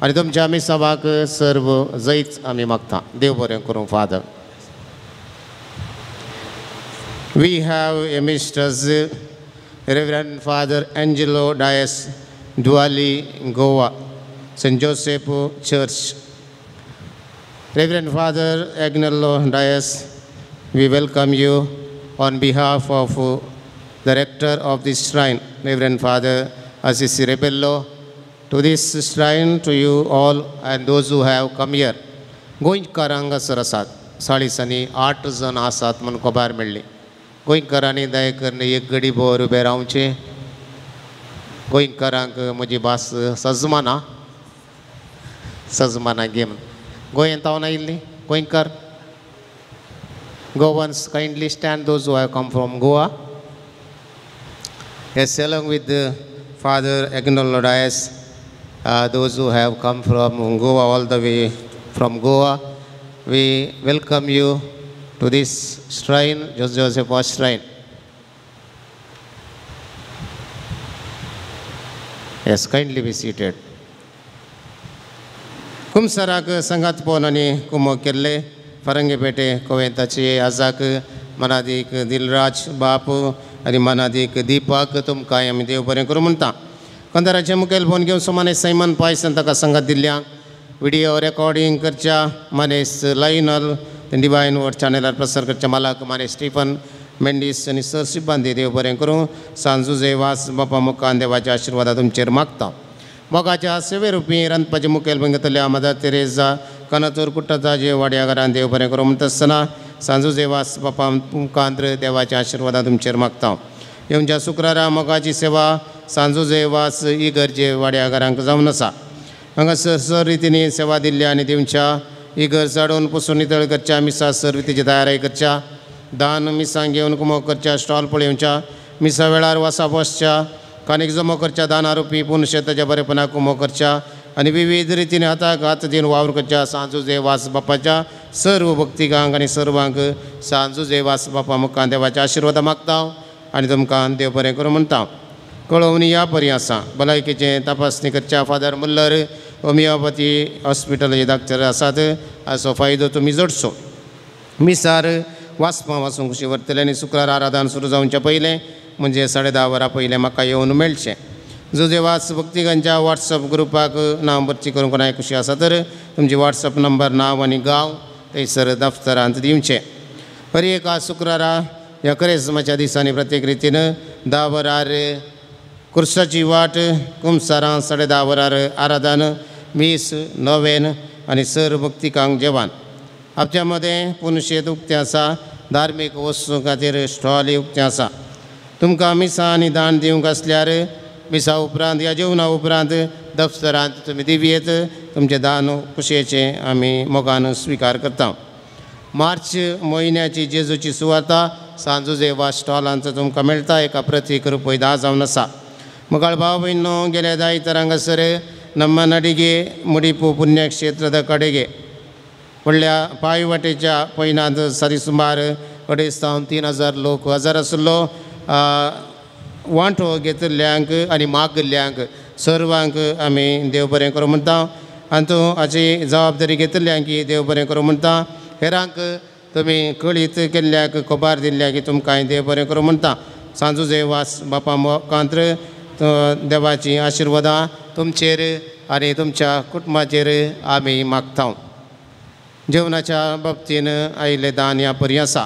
आनी तुमच्या आमी सभाक सर्व जैत आमी मागता. देव बरें करूं. Father, we have amidst us Reverend Father Angelo Dias, Duali, Goa, St. Joseph Church. Reverend Father Agnello Dias, we welcome you on behalf of the rector of this shrine, Reverend Father Assisi Rebello, to this shrine, to you all and those who have come here. गोंयकार हांगासर आसात, साळिसांनी 8 जण आसात म्हूण खबर मेळ्ळी. गोंयकारांनी दया करून एक गडी भर उबें रावचें. गोंयकारांक म्हजी भास सजमाना सजमाना गेम. गोंयांत हांव आयिल्ली गोंयकार. Goans kindly stand, those who have come from Goa. Yes, along with the Father Agnolo Dias, those who have come from Goa, all the way from Goa, we welcome you to this shrine, Joseph Shrine. Yes, kindly be seated. कुमसराक संगात पोवन आनी कुमो केल्ले फरंगीपेटे कोवेंताचे आजाक मनादीक दिलराज बाप आनी मनादीक दीपक तुमकां आमी देव बरें करूं म्हणटा. कंदाराचें मुखेल फोन घेवन सुमाने सैमन पायसन ताका संगात दिल्ल्या विडियो रेकॉर्डिंग करच्या मानेस लायनल डिवायन वर्ड चॅनलार प्रसार करच्या मालक माने स्टीफन मेंडीस आनी सर सिब्बांदी देव बरें करूं. सांजू जेवास बापा मुखान देवाच्या आशिर्वादा तुमचेर मागता. मोगाच्या सेवे रुपी रांदपाचें मुखेल घेतल्या मदर तेरेजा कनतूर कुट्टाचे वाड्या घरान देव बरें करूं म्हणटा आसतना सांजू जेवास बापा मुखांत देवाच्या आशिर्वादा तुमचेर मागता. येवच्या शुक्रारा मोगाची सेवा सांजू जेवास इगर्जे वाड्या घरांक जावन आसा. हांगासर सर रितीनी सेवा दिल्ल्या आनी दिवच्या इगर्ज झाडून पुसून नितळ करच्या, मिसा सर रितीची तयारी करच्या, दान मिसांक घेवन कुमो करच्या, स्टॉल पळोवच्या, मिसा वेळार वासा बसच्या, कानीक जमो करच्या, दान आरोपी पूर्ण शेताच्या बरेपणाक कुमो करच्या आनी विविध रितीने हाताक हात दिवन वावर करच्या सांजू जेवास बापाच्या सर्व भक्तिकांक आनी सर्वांक सांजू जेवास बापा मुखान देवाच्या आशिर्वादा मागता आनी तुमकां देव बरें करूं म्हणटा. कळोवणी ह्या परी आसा. भलायकेचें तपासणी करच्या फादर मुल्लर होमियोपॅथी हॉस्पिटलाचे डॉक्टर आसात, हाचो फायदो तुमी जोडचो. मिसार वाचपां वाचूंक खुशी व्हरतले आनी शुक्रार आराधन सुरू जावच्या पयलें म्हणजे 10:30 वरां पयलें म्हाका येवन मेळचें. जुजेवास भक्तिगांच्या वॉट्सअप ग्रुपाक नांव भरती करूंक कोणाक खुशी आसा तर तुमची वॉट्सअप नंबर नांव आनी गांव थंयसर दफ्तरांत दिवचें. हर एका शुक्रारा ह्या करेजमाच्या दिसांनी प्रत्येक रितीन 10 वरार कुर्साची वाट, कुमसारां 10:30 वरार आराधन, मीस नोवेन आनी सर्व भक्तिकांक जेवण. आपच्या मदें पुनशेत उक्तें आसा. धार्मीक वस्तू खातीर स्टॉल उक्तें आसा. तुमकां मिसां आनी दान दिवंक आसल्यार मिसा उपरांत या जेवणा उपरांत दफ्तरांत तुमी दिवयेत. तुमचें दान खुशयेचें आमी मोगान स्विकार करता. मार्च म्हयन्याची जेजूची सुवार्ता सांजुजे वा स्टॉलांत तुमकां मेळटा. एका प्रतीक रुपय 10 जावन आसा. मुगाळ भाव भयणो गेल्या दायतर हांगासर नम्मा नडिगे मुडिपू पुण्यक्षेत्ರದ कडेगे व्हडल्या पांय वाटेच्या पयनांत सारी सुमार 2,500 जावन 3,000 लोक हजर आशिल्लो. वांटो घेतिल्ल्यांक आनी मागिल्ल्यांक सर्वांक आमी देव बरें करूं म्हणटा. आनी तूं हाची जबाबदारी घेतिल्ल्यांक देव बरें करूं म्हणटा. हेरांक तुमी कळीत केल्ल्याक खबर दिल्ल्याक तुमकां देव बरें करूं म्हणटा. सांजुजे वास बापा मोकांत्र देवाची आशिर्वादां तुमचेर आनी तुमच्या कुटुंबाचेर आमी मागता. जेवणाच्या बाबतीन आयिल्लें दान ह्या परी आसा.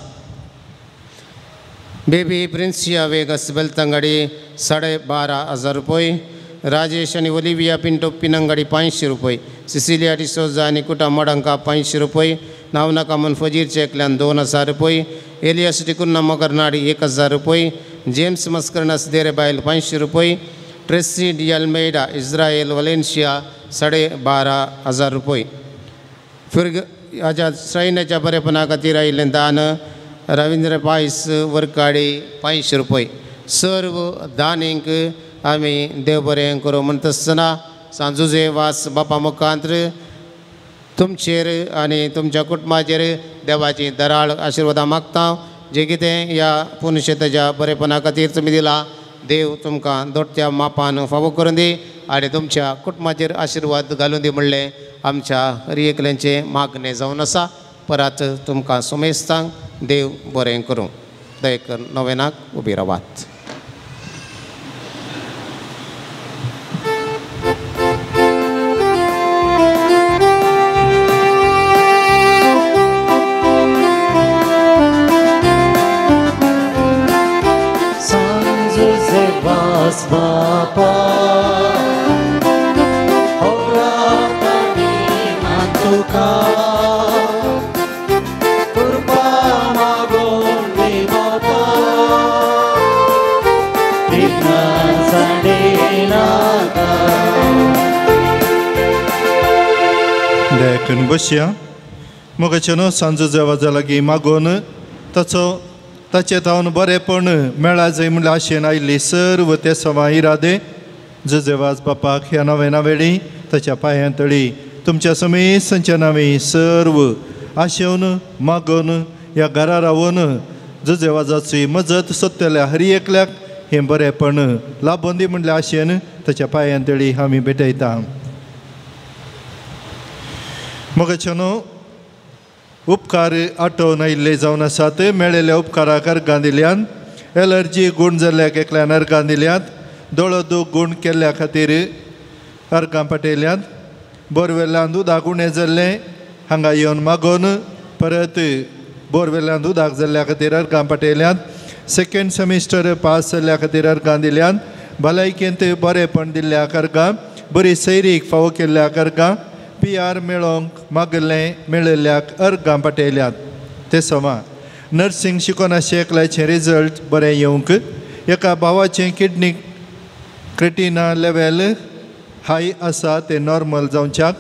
बेबी प्रिन्सिया वेगस बेलतंगाडी 12,500 रुपये. राजेश आनी ओलिविया पिंटो पिनंगाडी 500 रुपये. सिसिलिया डिसोजा आनी कुटा मोडांका 500 रुपये. नावनाका म्हूण फजीरचे एकल्यान 2,000 रुपये. एलियस टिकुन्ना मगरनाडी 1,000 रुपये. जेम्स मस्कर्नस देरेबायल 500 रुपये. ट्रेसी डी अल्मेडा इस्रायल वलेन्शिया 12,500 रुपये. फिर हाज्या सैन्याच्या बरेपणा खातीर आयिल्लें दान रविंद्र पायस वरकाडी 500 रुपये. सर्व दानींक आमी देव बरें करूं म्हणटा आसतना सांजुजे वास बापा मुखांत्र तुमचेर आनी तुमच्या कुटुंबाचेर देवाची दराळ आशिर्वादां मागता. जें कितें ह्या पुनशेताच्या बरेपणा खातीर तुमी दिला देव तुमकां दोट्ट्या मापान फावो करून दी आनी तुमच्या कुटुंबाचेर आशिर्वाद घालून दी म्हणलें आमच्या हर एकल्यांचें मागणें जावन आसा. परत तुमकां सुमेस्तांक देव बरें करूं. दयेकर नोवेनाक उबी रावात. Bapa तुका कृपा मागून निमता नाका. दयाकन बसया मोगाच्यानो सांजो जेवाजा लागीं मागून ताचो ताचे थावन बरेपण मेळा जाय म्हणल्यार आशेन आयिल्ली सर्व ते सवा इरादे जुजेवाज बापाक ह्या नव्या वेळी ताच्या पांयां तळी तुमच्या समेस्तांच्या नांवी सर्व आशेवन मागून ह्या घरा रावन जुजेवाजाची मजत सोदतल्या हर एकल्याक हें बरेपण लाबोन दी म्हणल्यार आशेन ताच्या पांयां तळी आमी भेटयता. मोगाच्यानो उपकार आठोवन आयिल्ले जावन आसात. मेळिल्ल्या उपकाराक अर्गां दिल्यान एलर्जी गूण जाल्ल्याक एकल्यान अर्गां दिल्यात. दोळो दूख गूण केल्ल्या खातीर अर्गां पाटयल्यात. बोरवेल्यान उदक उणें जाल्लें हांगा येवन मागोवन परत बोरवेल्यान उदक जाल्ल्या खातीर अर्गां पाटयल्यात. सेकेंड सेमिस्टर पास जाल्ल्या खातीर अर्गां दिल्यात. भलायकेंत बरेपण दिल्ल्याक अर्गां, बरी सैरीक फावो केल्ल्याक अर्गां, पी आर मेळोवंक मागिल्लें मेळिल्ल्याक अर्गां पाटयल्यात. ते समा नर्सिंग शिकोन आशिल्ल्या एकल्याचें रिजल्ट बरें येवंक, एका भावाचें किडनी क्रिटिना लेवल हाय आसा तें नॉर्मल जावच्याक,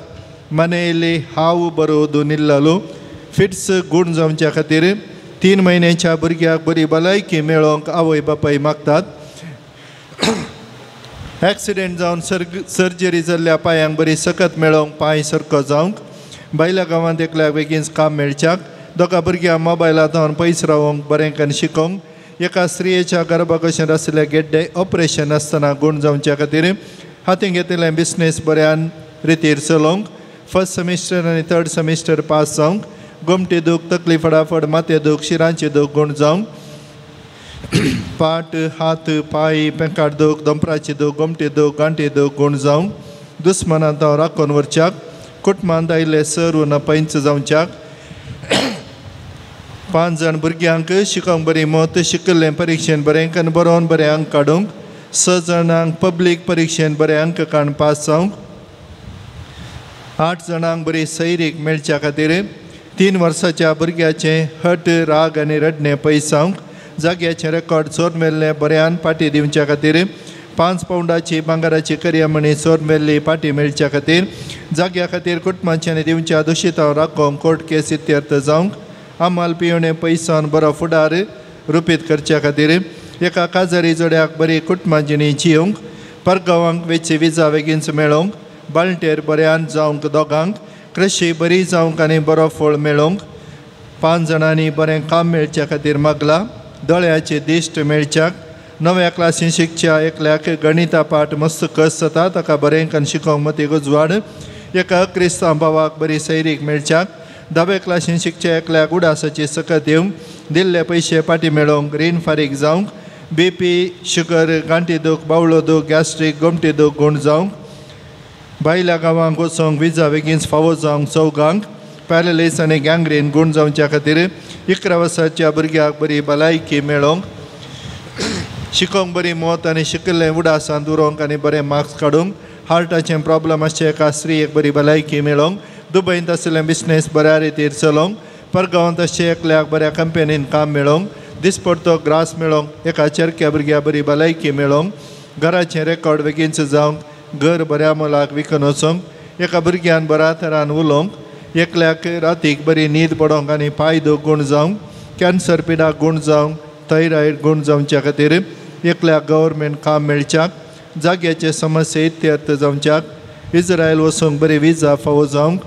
मनयली हांव बरो दोनिल्लो फिट्स गूण जावच्या खातीर 3 म्हयन्याच्या भुरग्याक बरी भलायकी मेळोवंक आवय बापाय मागतात. एक्सिडेंट जावन सर्जरी जाल्ल्या पांयांक बरी सकत मेळोवंक पांय सारको जावंक, बायल्या गांवांत एकल्याक बेगीन काम मेळच्याक, दोगा भुरग्यांक मोबायलांत पयस रावोंक बरें करून शिकोवंक, एका स्त्रियेच्या गर्भाकशेन आशिल्ल्या गेड्डे ऑपरेशन आसतना गूण जावच्या खातीर हातीन घेतिल्लें बिजनेस बऱ्यान रितीर चलोवंक, फर्स्ट सेमिस्टर आनी थर्ड सेमिस्टर पास जावंक, गोमटी दूख, तकली फटाफट, माथें दूख, शिरांची दूख गूण जावंक, पाट हात पांय पेंकाट दूख, दोंपराची दूख, गोमटी दूख, गांठी दूख गूण जावंक, दुस्मनांत हांव राखून व्हरच्याक, कुटुंबांत आयिल्ले सर्व नपैंच जावच्याक, 5 जाण भुरग्यांक शिकोवंक बरी मत, शिकिल्लें परिक्षेन बरें करून बरोवन बरें अंक काडूंक, 6 जाणांक पब्लीक परिक्षेन बरें अंक काडून पास जावंक, 8 जाणांक बरी सैरीक मेळच्या खातीर 3 वर्साच्या भुरग्याचें हट राग आनी रडणें पयसावंक जाग्याचें रेकॉर्ड चोर मेल्लें बऱ्यान पाटी दिवच्या खातीर 5 पावंडाची भांगराची करयामणी चोर मेल्ली पाटी मेळच्या खातीर जाग्या खातीर कुटुंबांच्यानी दिवच्या दुशितां राखोवंक कोर्ट केस इत्यर्थ जावंक आमाल पिवणे पयसान बरो फुडार रुपीत करच्या खातीर एका काजारी जोड्याक बरी कुटुंबां जिणी जिवंक परगांवांक वेची विजा वेगींच मेळोवंक बाळंटेर बऱ्यान जावंक दोगांक कृशी बरी जावंक आनी बरो फळ मेळोवंक 5 जाणांनी बरें काम मेळच्या खातीर मागला दोळ्याची दिश्ट मेळच्याक नव्या क्लासीन शिकच्या एकल्याक गणिता पाठ मस्त कस जाता ताका बरें कन शिकोवंक मतीक उजवाड एका क्रिस्तांव भावाक बरी सैरीक मेळच्याक 10वे क्लासीन शिकच्या एकल्याक उडासाची सकत येवंक दिल्ले पयशे पाटी मेळोवंक रीण फारीक जावंक बीपी शुगर गांठी दूख बावळो दूख गॅस्ट्रीक गोमटी दूख गूण जावंक भायल्या गांवांक वचोंक विजा बेगीन फावो जावंक चौगांक पॅरलिस आनी गँग्रीन गूण जावच्या खातीर 11 वर्साच्या भुरग्याक बरी भलायकी मेळोवंक शिकोवंक बरी मत आनी शिकिल्लें उडासांत उरोवंक आनी बरे मार्क्स काडूंक हार्टाचें प्रॉब्लम आसचें एका स्त्रियेक बरी भलायकी मेळोवंक दुबयंत आशिल्लें बिजनेस बऱ्या रितीर चलोवंक परगांवांत आसचें एकल्याक बऱ्या कंपनीन काम मेळोवंक दिसपडतो ग्रास मेळोवंक एका चरक्या भुरग्या बरी भलायकी मेळोवंक घराचें रेकॉर्ड बेगीनच जावंक घर बऱ्या मोलाक विकून वचोंक एका भुरग्यान बऱ्या तरान उलोवंक एकल्याक रातीक बरी न्हीद पडोवंक आनी पांय दूख गूण जावंक कॅन्सर पिडाक गूण जावंक थायरॉयड गूण जावच्या खातीर एकल्याक गव्हर्मेंट काम मेळच्याक जाग्याचे समस्ये इत्यर्थ जावच्याक इस्रायल वचूंक बरी विजा फावो जावंक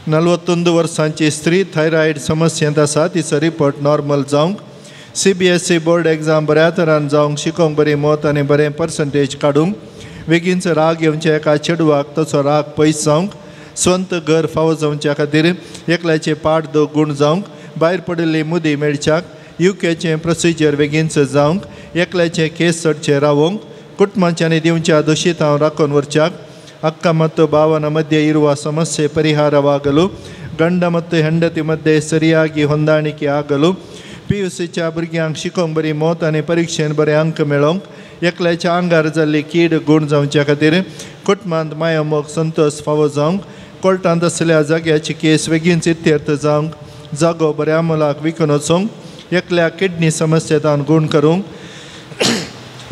41 वर्सांची स्त्री थायरॉयड समस्येंत आसा तिचो रिपोर्ट नॉर्मल जावंक CBSE board exam बऱ्या तरान जावंक शिकोवंक बरी मत आनी बरें पर्संटेज काडूंक बेगीनच राग येवच्या एका चेडवाक तसो राग पयस जावंक स्वंत घर फावो जावच्या खातीर एकल्याचे पाठ दूख गूण जावंक भायर पडिल्ली मुदी मेळच्याक युकेचें प्रोसिजर बेगीनच जावंक एकल्याचें केस चडचें रावोवंक कुटुंबांच्यांनी दिवच्या दुशितां राखून व्हरच्याक ಅಕ್ಕ ಮತ್ತು ಭಾವನ ಮಧ್ಯೆ ಇರುವ ಸಮಸ್ಯೆ ಪರಿಹಾರವಾಗಲು ಗಂಡ ಮತ್ತು ಹೆಂಡತಿ ಮಧ್ಯೆ ಸರಿಯಾಗಿ ಹೊಂದಾಣಿಕೆ ಆಗಲು PUCच्या भुरग्यांक शिकोवंक बरी मत आनी परिक्षेन बरे अंक मेळोवंक एकल्याच्या आंगार जाल्ली कीड गूण जावच्या खातीर कुटुंबांत मायामोग संतोश फावो जावंक कोर्टांत आसल्या जाग्याची केस बेगीनच इत्यर्थ जावंक जागो बऱ्या मोलाक विकून वचूंक एकल्या किडनी समस्येंत गूण करूंक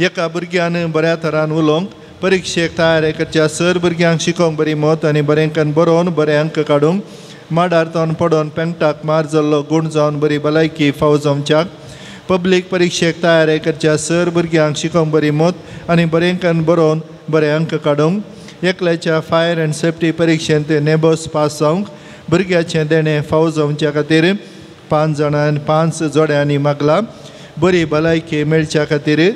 एका भुरग्यान बऱ्या तरान उलोवंक परिक्षेक तयार करच्या सर भुरग्यांक शिकोवंक बरी मत आनी बरें कन बरोवन बरे अंक काडूंक माडार तावन पडोवन पेंगटाक मार जाल्लो गूण जावन बरी भलायकी फावो जावच्याक पब्लीक परिक्षेक तयार करच्या सर भुरग्यांक शिकोवंक बरी मत आनी बरें कन बरोवन बरे अंक काडूंक एकल्याच्या फायर अँड सेफ्टी परिक्षेंत नेबोस पास जावंक भुरग्याचें देणें फावो जावच्या खातीर 5 जाणांनी 5 जोड्यांनी मागला बरी भलायकी मेळच्या खातीर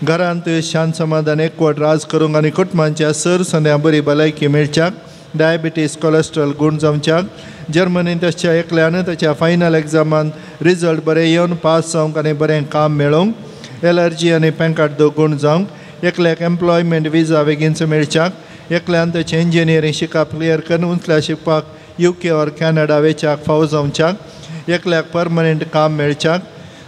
घरांत शांत समाधान एकवट राज करूंक आनी कुटुंबांच्या सर संद्या बरी भलायकी मेळच्याक डायबिटीस कोलेस्ट्रॉल गूण जावच्याक जर्मनींत आसच्या एकल्यान ताच्या फायनल एग्जामांत रिजल्ट बरें येवन पास जावंक आनी बरें काम मेळोवंक एलर्जी आनी पेंकाट दूख गूण जावंक एकल्याक एम्प्लॉयमेंट विजा बेगीनच मेळच्याक एकल्यान ताचें इंजिनियरींग शिकप क्लियर करून उंचल्या शिकपाक UK or Canada वेच्याक फावो जावच्याक एकल्याक परमनंट काम मेळच्याक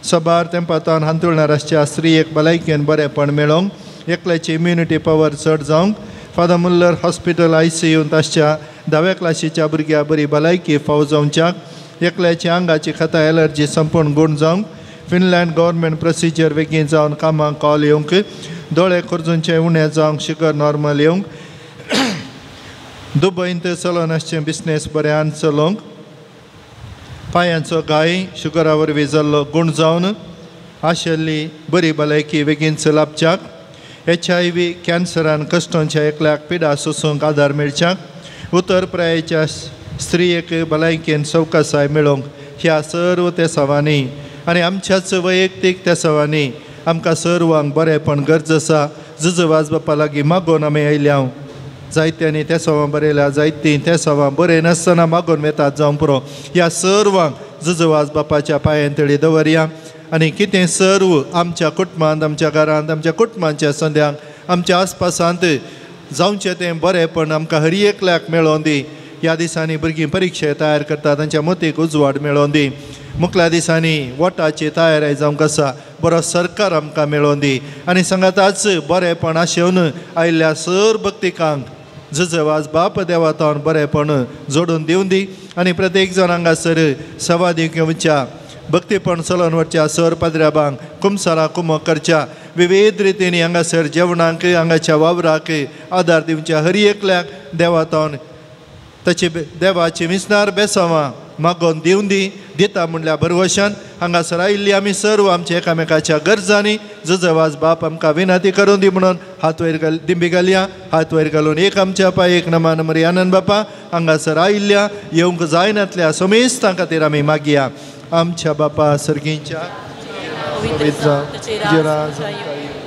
सबार तेंपातान हांतुळणार आसच्या स्त्रियेक भलायकेन बरेंपण मेळोवंक एकल्याची इम्युनिटी पावर चड जावंक फादर मुल्लर हॉस्पिटल ICUंत आसच्या 10व्या क्लासीच्या भुरग्या बरी भलायकी फावो जावच्याक एकल्याच्या आंगाची खतां एलर्जी संपूर्ण गूण जावंक फिनलँड गव्हर्मेंट प्रोसिजर बेगीन जावन कामाक कॉल येवंक दोळे खोर्जूनचे उणें जावंक शुगर नॉर्मल येवंक दुबयंत चलोवन आसचें बिजनेस बऱ्यान चलोवंक पांयांचो घाय शुगरा वरवीं जाल्लो गूण जावन आशिल्ली बरी भलायकी बेगीनच लाभच्याक HIV कॅन्सरान कश्टांच्या एकल्याक पिडा सोसूंक आदार मेळच्याक उतर प्रायेच्या स्त्रियेक भलायकेन सवकासाय मेळोवंक ह्या सर्व तेसावांनी आनी आमच्याच वैयक्तीक तेसावांनी आमकां सर्वांक बरेंपण गरज आसा जुजवाज बापा लागीं मागोवन आमी आयल्या जायत्यांनी तेसावां बरयल्या जायतीं तेसावां बरें नासतना मागोवन वेतात जावंक पुरो ह्या सर्वांक जुजवाज बापाच्या पांयां तळी दवरया आनी कितें सर्व आमच्या कुटुंबांत आमच्या घरांत आमच्या कुटुंबांच्या संद्यांक आमच्या आसपासांत जावचें तें बरेंपण आमकां हर एकल्याक मेळोवन दी. ह्या दिसांनी भुरगीं परिक्षे तयार करता तांच्या मतीक उजवाड मेळोवन दी. मुखल्या दिसांनी वोटाची तयारी जावंक आसा बरो सरकार आमकां मेळोवन दी आनी सांगाताच बरेंपण आशेवन आयिल्ल्या सर भक्तिकांक जुजवाज बाप देवातावन बरेंपण जोडून दिवन दी आनी प्रत्येक जाण हांगासर सवादी घेवच्या भक्तीपण चलोवन वचच्या सर पाद्र्याबांक कुमसारा कुमक करच्या विविध रितीन हांगासर जेवणाक हांगाच्या वावराक आदार दिवच्या हर एकल्याक देवातावन ताची देवाची मिसनार बेसांवां मागोवन दिवन दी दिता म्हणल्यार भरवशान हांगासर आयिल्ली आमी सर्व आमच्या एकामेकाच्या गरजांनी जुजवाज बाप आमकां विनंती करून दी म्हणून हात वयर घाल दिंबी घालया हात वयर घालून एक आमच्या पाय एक नमान मरी आनंद बापा हांगासर आयिल्ल्या येवंक जायनातल्या समेस्तां खातीर आमी मागया. आमच्या बापा सर्गींच्या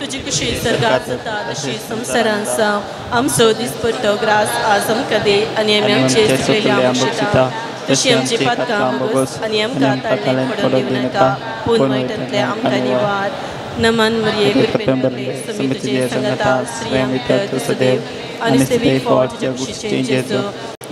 तुजी कशी सरकार जाता तशी संवसारान जावं. आमचो दिसपट्टो ग्रास आज आमकां दी आनी आमी आमचे चुकलेले बक्षिता तशी आमची पातकां भोगोस आनी आमकां ताळ्ळें पडून दिवं नाका पूण वायटांतलें आमकां निवार. नमन मरिये कृपेन भरले स्वामी तुजे संगता स्त्रियां भितर तूं सदैव आनी सेवी फावट तुज्या कुशीचें जेजू.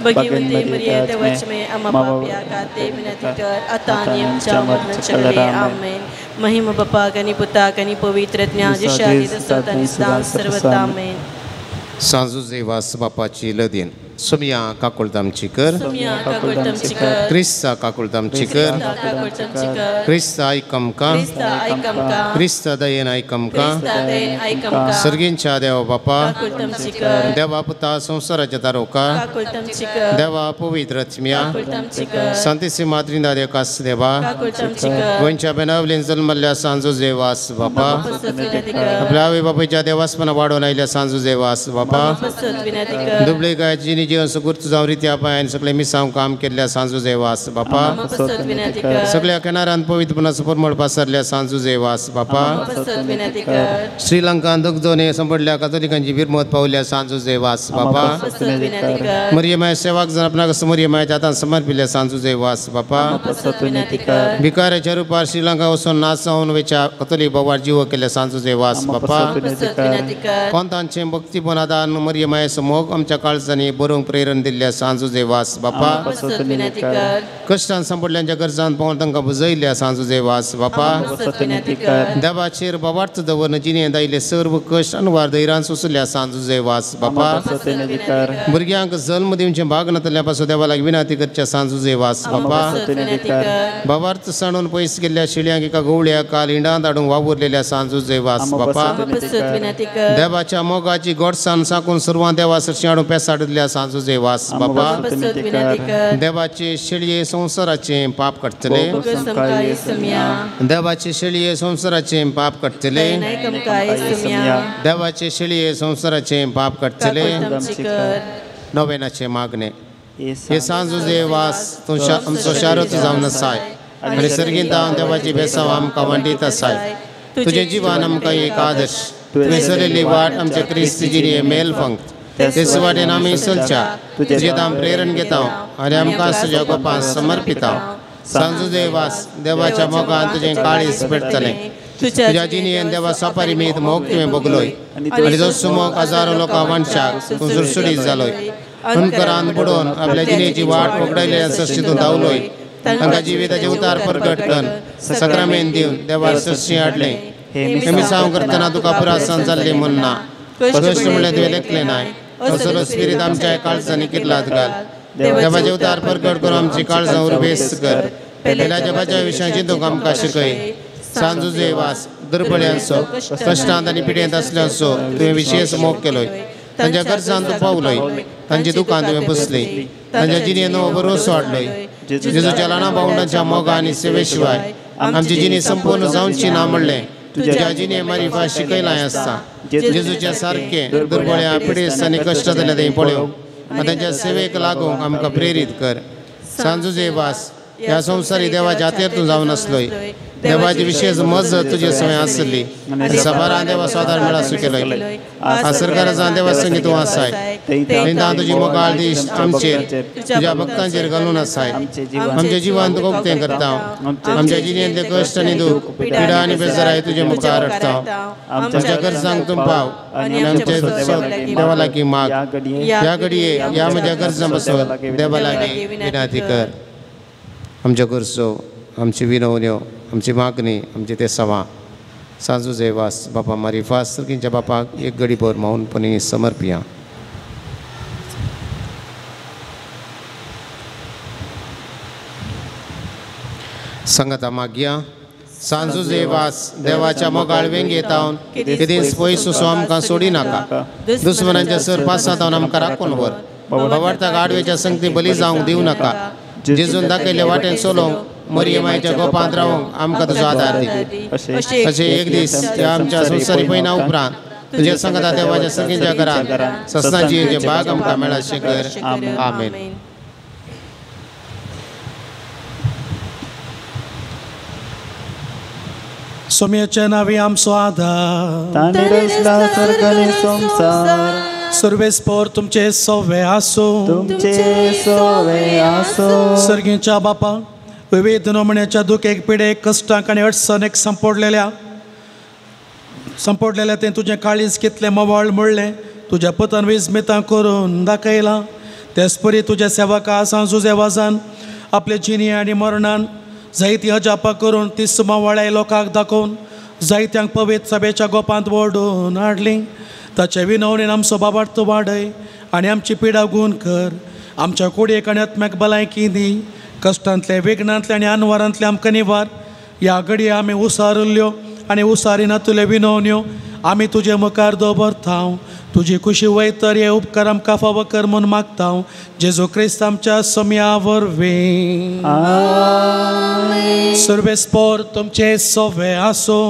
भगिनी मरिये देवाचे माये आम्हा पाप्या खातीर विनंती कर आतां आनी आमच्या मरणाच्या वेळी. आमेन. महिमा बापाक आनी पुताक आनी पवित्र ज्ञान जशें आदीं तसोच आनी सदां सर्वदा. आमेन. सांजू जेवास बापाची लदीन सुमिया काकुळतामची कर, क्रिस्ता काकुळतामची कर, क्रिस्ता आयकमका, क्रिस्ता दयेन आयकमका, सर्गींच्या देवा बापा, देवा पुता संवसाराच्या तारोका, देवा पवित्र आत्म्या, सांतिसी मात्रिंदा देकास देवा, गोंयच्या बेनावलीन जल्मल्ल्या सांजू जेवास बापा, आपल्या आवय बापायच्या देवासपना वाडोवन आयिल्ल्या सांजू जेवास बापा, दुबळे गायची जीवन सुगूर्त जावं रित्या पांयान सगळे मिसांव काम केल्ल्या सांजू जेवास बापा, सगळ्या किनाऱ्यान पवित्रपणाचो परमळ पासरल्या सांजू जेवास बापा, श्रीलंकान दुखजोने संपडल्या कातोलिकांची बिरमत पावल्या सांजू जेवास बापा, मरियमाय सेवाक जण आपणाक मरियमायच्या हातान समर्पिल्ल्या सांजू जेवास बापा, भिकाऱ्याच्या रुपार श्रीलंका वचून नाच जावन वेच्या कातोलीक बाबार जीव केल्ल्या सांजू जेवास बापा, कोंतांचें भक्तीपण आदान मरियमायचो मोग आमच्या काळजांनी बरोवंक प्रेरण दिल्ल्या सांजू जेवास बापा, कश्टान सांपडल्यांच्या गरजान पावून तांकां बुजयल्ल्या सांजू जेवास बापा, देवाचेर बाबार्थ दवरून जिणेंत आयिल्ले सर्व कश्ट अनवार धैर्यान सोंसल्या सांजू जेवास बापा, भुरग्यांक जल्म दिवचें भाग नातल्या पासून देवा लागीं विनंती करच्या सांजू जेवास बापा, बाबार्थ सांडून पयस गेल्ल्या शिळयांक एका गवळ्या काल हिंडांत हाडूंक वावुरलेल्या सांजू जेवास बापा, देवाच्या मोगाची गोडसान साकून सर्वां देवा सरशी हाडून पेसाडिल्ल्या सांजू जेवास बापा, देवाचे शेळये संवसाराचे पाप काडटले, देवाचे शेळये संवसाराचे पाप काडटले, देवाचे शेळये संवसाराचे पाप काडटले. नोवेनाचे मागणे. हे सांजू जेवास तूं आमचो शारोती जावन आसाय आनी सर्गींत देवाची बेसांव आमकां वांटीत आसाय. तुजें जिवन आमकां एक आदर्श, तुवें चलयल्ली वाट आमच्या क्रिस्त जिणये मेल फंक्त तेच वाटेन आमी चलच्या तुजें हांव प्रेरण घेता आनी आमकां तुज्या गोपान समर्पिता. सांजू देवास देवाच्या मोगान तुजें काळीज पेटतलें. तुज्या जिणयेन देवा सोपारी मीत मोग तुवें भोगलोय आनी जो सुमोग हजारो लोकां वांटशाक तूं सुडसुडीत जालोय. अंकरान बुडोवन आपल्या जिणेची वाट वगडायल्ल्या सृश्टी तूं धांवलोय. तांकां जिविताचें उतार परगट करून सक्रामेन दिवन देवार सृश्टी हाडलें. हें मिसांव करतना तुका पुरासन जाल्ली म्हूण ना, कश्ट म्हणल्यार तुवें लेखलें नाय. असलो स्पिरीत आमच्या काळजांनी किर्लात घाल. देवाचे उतार परगट करून आमची काळजां उर्बेस्त कर. पेल्याच्या बाच्या विशयान चिंतूंक आमकां शिकय. सांजू जेवास दुर्बळ्यांचो कश्टांत आनी पिडेंत आसल्यांचो तुवें विशेश मोग केलोय. तांच्या गरजान तूं पावलोय, तांची दुकान तुवें पुसली, तांच्या जिणेन नवो भरोसो हाडलोय. जेजूच्या ल्हाना भावंडांच्या मोगा आनी सेवे शिवाय आमची जिणी संपूर्ण जावची ना म्हणलें तुज्या जिणे मारिफा शिकयलां आसता. जेजूच्या सारकें दुर्बळ्या पिडेस्त आनी कश्ट जाल्या थंय पळोव आनी तांच्या सेवेक लागूंक आमकां प्रेरीत कर. सांजू जेवास ह्या संवसारी देवाच्या हातेर तूं जावन आसलोय. देवाची विशेष मजत तुजे सवय आसली आनी सबारान देवा स्वादार मेळासू केलोय. आज सरकारान देवा संगी तूं आसाय. थंय तुजी मोगाळ दीस आमचेर तुज्या भक्तांचेर घालून आसाय. आमच्या जिवान तुका उक्तें करता. आमच्या जिणेंतले कश्ट आनी दूख पिडा आनी बेजाराय तुजे मुखार हाडटा. आमच्या गरजांक तूं पाव आनी आमच्या देवा लागीं माग. ह्या घडये ह्या म्हज्या गरजां पासून देवा लागीं विनंती कर. आमच्यो गरजो, आमची विनवण्यो, आमची मागणी, आमची ते सवा सांजू जेवास बापा मारिफास सर्गींच्या बापाक एक गडी भर मौनपणी समर्पिया. संगता मागया सांजुजे वास देवाच्या मोगाळ वेंगेत हांव केदींच पयस सो आमकां सोडी नाका. दुस्मनांच्या सर पासांत हांव आमकां राखून व्हर. बाबार्थाक आडवेच्या संगती बली जावंक दिवं नाका. जेजून दाखयल्ले वाटेन चलोवंक मरिये मायच्या गोपांत रावंक आमकां तुजो आदार दी. अशें एक दीस त्या आमच्या संवसारी पयना उपरांत तुज्या संगता देवाच्या संगीच्या घरांत ससनाची भाग आमकां मेळाशें कर. आमेन. सोम्याच्या नावी आमचो आधार सर्वेस्पोर तुमचे सोवे आसो. सर्गीच्या बापा विविध नमण्याच्या दुखेक पिडेक कश्टांक आनी अडचणेक संपोडलेल्या तें तुजें काळीज कितलें मोवाळ म्हणलें तुज्या पुतान विस्मितां करून दाखयलां. तेच परी तुज्या सेवका सांजुजे वाजान आपले जिणी आनी मरणान जायती अजापां करून तीस मोवाळ्या लोकांक दाखोवन जायत्यांक पवित्र सभेच्या गोपांत ओडून हाडली. ताचे विनवणीन आमचो बाबार्थ वाडय आनी आमची पिडा गूण कर. आमच्या कुडयेक आनी आत्म्याक भलायकी दी. कश्टांतले विघ्नांतले आनी अनवारांतले आमकां निवार. ह्या घडये आमी उसारुल्ल्यो आनी उसारी नातुल्यो विनवण्यो आमी तुजे मुखार दवरता. तुजी खुशी वयतर हे उपकार आमकां फावो कर म्हूण मागता. जेजू क्रिस्त आमच्या सोम्या वरवीं. सर्वेस्पोर तुमचे सोवे आसो.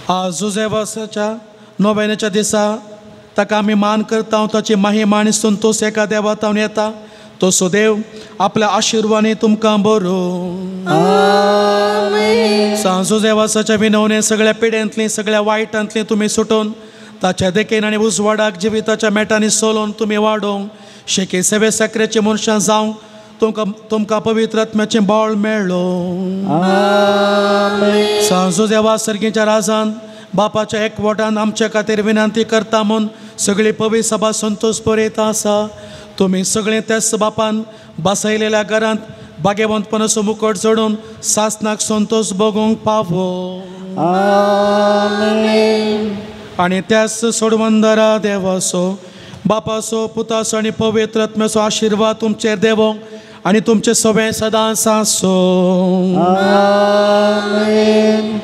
आज जुजेवासाच्या नोवेनाच्या दिसा ताका आमी मान करता. ताची महिमा आनी संतोश एका देवा तावन येता. तो सुदेव आपल्या आशिर्वाने तुमकां बरो. सांजुजेवासाच्या विनवणे सगळ्या पिड्यांतली सगळ्या वायटांतली तुमी सुटून ताच्या देखेन आनी उजवाडाक जिविताच्या मेटांनी सोलोवन तुमी वाडोवंक शेकी सेवे साकरेचे मनशां जावंक तुमकां पवित्र आत्म्याचें बळ मेळ्ळो. सांजुजेवा सर्गीच्या राजान बापाच्या एकवटान आमच्या खातीर विनंती करता म्हूण सगळी पवित्र सभा संतोश पुरयत आसा. तुमी सगळें त्याच बापान बसयलेल्या घरांत भाग्यवंतपणाचो मुकट चडून सासनाक संतोश भोगूंक पावो. आनी त्याच सोडवंदरा देवाचो बापाचो पुताचो आनी पवित्र आत्म्याचो आशिर्वाद तुमचेर देवो आनी तुमचे सगळें सदांच आसो. आमेन.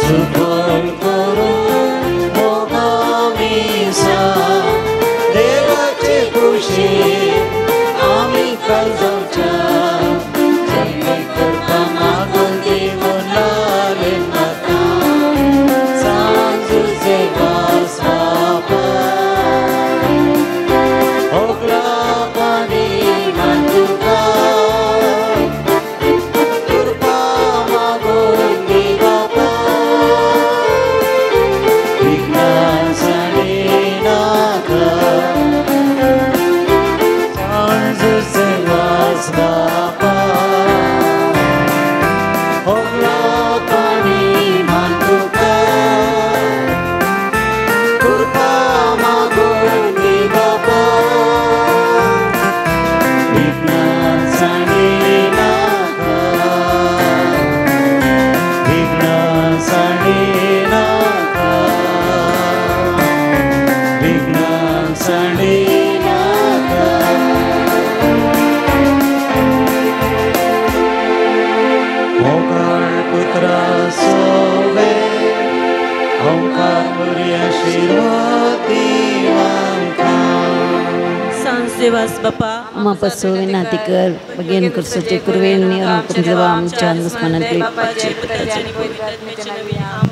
Supol koro जुझे वास बापा आमा पासून विनाती कर बगेन करसोचे कुरवेन आमच्या दुस्मनांतली बापाचे पुताचे आणि पवित्र आत्म्याच्या नावे. आमेन.